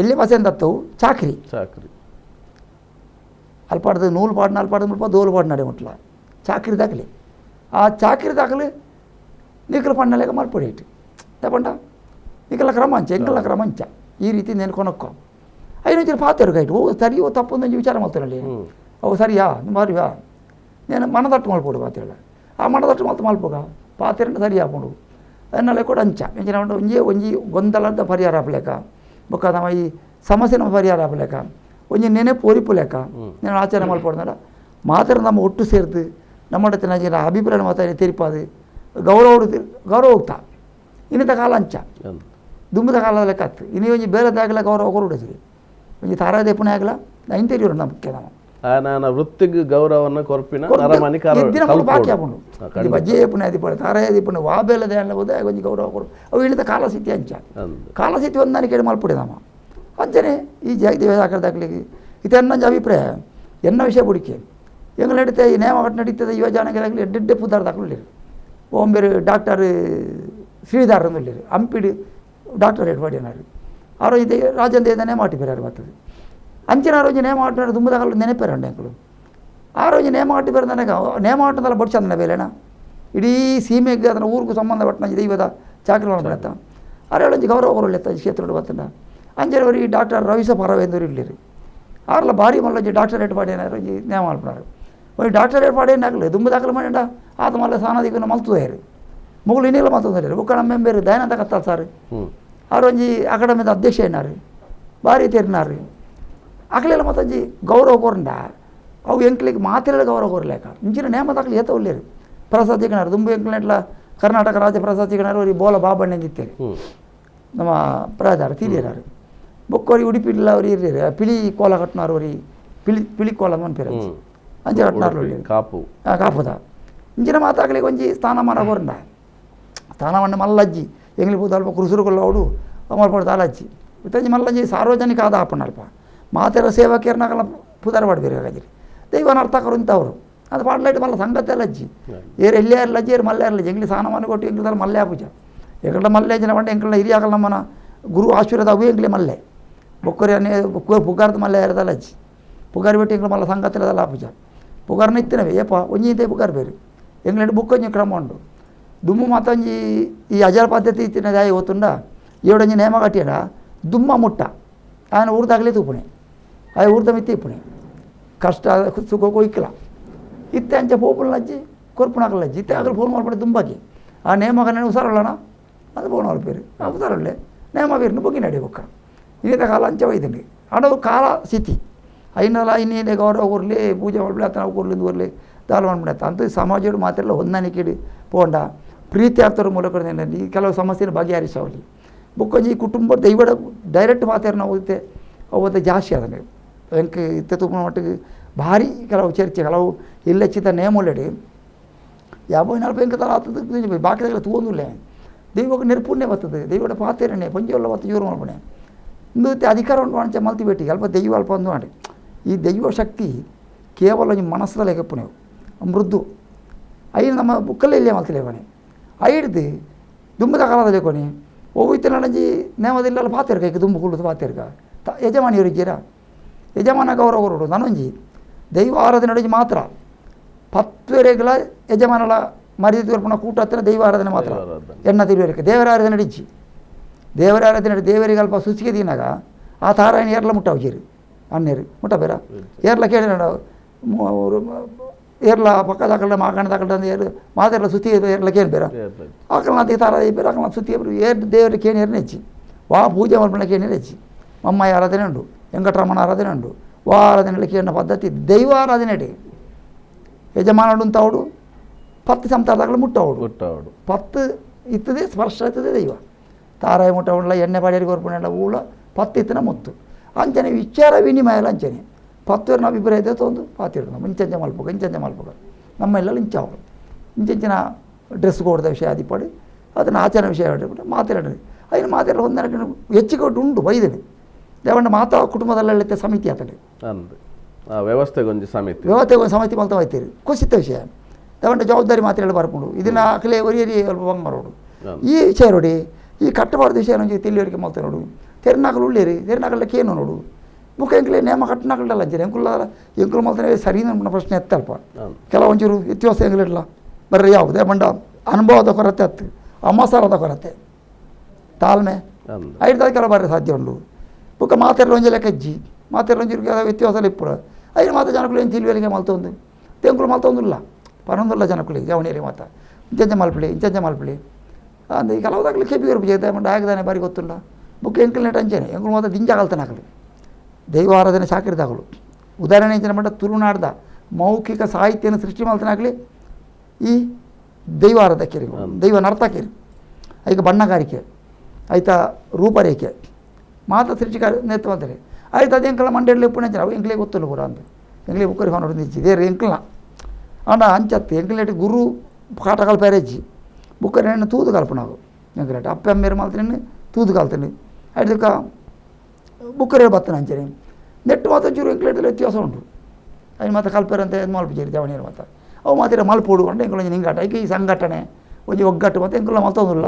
ಎಲ್ಲಿ ಬಸೆಂದತ್ತವು ಚಾಕ್ರಿ ಚಾಕ್ರಿ ಅಲ್ಪಾಡ್ದು ನೂಲು ಪಾಡ್ನ ಅಲ್ಪಾಡ್ದು ಮುಲ್ಪ ದೋಲು ಪಾಡ್ ನಡೆ ಮುಟ್ಲ ಚಾಕ್ರಿ ದಾಖಲೆ ಆ ಚಾಕ್ರಿ ದಾಖಲೆ ನಿಕಲ ಪಣ್ಣಲೇಕ ಮಲ್ಪೊಡಿ ಇಟ್ಟು ತಗೊಂಡ ನಿಕಲ ಕ್ರಮ ಅಂಚ ಎಂಕಲ ಕ್ರಮ ಅಂಚ ಈ ರೀತಿ నేను ಕೊನಕ್ಕೋ ಐನೊಂಚೂರು ಪಾತೆರು ಗೈಟ್ ಓ ಸರಿಯೋ ತಪ್ಪು ಒಂದೊಂದು ವಿಚಾರ ಮಾಡ್ತಾರಲ್ಲಿ ಅವು ಸರಿಯಾ ಮರಿಯಾ నేను ಮನದಟ್ಟು ಮಲ್ಪೋಡು ಪಾತಿರಲ್ಲ ಆ ಮನದಟ್ಟು ಮಲ್ತು ಮಲ್ಪೋಗ ಪಾತಿರಂಡ ಸರಿ ಆಪುಂಡು ಎನ್ನಲೆ ಕೂಡ ಅಂಚ ಎಂಚಿನ ಉಂಡು ಒಂಜಿ ಒಂಜಿ ಗೊಂದಲದ ಪರಿಹಾರ ಆಪಲೇಕ ಬೊಕ್ಕ ನಮ್ಮ ಈ ಸಮಸ್ಯೆ ನಮ್ಮ ಪರಿಹಾರ ಆಪಲೇಕ ಒಂಜಿ ನೆನೆಪು ಒರಿಪುಲೇಕ నేను ಆಚರಣೆ ಮಲ್ಪೋಡ್ನಲ್ಲ ಮಾತ್ರ ನಮ್ಮ ಒಟ್ಟು ಸೇರ್ದು ನಮ್ಮ ಅಭಿಪ್ರಾಯ ಮಾತ್ರ ತೆರಿಪಾದು ಗೌರವ ಗೌರವ ಹೋಗ್ತಾ ಇನ್ನಿತ ಕಾಲ ಅಂಚ ದುಂಬದ ಕಾಲದ ಲೆಕ್ಕ ಆತು ಇನ್ನು ಒಂಜಿ ಬೇರೆದಾಗಲ ಗೌರವ ಕೊರಡುತ್ರಿ ಒಂಜಿ ತಾರಾದೇಪುಣೆ ಆಗಲ ಇಂಟೀರಿಯರ್ ನಮ್ಮ ಮುಖ್ಯ ನಮ್ಮ ಆಯನ ವೃತ್ತಿಗೆ ಗೌರವವನ್ನು ಕೊರ್ಪಿನ ನರಮನಿ ಬಾಕಿ ಆಪುಂಡು ಬಜ್ಜೆ ಪುಣೆ ಅದಿಪಡೆ ತಾರಾಯ ದಿಪ್ಪುಣೆ ವಾ ಬೇಲದೆ ಅಲ್ಲ ಒಂಜಿ ಗೌರವ ಕೊರು ಅವು ಇಳಿದ ಕಾಲಸ್ಥಿತಿ ಅಂಚ ಕಾಲಸ್ಥಿತಿ ಒಂದು ನನಗೆ ಮಲ್ಪುಡಿ ನಮ್ಮ ಅಂಚನೆ ಈ ಜಾಗದೇವ ದಾಖಲಾಗಿ ಇದು ಎನ್ನೊಂಜಿ ಅಭಿಪ್ರಾಯ ಎನ್ನ ವಿಷಯ ಬುಡಿಕೆ ಎಂಗ್ ನಡೀತೆ ಈ ನೇಮ ಒಟ್ಟು ನಡೀತದೆ ಯುವ ಜನಾಂಗದಾಗಲಿ ಎಡ್ಡೆಡ್ಡೆ ಪುದಾರ್ ದಾಖಲಿರು ಓಂಬೇರು ಡಾಕ್ಟರ್ ಶ್ರೀಧರ್ ಅಂದುಳ್ಳಿರು ಹಂಪಿಡು ಡಾಕ್ಟರ್ ರೇಟ್ ಮಾಡಿನಾರು ಆ ರೋಜ್ ರಾಜೇಂದ್ರ ನೇಮ ಆಟಿಪೇರಾರು ಬರ್ತದೆ ಅಂಚಿನ ಆ ರೋಜು ನೇಮ ಆಟಿನಾರು ದುಂಬದಾಗಲು ನೆನಪೇರಂಡೆ ಅಂಕಲು ಆ ರೋಜು ನೇಮ ಆಟಿ ಬೇರೆ ನನಗೆ ನೇಮ ಆಟದಲ್ಲ ಬಡ್ಸಂದನ ಬೇಲೆನ ಇಡೀ ಸೀಮೆಗೆ ಅದನ್ನ ಊರಿಗೂ ಸಂಬಂಧಪಟ್ಟ ದೈವದ ಚಾಕ್ರಿ ಮಾಡ್ಬಿಡತ್ತ ಅರೆ ಗೌರವ ಕೊರಲೆತ್ತ ಕ್ಷೇತ್ರ ಬರ್ತಂಡ ಅಂಜನವರು ಈ ಡಾಕ್ಟರ್ ರವಿಸ ಪರವೇಂದೂರು ಇಲ್ಲಿರಿ ಆರ್ಲ ಭಾರಿ ಮಲ್ಲೊಂಜಿ ಡಾಕ್ಟರೇಟ್ ಮಾಡಿನಾರು ಒಂಜಿ ನೇಮ ಮಲ್ಪನಾರು ಒಂಜಿ ಡಾಕ್ಟರೇಟ್ ಮಾಡೇನಾಗಲಿ ದುಂಬು ದಾಖಲೆ ಮಾಡಿಂಡ ಆತ ಮಲ್ಲ ಸಾನಾದಿಗೂ ಮಲ್ತುದಾರು ಮುಗುಳು ಇನ್ನೆಲ್ಲ ಮಲ್ತುದಾರು ಬುಕ್ಕ ನಮ್ಮ ಬೇರೆ ದಯಾನಂದ ಕತ್ತಾಲ್ ಸಾರು ಆರು ಒಂಜಿ ಅಕಾಡೆಮಿದ ಅಧ್ಯಕ್ಷ ಏನಾರು ಭಾರಿ ತೇರಿನಾರು ಅಕಲೆಲ್ಲ ಮತ್ತೊಂಜಿ ಗೌರವ ಕೊರಂಡ ಅವು ಎಂಕ್ಲಿಗೆ ಮಾತಿರಲ್ಲ ಗೌರವ ಕೊರಲೇಕ ಇಂಚಿನ ನೇಮ ದಾಖಲೆ ಏತ ಉಳ್ಳೇರು ಪ್ರಸಾದ್ ಚಿಕ್ಕನಾರು ದುಂಬು ಎಂಕ್ಲೆಟ್ಲ ಕರ್ನಾಟಕ ರಾಜ್ಯ ಪ್ರಸಾದ್ ಚಿಕ್ಕನಾರು ಅವ್ರಿಗೆ ಬೋಲ ಬಾಬಣ್ಣಂದಿತ್ತೇರಿ ನಮ್ಮ ಪ್ರಾದಾರ ತೀರಿಯರಾರು ಬೊಕ್ಕೋರಿ ಉಡುಪಿ ಇಲ್ಲ ಅವ್ರು ಇರ್ರಿ ಪಿಳಿ ಕೋಲ ಕಟ್ನಾರು ಅವ್ರಿ ಪಿಳಿ ಪಿಳಿ ಕೋಲ ಅಂತ ಪೇರು ಅಂಚೆ ಕಟ್ನಾರು ಕಾಪು ಕಾಪುದ ಇಂಚಿನ ಮಾತಾಗಲಿ ಒಂಜಿ ಸ್ಥಾನಮಾನ ಕೊರಂಡ ಸ್ಥಾನಮಾನ ಮಲ್ಲಜ್ಜಿ ಎಂಗ್ಲಿ ಪೂತ ಅಲ್ಪ ಕೃಸುರುಕೊಲ್ಲ ಅವಡು ಮಲ್ಪಡ್ದು ಅಲಜ್ಜಿ ಇತ್ತಂಜಿ ಮಲ್ಲಜ್ಜಿ ಸಾರ್ವಜನಿಕ ಆದ ಆಪಣ್ಣ ಅಲ್ಪ ಮಾತೆರ ಸೇವಕಿಯರ್ನಾಗಲ್ಲ ಪುದಾರ ಮಾಡಬೇರು ಹಾಗಾದ್ರೆ ದೈವನ ಅರ್ಥಕರು ಇಂಥವ್ರು ಅದು ಪಾಡ್ಲೈಟ್ ಮಲ್ಲ ಸಂಗತಿ ಅಲ್ಲಜ್ಜಿ ಏರು ಎಲ್ಲೇ ಇರಲಜ್ಜಿ ಏರು ಮಲ್ಲೆ ಇರಲಜ್ಜಿ ಎಂಗ್ಲಿ ಸ್ಥಾನಮಾನ ಕೊಟ್ಟು ಎಂಗ್ಲಿದಲ್ಲಿ ಮಲ್ಲೆ ಪೂಜೆ ಎಂಕಲ್ಡ ಮಲ್ಲೆ ಜನ ಬಂಡ ಎಂಕಲ್ನ ಹಿರಿಯಾಗಲ್ಲ ನಮ್ಮನ ಗುರು ಆಶೀರ್ವಾದ ಅವು ಎಂಗ್ಲಿ ಮಲ್ಲೆ ಬೊಕ್ಕರಿ ಅನ್ನೇ ಪುಗಾರ್ದ ಮಲ್ಲೆ ಇರೋದಲ್ಲ ಅಜ್ಜಿ ಪುಗಾರ್ ಬಿಟ್ಟು ಎಂಗ್ಲ ಮಲ್ಲ ಸಂಗತಿಲದಲ್ಲ ಪೂಜೆ ಪುಗಾರ್ನ ಇತ್ತಿನವೆ ಏಪ ಒಂಜಿ ಇಂತೆ ಪುಗಾರ್ ಬೇರೆ ಎಂಗ್ಲೆಂಡ್ ಬುಕ್ ಒಂಜಿ ಕ್ರಮ ಉಂಡು ದುಮ್ಮು ಮಾತೊಂಜಿ ಈ ಅಜರ ಪದ್ಧತಿ ಇತ್ತಿನ ದಾಯಿ ಗೊತ್ತುಂಡ ಏಡೊಂಜಿ ನೇಮ ಕಟ್ಟಿಯಡ ದುಮ್ಮ ಮುಟ್ಟ ఆయన ಊರ್ದಾಗಲೇ ತೂಪುಣೆ ಆಯ ಊರ್ದ ಮಿತ್ತಿ ಇಪ್ಪುಣೆ ಕಷ್ಟ ಸುಖ ಕೊಯ್ಕಲ ಇತ್ತೆ ಅಂಚ ಪೋಪುಲಜ್ಜಿ ಕೊರ್ಪುಣಾಕಲಜ್ಜಿ ಇತ್ತೆ ಆಗಲು ಫೋನ್ ಮಾಡ್ಬಿಟ್ಟು ದುಂಬಾಕಿ ಆ ನೇಮಗನೇ ಹುಷಾರಲ್ಲಣ ಅದು ಫೋನ್ ಮಾಡ್ಪೇರು ಆ ಹುಷಾರಲ್ಲೇ ನೇಮ ಬೀರ್ನು ಬೊಗ್ಗಿ ನಡಿಬೇಕ ಇನ್ನಿತ ಕಾಲ ಅಂಚ ಒಯ್ದಂడి ಆಡವು ಕಾಲ ಸ್ಥಿತಿ ಐನಲ್ಲ ಇನ್ನೇನೆ ಗೌರವ ಕೊರ್ಲಿ ಪೂಜೆ ಮಾಡ್ಬಿಡಿ ಆತನ ಕೊರ್ಲಿ ಊರ್ಲಿ ದಾಲ ಮಾಡ್ಬಿಡತ್ತ ಅಂತ ಸಮಾಜದ ಮಾತ್ರೆಲ್ಲ ಹೊಂದಾಣಿಕೆ ಪೋಂಡ ಪ್ರೀತಿ ಆಗ್ತಾರ ಮೂಲಕ ಈ ಕೆಲವು ಸಮಸ್ಯೆನ ಬಗೆಹರಿಸವಲ್ಲಿ ಬುಕ್ಕೊಂಜಿ ಕುಟುಂಬ ದೈವಡ ಡೈರೆಕ್ಟ್ ಮಾತಾಡ ನಾವು ಅವತ್ತು ಜಾಸ್ತಿ ಅದನ್ನ ಎಂಕ್ ಇತ್ತೆ ತೂಪುನ ಮಟ್ಟಿಗೆ ಭಾರಿ ಕೆಲವು ಚರ್ಚೆ ಕೆಲವು ಇಲ್ಲಚ್ಚಿತ ನೇಮುಲೆಡಿ ಯಾವೋ ನಲ್ಪ ಎಂಕ ತರ ಆತದ ಬಾಕಿದಾಗಲ ತೂವೊಂದುಲ್ಲೆ ದೈವಕ್ಕೆ ನೆರ್ಪುಣ್ಯ ಬರ್ತದೆ ದೈವಡ ಪಾತೇರನೆ ಪಂಜೋಲ್ಲ ಬತ್ತ ಜೋರು ಮಾಡ್ಪಣೆ ಇಂದು ಅಧಿಕಾರ ಉಂಟು ವಾಣಿಜ್ಯ ಮಲ್ತಿ ಭೇಟಿ ಅಲ್ಪ ದೈವ ಅಲ್ಪ ಒಂದು ಮಾಡಿ ಈ ದೈವ ಶಕ್ತಿ ಕೇವಲ ನಿಮ್ಮ ಮನಸ್ಸದಲ್ಲೇ ಕಪ್ಪುಣೆವು ಮೃದು ಐನು ನಮ್ಮ ಬುಕ್ಕಲ್ಲೇ ಇಲ್ಲೇ ಮಲ್ತಿಲ್ಲ ಕೊನೆ ಐಡ್ದು ದುಂಬದ ಕಾಲದಲ್ಲಿ ಕೊನೆ ಒವ್ವಿತ್ತು ನಡಂಜಿ ನೇಮದಿಲ್ಲ ಪಾತೇರ್ಕ ಈಗ ದುಂಬು ಕುಳ್ಳುದು ಪಾತೇರ್ಕ ತ ಯಜಮಾನಿಯವರು ಇದ್ದೀರಾ ಯಜಮಾನ ಗೌರವ ಕೊರಡು ನಾನೊಂಜಿ ದೈವ ಆರಾಧನೆ ನಡಂಜಿ ಮಾತ್ರ ಪತ್ವೆರೆಗಳ ಯಜಮಾನಳ ಮರ್ಯಾದೆ ತೋರ್ಪಣ ಕೂಟ ಹತ್ತಿರ ದೈವ ಆರಾಧನೆ ಮಾತ್ರ ಎಣ್ಣ ತಿರುವರಿಕೆ ದೇವರ ಆರಾಧನೆ ನಡಿಜಿ ದೇವರ ಆರಾಧನೆ ದೇವರಿಗೆ ಅಲ್ಪ ಸುಸಿಗೆ ದಿನಾಗ ಆ ತಾರಾಯಣ ಏರ್ಲ ಮುಟ್ಟ ಹೋಗಿರಿ ಅನ್ನೇರು ಮುಟ್ಟ ಬೇರ ಏರ್ಲ ಕೇಳಿ ಏರ್ಲ ಪಕ್ಕದ ಆಕಳ ಮಾಕಣದ ಆಕಳ ಏರ್ ಮಾತೆರ್ಲ ಸುತ್ತಿ ಏರ್ಲ ಕೇಳಿ ಬೇರ ಆಕಳ ತಾರ ಬೇರೆ ಆಕಳ ಸುತ್ತಿ ಏರ್ ದೇವರಿಗೆ ಕೇಣಿ ಏರ್ನ ಹೆಚ್ಚಿ ವಾ ಪೂಜೆ ಮಲ್ಪಣ ಕೇಣಿ ಹೆಚ್ಚಿ ಮಮ್ಮಾಯಿ ಆರಾಧನೆ ಉಂಡು ವೆಂಕಟರಮಣ ಆರಾಧನೆ ಉಂಡು ವಾ ಆರಾಧನೆ ಕೇಳಿನ ಪದ್ಧತಿ ದೈವ ಆರಾಧನೆ ಯಜಮಾನಡು ಅಂತಾವಡು ಪತ್ತು ಸಂತಾರದಾಗಲು ಮುಟ್ಟವಡು ಮುಟ್ಟವಡು ಪತ್ತು ಇತ್ತದೆ ಸ್ಪರ್ಶ ಇತ್ತದೆ ದೈವ ತಾರಾಯ ಮುಟ್ಟವಲ್ಲ ಎಣ್ಣೆ ಪಾಡಿಯರಿಗೆ ಕೊರ್ಪುಣೆಲ್ಲ ಊಳ ಪತ್ತು ಇತ್ತನ ಮುತ್ತು ಅಂಚನೆ ವಿಚಾರ ವಿನಿಮಯ ಎಲ್ಲ ಅಂಚನೆ ಪತ್ತೂರಿನ ಅಭಿಪ್ರಾಯ ಇದೆ ತೊಂದು ಪಾತಿರು ನಮ್ಮ ಇಂಚಂಚ ಮಲ್ಪಕ ಇಂಚಂಚ ಮಲ್ಪಕ ನಮ್ಮ ಎಲ್ಲ ಇಂಚಾವಳು ಇಂಚಿಂಚಿನ ಡ್ರೆಸ್ ಕೊಡ್ದ ವಿಷಯ ಆದಿಪಾಡಿ ಅದನ್ನು ಆಚರಣೆ ವಿಷಯ ಮಾತಾಡ್ರಿ అయిన ಮಾತಾಡ ಹೊಂದಾಣಿಕೆ ಹೆಚ್ಚಿಗೆ ಉಂಡು ಬೈದನೆ ದೇವಂಡ ಮಾತಾ ಕುಟುಂಬದಲ್ಲ ಸಮಿತಿ ಆತಡೆ ವ್ಯವಸ್ಥೆಗೊಂಜಿ ಸಮಿತಿ ವ್ಯವಸ್ಥೆಗೊಂದು ಸಮಿತಿ ಮಲ್ತ ಹೋಯ್ತೀರಿ ಕುಸಿತ ವಿಷಯ ದೇವಂಡ ಜವಾಬ್ದಾರಿ ಮಾತ್ರ ಹೇಳಿ ಬರ್ಕೊಂಡು ಇದನ್ನ ಆಕಲೆ ಒರಿಯರಿ ಬಂಗ್ ಮರೋಡು ಈ ವಿಷಯ ನೋಡಿ ಈ ಕಟ್ಟಬಾರ್ದು ವಿಷಯ ಒಂಜಿ ತಿಳಿವಳಿಕೆ ಮಲ್ತ ನೋಡು ತೆರನಾಕಲು ಉಳ್ಳೇರಿ ತೆರನಾಕಲ್ಲ ಕೇನು ನೋಡು ಬುಕ್ ಎಂಕ್ಲೆ ನೇಮ ಕಟ್ಟನಾಕಲ್ಲ ಅಂಚನೆ ಎಂಕುಲ ಎಂಕುಲು ಮಲ್ತನೆ ಸರಿ ನಮ್ಮ ಪ್ರಶ್ನೆ ಎತ್ತಲ್ಪ ಕೆಲವೊಂಚೂರು ವ್ಯತ್ಯಾಸ ಎಂಗ್ಲಿಡ್ಲ ಬರ್ರಿ ಯಾವುದೇ ಬಂಡ ಅನುಭವದ ಕೊರತೆ ಅತ್ತು ಅಮಸರದ ಕೊರತೆ ತಾಳ್ಮೆ ಐದು ಕೆಲವು ಬರ್ರಿ ಸಾಧ್ಯ ಉಂಡು ಬುಕ್ಕ ಮಾತೆಲ್ಲ ಒಂಜಿ ಲೆಕ್ಕಜ್ಜಿ ಮಾತೆಲ್ಲ ಒಂಚೂರು ವ್ಯತ್ಯಾಸ ಇಪ್ಪುರ ಐದು ಮಾತ ಜನಕುಲು ಏನು ತಿಳಿವಳಿಕೆ ಮಲ್ತೊಂದು ತೆಂಕುಲು ಮಲ್ತೊಂದುಲ್ಲ ಪನೊಂದುಲ್ಲ ಜನಕುಲಿ ಜವಣಿಯಲ್ಲಿ ಮಾತ ಇಂಚಂಚ ಮಲ್ಪಳಿ ಇಂಚಂಚ ಮಲ್ಪಳಿ ಅಂದ ಈ ಕೆಲವು ದಾಗಲಿ ಕೆಪಿ ಜೇತ ಮಂಡ ಆಗದಾನೆ ಬಾರಿ ಗೊತ್ತುಂಡ ಬುಕ್ ಎಂಕಲ್ ನೆಟ್ ಅಂಚನೆ ಎಂಕುಲು ಮಾತ ದಿಂಜ ಕಲ್ತನಾಕಲು ದೈವ ಆರಾಧನೆ ಸಾಕಿರಿದಾಗಲು ಉದಾಹರಣೆ ಎಂಚಿನ ಮಂಡ ತುಳುನಾಡ್ದ ಮೌಖಿಕ ಸಾಹಿತ್ಯನ ಸೃಷ್ಟಿ ಮಲ್ತನಾಗಲಿ ಈ ದೈವ ಆರಾಧಕರಿ ದೈವ ನರ್ತಕಿರಿ ಐಕ ಬಣ್ಣಗಾರಿಕೆ ಆಯ್ತಾ ರೂಪರೇಖೆ ಮಾತ ಸೃಷ್ಟಿ ನೇತ್ರ ಅಂತಾರೆ ಆಯ್ತು ಅದು ಎಂಕಲ ಮಂಡ್ಯಡ್ಲಿ ಪುಣ್ಯ ಅವು ಎಂಕ್ಲೆ ಗೊತ್ತಿಲ್ಲ ಪೂರ ಅಂತ ಎಂಕ್ಲೆ ಬುಕ್ಕರಿ ಫೋನ್ ಹೊಡೆದು ಇದೇ ಎಂಕ್ಲ ಅಂಡ ಅಂಚತ್ತು ಎಂಕ್ಲೇಟ್ ಗುರು ಕಾಟ ಕಲ್ಪೇರೆಜ್ಜಿ ಬುಕ್ಕರಿ ಹೆಣ್ಣು ತೂದು ಕಲ್ಪನಾವು ಎಂಕ್ಲೇಟ್ ಅಪ್ಪ ಅಮ್ಮೇರು ಮಾಲ್ತೀನಿ ತೂದು ಕಲ್ತೀನಿ ಆಯ್ತು ಬುಕ್ಕರಿ ಬತ್ತನ ಅಂಚನೆ ನೆಟ್ಟು ಮಾತ್ರ ಚೂರು ಎಂಕ್ಲೇಟಲ್ಲಿ ವ್ಯತ್ಯಾಸ ಉಂಟು അതിന് ಮಾತ್ರ ಕಲ್ಪೇರಂತ ಇದು ಮಲ್ಪುಜೇರಿ ಜವಣಿಯರು ಮಾತ್ರ ಅವು ಮಾತ್ರ ಮಲ್ಪೋಡು అంటే ಎಂಕುಲು ಒಂಜಿ ನಿಂಗಾಟ ಐಕೆ ಈ ಸಂಘಟನೆ ಒಂಜಿ ಒಗ್ಗಟ್ಟು ಮತ್ತು ಎಂಕುಲ ಮಲ್ತೊಂದುಲ್ಲ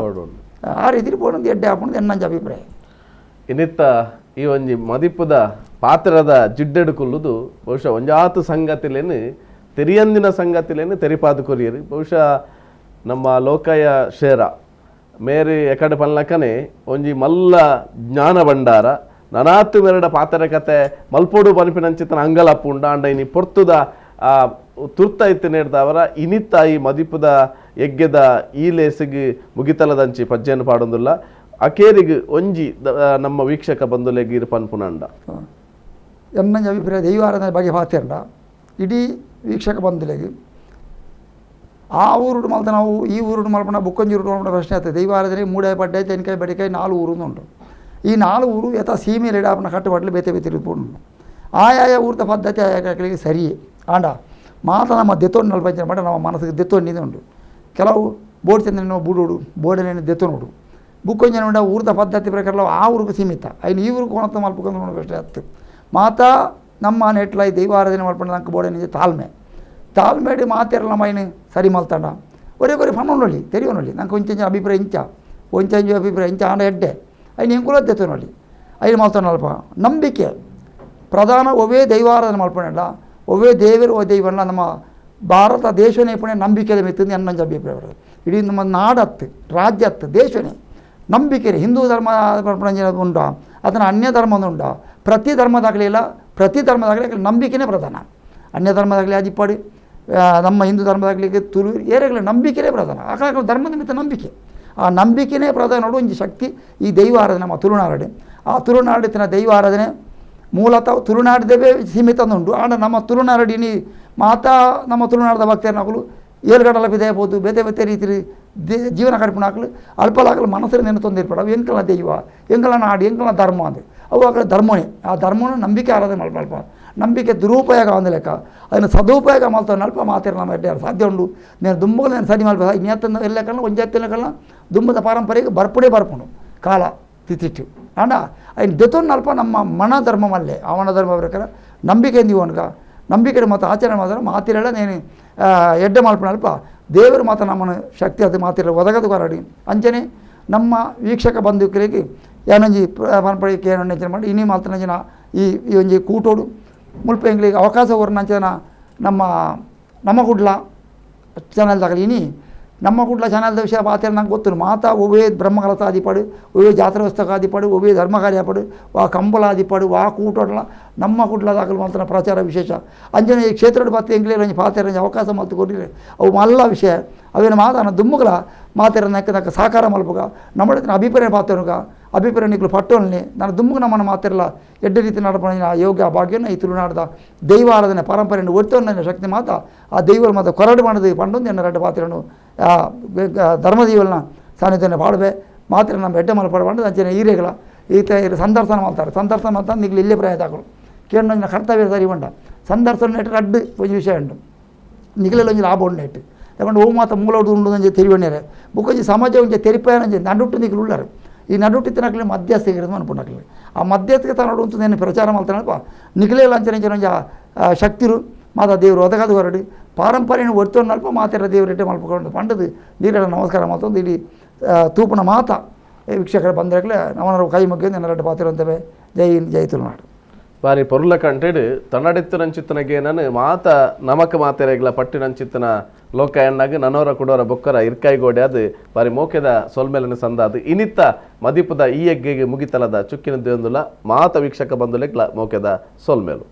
ಆ ರೀತಿ ಪೋಣಂದು ಎಡ್ಡೆ ಆಪುಂಡು ಎನ್ನಂಜ ಅಭಿಪ್ರಾಯ. ಇನ್ನಿತ್ತ ಈ ಒಂಜಿ ಮದಿಪುದ ಪಾತ್ರದ ಜಿಡ್ಡೆಡು ಕುಲ್ಲುದು ಬಹುಶಃ ಒಂಜಾತು ಸಂಗತಿಲೇನು ತೆರಿಯಂದಿನ ಸಂಗತಿಲೇನು ತೆರಿಪಾದು ಕೊರಿಯರು. ಬಹುಶಃ ನಮ್ಮ ಲೋಕಯ ಶೇರ ಮೇರಿ ಎಕಡೆ ಪನ್ಲಕನೆ ಒಂಜಿ ಮಲ್ಲ ಜ್ಞಾನ ಭಂಡಾರ ನನಾತು ಮೆರಡ ಪಾತ್ರ ಕತೆ ಮಲ್ಪೋಡು ಪನ್ಪಿನಂಚಿತನ ಅಂಗಲಪ್ಪುಂಡ ಅಂಡ ಇನಿ ಪೊರ್ತುದ ಆ ತುರ್ತ ಇತ್ತು ನೇಡ್ದವರ ಇನಿತ್ತ ಈ ಮದಿಪುದ ಎಗ್ಗೆದ ಈ ಲೇಸಿಗೆ ಮುಗಿತಲದಂಚಿ ಪಜ್ಜೆಯನ್ನು ಪಾಡೊಂದುಲ್ಲ. ಅಕೇರಿಗೆ ಒಂಜಿ ನಮ್ಮ ವೀಕ್ಷಕ ಬಂಧುಲೆಗ್ ಪನ್ಪುನಂಡ ಎನ್ನಂಜ ಅಭಿಪ್ರಾಯ ದೈವಾರಾಧನೆ ಬಗ್ಗೆ ಪಾತಿರಂಡ ಇಡೀ ವೀಕ್ಷಕ ಬಂಧುಲೆಗ್ ಆ ಊರುಡು ಮಲ್ತ ನಾವು ಈ ಊರುಡು ಮಲ್ಪಣ ಬುಕ್ಕೊಂಜಿ ಊರುಡು ಮಲ್ಪಣ ಪ್ರಶ್ನೆ ಆಗ್ತದೆ. ದೈವಾರಾಧನೆ ಮೂಡೆ ಪಡ್ಡೆ ತೆನ್ಕಾಯಿ ಬಡಿಕಾಯಿ ನಾಲು ಊರು ಉಂಟು. ಈ ನಾಲು ಊರು ಯಥ ಸೀಮೆಯಲ್ಲಿ ಇಡಾಪನ ಕಟ್ಟುಬಾಟ್ಲು ಬೇತೆ ಬೇತೆ ಉಂಟು. ಆಯಾಯ ಊರ್ದ ಪದ್ಧತಿ ಆಯಾ ಸರಿಯೇ ಆಂಡ ಮಾತ ನಮ್ಮ ದೆತ್ತೊಂಡು ನಲ್ಪಂಚ ಮಟ ನಮ್ಮ ಮನಸ್ಸಿಗೆ ದೆತ್ತೊಂಡಿದೆ ಉಂಟು. ಕೆಲವು ಬೋರ್ಡ್ ಚಂದ್ರನ ಬುಡೋಡು ಬೋರ್ಡನೇನು ದೆತ್ತೊನೋಡು ಬುಕ್ಕೊಂಜನ ಉಂಡ ಊರ್ದ ಪದ್ಧತಿ ಪ್ರಕಾರ ಆ ಊರಿಗೆ ಸೀಮಿತ ಐನು ಈ ಊರಿಗೆ ಕೊಣತ ಮಲ್ಪಕೊಂಡು ಪ್ರಶ್ನೆ ಹತ್ತು ಮಾತಾ ನಮ್ಮ ನೆಟ್ಲ ಈ ದೈವಾರಾಧನೆ ಮಲ್ಪಂಡ ನಂಗೆ ಬೋರ್ಡನಿಂದ ತಾಳ್ಮೆ ತಾಳ್ಮೇಡಿ ಮಾತಿರಲ್ಲ ನಮ್ಮ ಐನು ಸರಿ ಮಲ್ತಂಡ ಒರೇ ಬರೀ ಪನ್ನೊಂಡೊಳ್ಳಿ ತೆರಿಯೋನೊಳ್ಳಿ ನಂಗೆ ಒಂಚಂಚ ಅಭಿಪ್ರಾಯ ಇಂಚ ಒಂಚಂಚ ಅಭಿಪ್ರಾಯ ಇಂಚ ಆಂಡ ಎಡ್ಡೆ ಐನು ಎಂಕುಲ ದೆತ್ತೊನೊಳ್ಳಿ ಐನು ಮಲ್ತೊನಲ್ಪ ನಂಬಿಕೆ ಪ್ರಧಾನ ಒವೇ ದೈವಾರಾಧನೆ ಮಲ್ಪಂಡ ಒವೇ ದೇವರು ಓ ದೈವನ್ನ ನಮ್ಮ ಭಾರತ ದೇಶನೇ ಪುಣೆ ನಂಬಿಕೆದ ಮಿತ್ತಂದು ಎನ್ನಂಜ ಅಭಿಪ್ರಾಯ ಬರೋದು. ಇಡೀ ನಮ್ಮ ನಾಡತ್ತು ರಾಜ್ಯ ಹತ್ತು ದೇಶನೇ ನಂಬಿಕೆ ಹಿಂದೂ ಧರ್ಮ ಉಂಟು ಅದನ್ನು ಅನ್ಯ ಧರ್ಮದ ಉಂಡ ಪ್ರತಿ ಧರ್ಮದಾಗಲಿಲ್ಲ ಪ್ರತಿ ಧರ್ಮದಾಗಲಿ ನಂಬಿಕೆನೇ ಪ್ರಧಾನ. ಅನ್ಯ ಧರ್ಮದಾಗಲಿ ಆದಿಪ್ಪಾಡಿ ನಮ್ಮ ಹಿಂದೂ ಧರ್ಮದಾಗಲಿಕ್ಕೆ ತುಳು ಏರೆಗಳ ನಂಬಿಕೆನೇ ಪ್ರಧಾನ. ಆಕಳ ಧರ್ಮದ ಮಿತ್ತ ನಂಬಿಕೆ, ಆ ನಂಬಿಕೆನೇ ಪ್ರಧಾನ ನೋಡು ಒಂಜಿ ಶಕ್ತಿ ಈ ದೈವ ಆರಾಧನೆ ನಮ್ಮ ತುಳುನಾಡು. ಆ ತುಳುನಾಡಿನ ದೈವ ಆರಾಧನೆ ಮೂಲತಃ ತುಳುನಾಡದೇವೇ ಸೀಮಿತ ಉಂಟು. ಆಂಡ ನಮ್ಮ ತುಳುನಾಡಿನಿ ಮಾತಾ ನಮ್ಮ ತುಳುನಾಡದ ಭಕ್ತರನಾಗಲು ಏಳ್ಗಡಲ ಬಿದೇಬೋದು ಬೇತೆ ಬೇತೆ ರೀತಿ ಜೀವನ ಕಡಿಪುಣಾಕಲು ಅಲ್ಪಲಾಗಲು ಮನಸ್ಸಿನ ನೆನೆ ತೊಂದಿರ್ಪಡ ಅವು ಎಂಕಲ ದೈವ ಎಂಕಲ ನಾಡು ಎಂಕಲ ಧರ್ಮ ಅಂದೆ ಅವು ಆಕಲ ಧರ್ಮನೇ. ಆ ಧರ್ಮನ ನಂಬಿಕೆ ಆರಾಧನೆ ಮಲ್ಪ ಅಲ್ಪ ನಂಬಿಕೆ ದುರುಪಯೋಗ ಒಂದು ಲೆಕ್ಕ ಅದನ್ನು ಸದುಪಯೋಗ ಮಲ್ತ ಅಲ್ಪ ಮಾತಿರ ನಮ್ಮ ಎಡ್ಡೆ ಸಾಧ್ಯ ಉಂಡು. నేను ದುಂಬುಗಳು నేను ಸರಿ ಮಲ್ಪ ಇನ್ನೆತ್ತ ಎಲ್ಲ ಒಂಜೆತ್ತನ ಕಲ್ಲ ದುಂಬದ ಪಾರಂಪರೆಗೆ ಬರ್ಪುಡೇ ಬರ್ಪುಂಡು ಕಾಲ ತಿತ್ತಿಟ್ಟು ಆಂಡ ಐನ್ ದೆತೊನ್ ಅಲ್ಪ ನಮ್ಮ ಮನ ಧರ್ಮ ಮಲ್ಲೆ ಅವನ ಧರ್ಮ ಪ್ರಕಾರ ನಂಬಿಕೆ ನೀವು ನಂಬಿಕೆ ಮತ್ತು ಆಚರಣೆ ಮಾತ್ರ ಮಾತಿರಲ್ಲ నేను ಎಡ್ಡೆ ಮಲ್ಪನ ಅಲ್ಪ ದೇವರು ಮಾತ್ರ ನಮ್ಮನ್ನು ಶಕ್ತಿ ಅದು ಮಾತಿರಲ್ಲ ಒದಗದು ಕೊರಡಿ. ಅಂಚನೆ ನಮ್ಮ ವೀಕ್ಷಕ ಬಂಧುಕರಿಗೆ ಏನಂಜಿ ಪನ್ಪಡಿಕೆ ಏನಂಚನೆ ಮಾಡಿ ಇನಿ ಮಾಲ್ತನಂಚಿನ ಈ ಈ ಒಂಜಿ ಕೂಟೋಡು ಮುಲ್ಪ ಎಂಗ್ಲಿಗೆ ಅವಕಾಶ ಕೊರ್ನಂಚನ ನಮ್ಮ ನಮ್ಮ ಕುಡ್ಲ ಚಾನಲ್ದಾಗಲಿ ಇನಿ ನಮ್ಮ ಕುಡ್ಲ ಚಾನಲ್ದ ವಿಷಯ ಮಾತಿರ ನಂಗೆ ಗೊತ್ತು. ಮಾತಾ ಒವ್ವೇ ಬ್ರಹ್ಮಕಲಸ ಆದಿಪಾಡು ಒವ್ವೇ ಜಾತ್ರೋತ್ಸವ ಆದಿಪಾಡು ಒವ್ವೇ ಧರ್ಮ ಕಾರ್ಯ ಪಡು ವಾ ಕಂಬಳ ಆದಿಪಾಡು ವಾ ಕೂಟೋಡ್ಲ ನಮ್ಮ ಕುಡ್ಲದಾಗಲು ಮಾತ್ರ ಪ್ರಚಾರ ವಿಶೇಷ. ಅಂಜನೆ ಈ ಕ್ಷೇತ್ರದ ಬತ್ತೆ ಎಂಗ್ಲೇ ಒಂಜಿ ಪಾತೆರ ಅವಕಾಶ ಮಲ್ತು ಕೊಟ್ಟಿರೆ ಅವು ಮಲ್ಲ ವಿಷಯ ಅವೇನು ಮಾತಾನ ದುಮ್ಮುಗಲ ಮಾತೆರ ನಕ್ಕ ನಕ್ಕ ಸಾಕಾರ ಮಲ್ಪುಗ ನಮ್ಮ ಅಭಿಪ್ರಾಯ ಪಾತ್ರನುಗ ಅಭಿಪ್ರಾಯ ನಿಕ್ಲು ಪಟ್ಟೋಲ್ನಿ ನಾನು ದುಮ್ಮುಗ ನಮ್ಮನ್ನು ಮಾತಿರಲ್ಲ ಎಡ್ಡೆ ರೀತಿ ನಡಪಣ ಯೋಗ್ಯ ಭಾಗ್ಯನ ಈ ತುಳುನಾಡದ ದೈವ ಆರಾಧನೆ ಪರಂಪರೆಯನ್ನು ಒತ್ತೊಂದನೆ ಶಕ್ತಿ ಮಾತ ಆ ದೈವರ ಮಾತ ಕೊರಡು ಮಾಡದು ಪಂಡೊಂದು ಎನ್ನ ರೆಡ್ಡು ಪಾತ್ರನು ಧರ್ಮದೀವಲ್ನ ಸಾನ್ನಿಧ್ಯನ ಪಾಡುವೆ ಮಾತ್ರ ನಮ್ಮ ಎಡ್ಡೆ ಮಲ್ಪಡ ಪಂಡದು ಅಂಚನೆ ಈರೆಗಳ ಈತ ಸಂದರ್ಶನ ಮಾಡ್ತಾರೆ. ಸಂದರ್ಶನ ಮಾಡ್ತಾರೆ ನಿಗ್ಲು ಇಲ್ಲೇ ಪ್ರಯತ್ನ ಹಾಕಲು ಕೇಂದ್ರ ಕರ್ತವ್ಯ ಸರಿ ಉಂಡ ಸಂದರ್ಶನ ನೆಟ್ಟು ರಡ್ಡು ಒಂಜಿ ವಿಷಯ ಉಂಟು ನಿಗಲೆಲ್ಲ ಒಂಜಿ ಲಾಭ ಉಂಡು ನೆಟ್ಟು ಯಾಕಂದ್ರೆ ಓ ಮಾತ ಮೂಲ ಉಂಡು ಒಂಜಿ ತೆರಿವಣ್ಣರೆ ಬೊಕ್ಕೊಂಜಿ ಸಮಾಜ ಒಂಜಿ ತೆರಿಪಾಯನಂಜಿ ನಡುಟ್ಟು ನಿಗ್ಲು ಉಳ್ಳಾರು ಈ ನಡುಟ್ಟಿತ್ತನಕ್ಲೆ ಮಧ್ಯಸ್ಥಿಕೆ ಅನ್ಪುಂಡಕ್ಲೆ ಆ ಮಧ್ಯಸ್ಥಿಕೆ ತನ್ನಡು ಉಂಟು నేను ಪ್ರಚಾರ ಮಾಡ್ತಾನಪ್ಪ ನಿಗಲೆಲ್ಲ ಅಂಚನೆ ಒಂಜಿ ಶಕ್ತಿರು ಮಾತಾ ದೇವರು ಒದಗದು ಹೊರಡಿ ಪಾರಂಪರ್ಯನ ಒರ್ತೊನ್ನಲ್ಪ ಮಾತೆರ ದೇವರೆಡ್ಡೆ ಮಲ್ಪಕೊಂಡು ಪಂಡದು ನೀರೆಲ್ಲ ನಮಸ್ಕಾರ ಮಾತೊಂದು ಇಡೀ ತೂಪುನ ಮಾತ ವೀಕ್ಷಕರ ಬಂದಿರಕ್ಲೆ ನಮ್ಮನ ಕೈ ಮುಗಿದು ನೆನರಡ್ಡು ಪಾತಿರಂತವೆ. ಜೈ ಹಿಂದ್, ಜೈ ತುಳುನಾಡು. ಬಾರಿ ಪೊರ್ಲ ಕಂಟೆಡ್ ತನ್ನಡೆತ್ತು ನಾನು ಮಾತ ನಮಕ ಮಾತೆರೆಗ್ಲ ಪಟ್ಟಿನಂಚಿತ್ತನ ಲೋಕ ಎಣ್ಣಾಗ ನನೋರ ಕುಡೋರ ಬೊಕ್ಕರ ಇರ್ಕಾಯಿ ಗೋಡೆ ಅದು ಬಾರಿ ಮೋಕೆದ ಸೊಲ್ಮೇಲನ ಸಂದಾದು ಇನಿತ್ತ ಮದಿಪದ ಈ ಎಗ್ಗೆಗೆ ಮುಗಿತಲದ ಚುಕ್ಕಿನ ದೇಂದುಲ ಮಾತ ವೀಕ್ಷಕ ಬಂದುಲೆಗ್ಲ ಮೋಕೆದ ಸೊಲ್ಮೇಲು.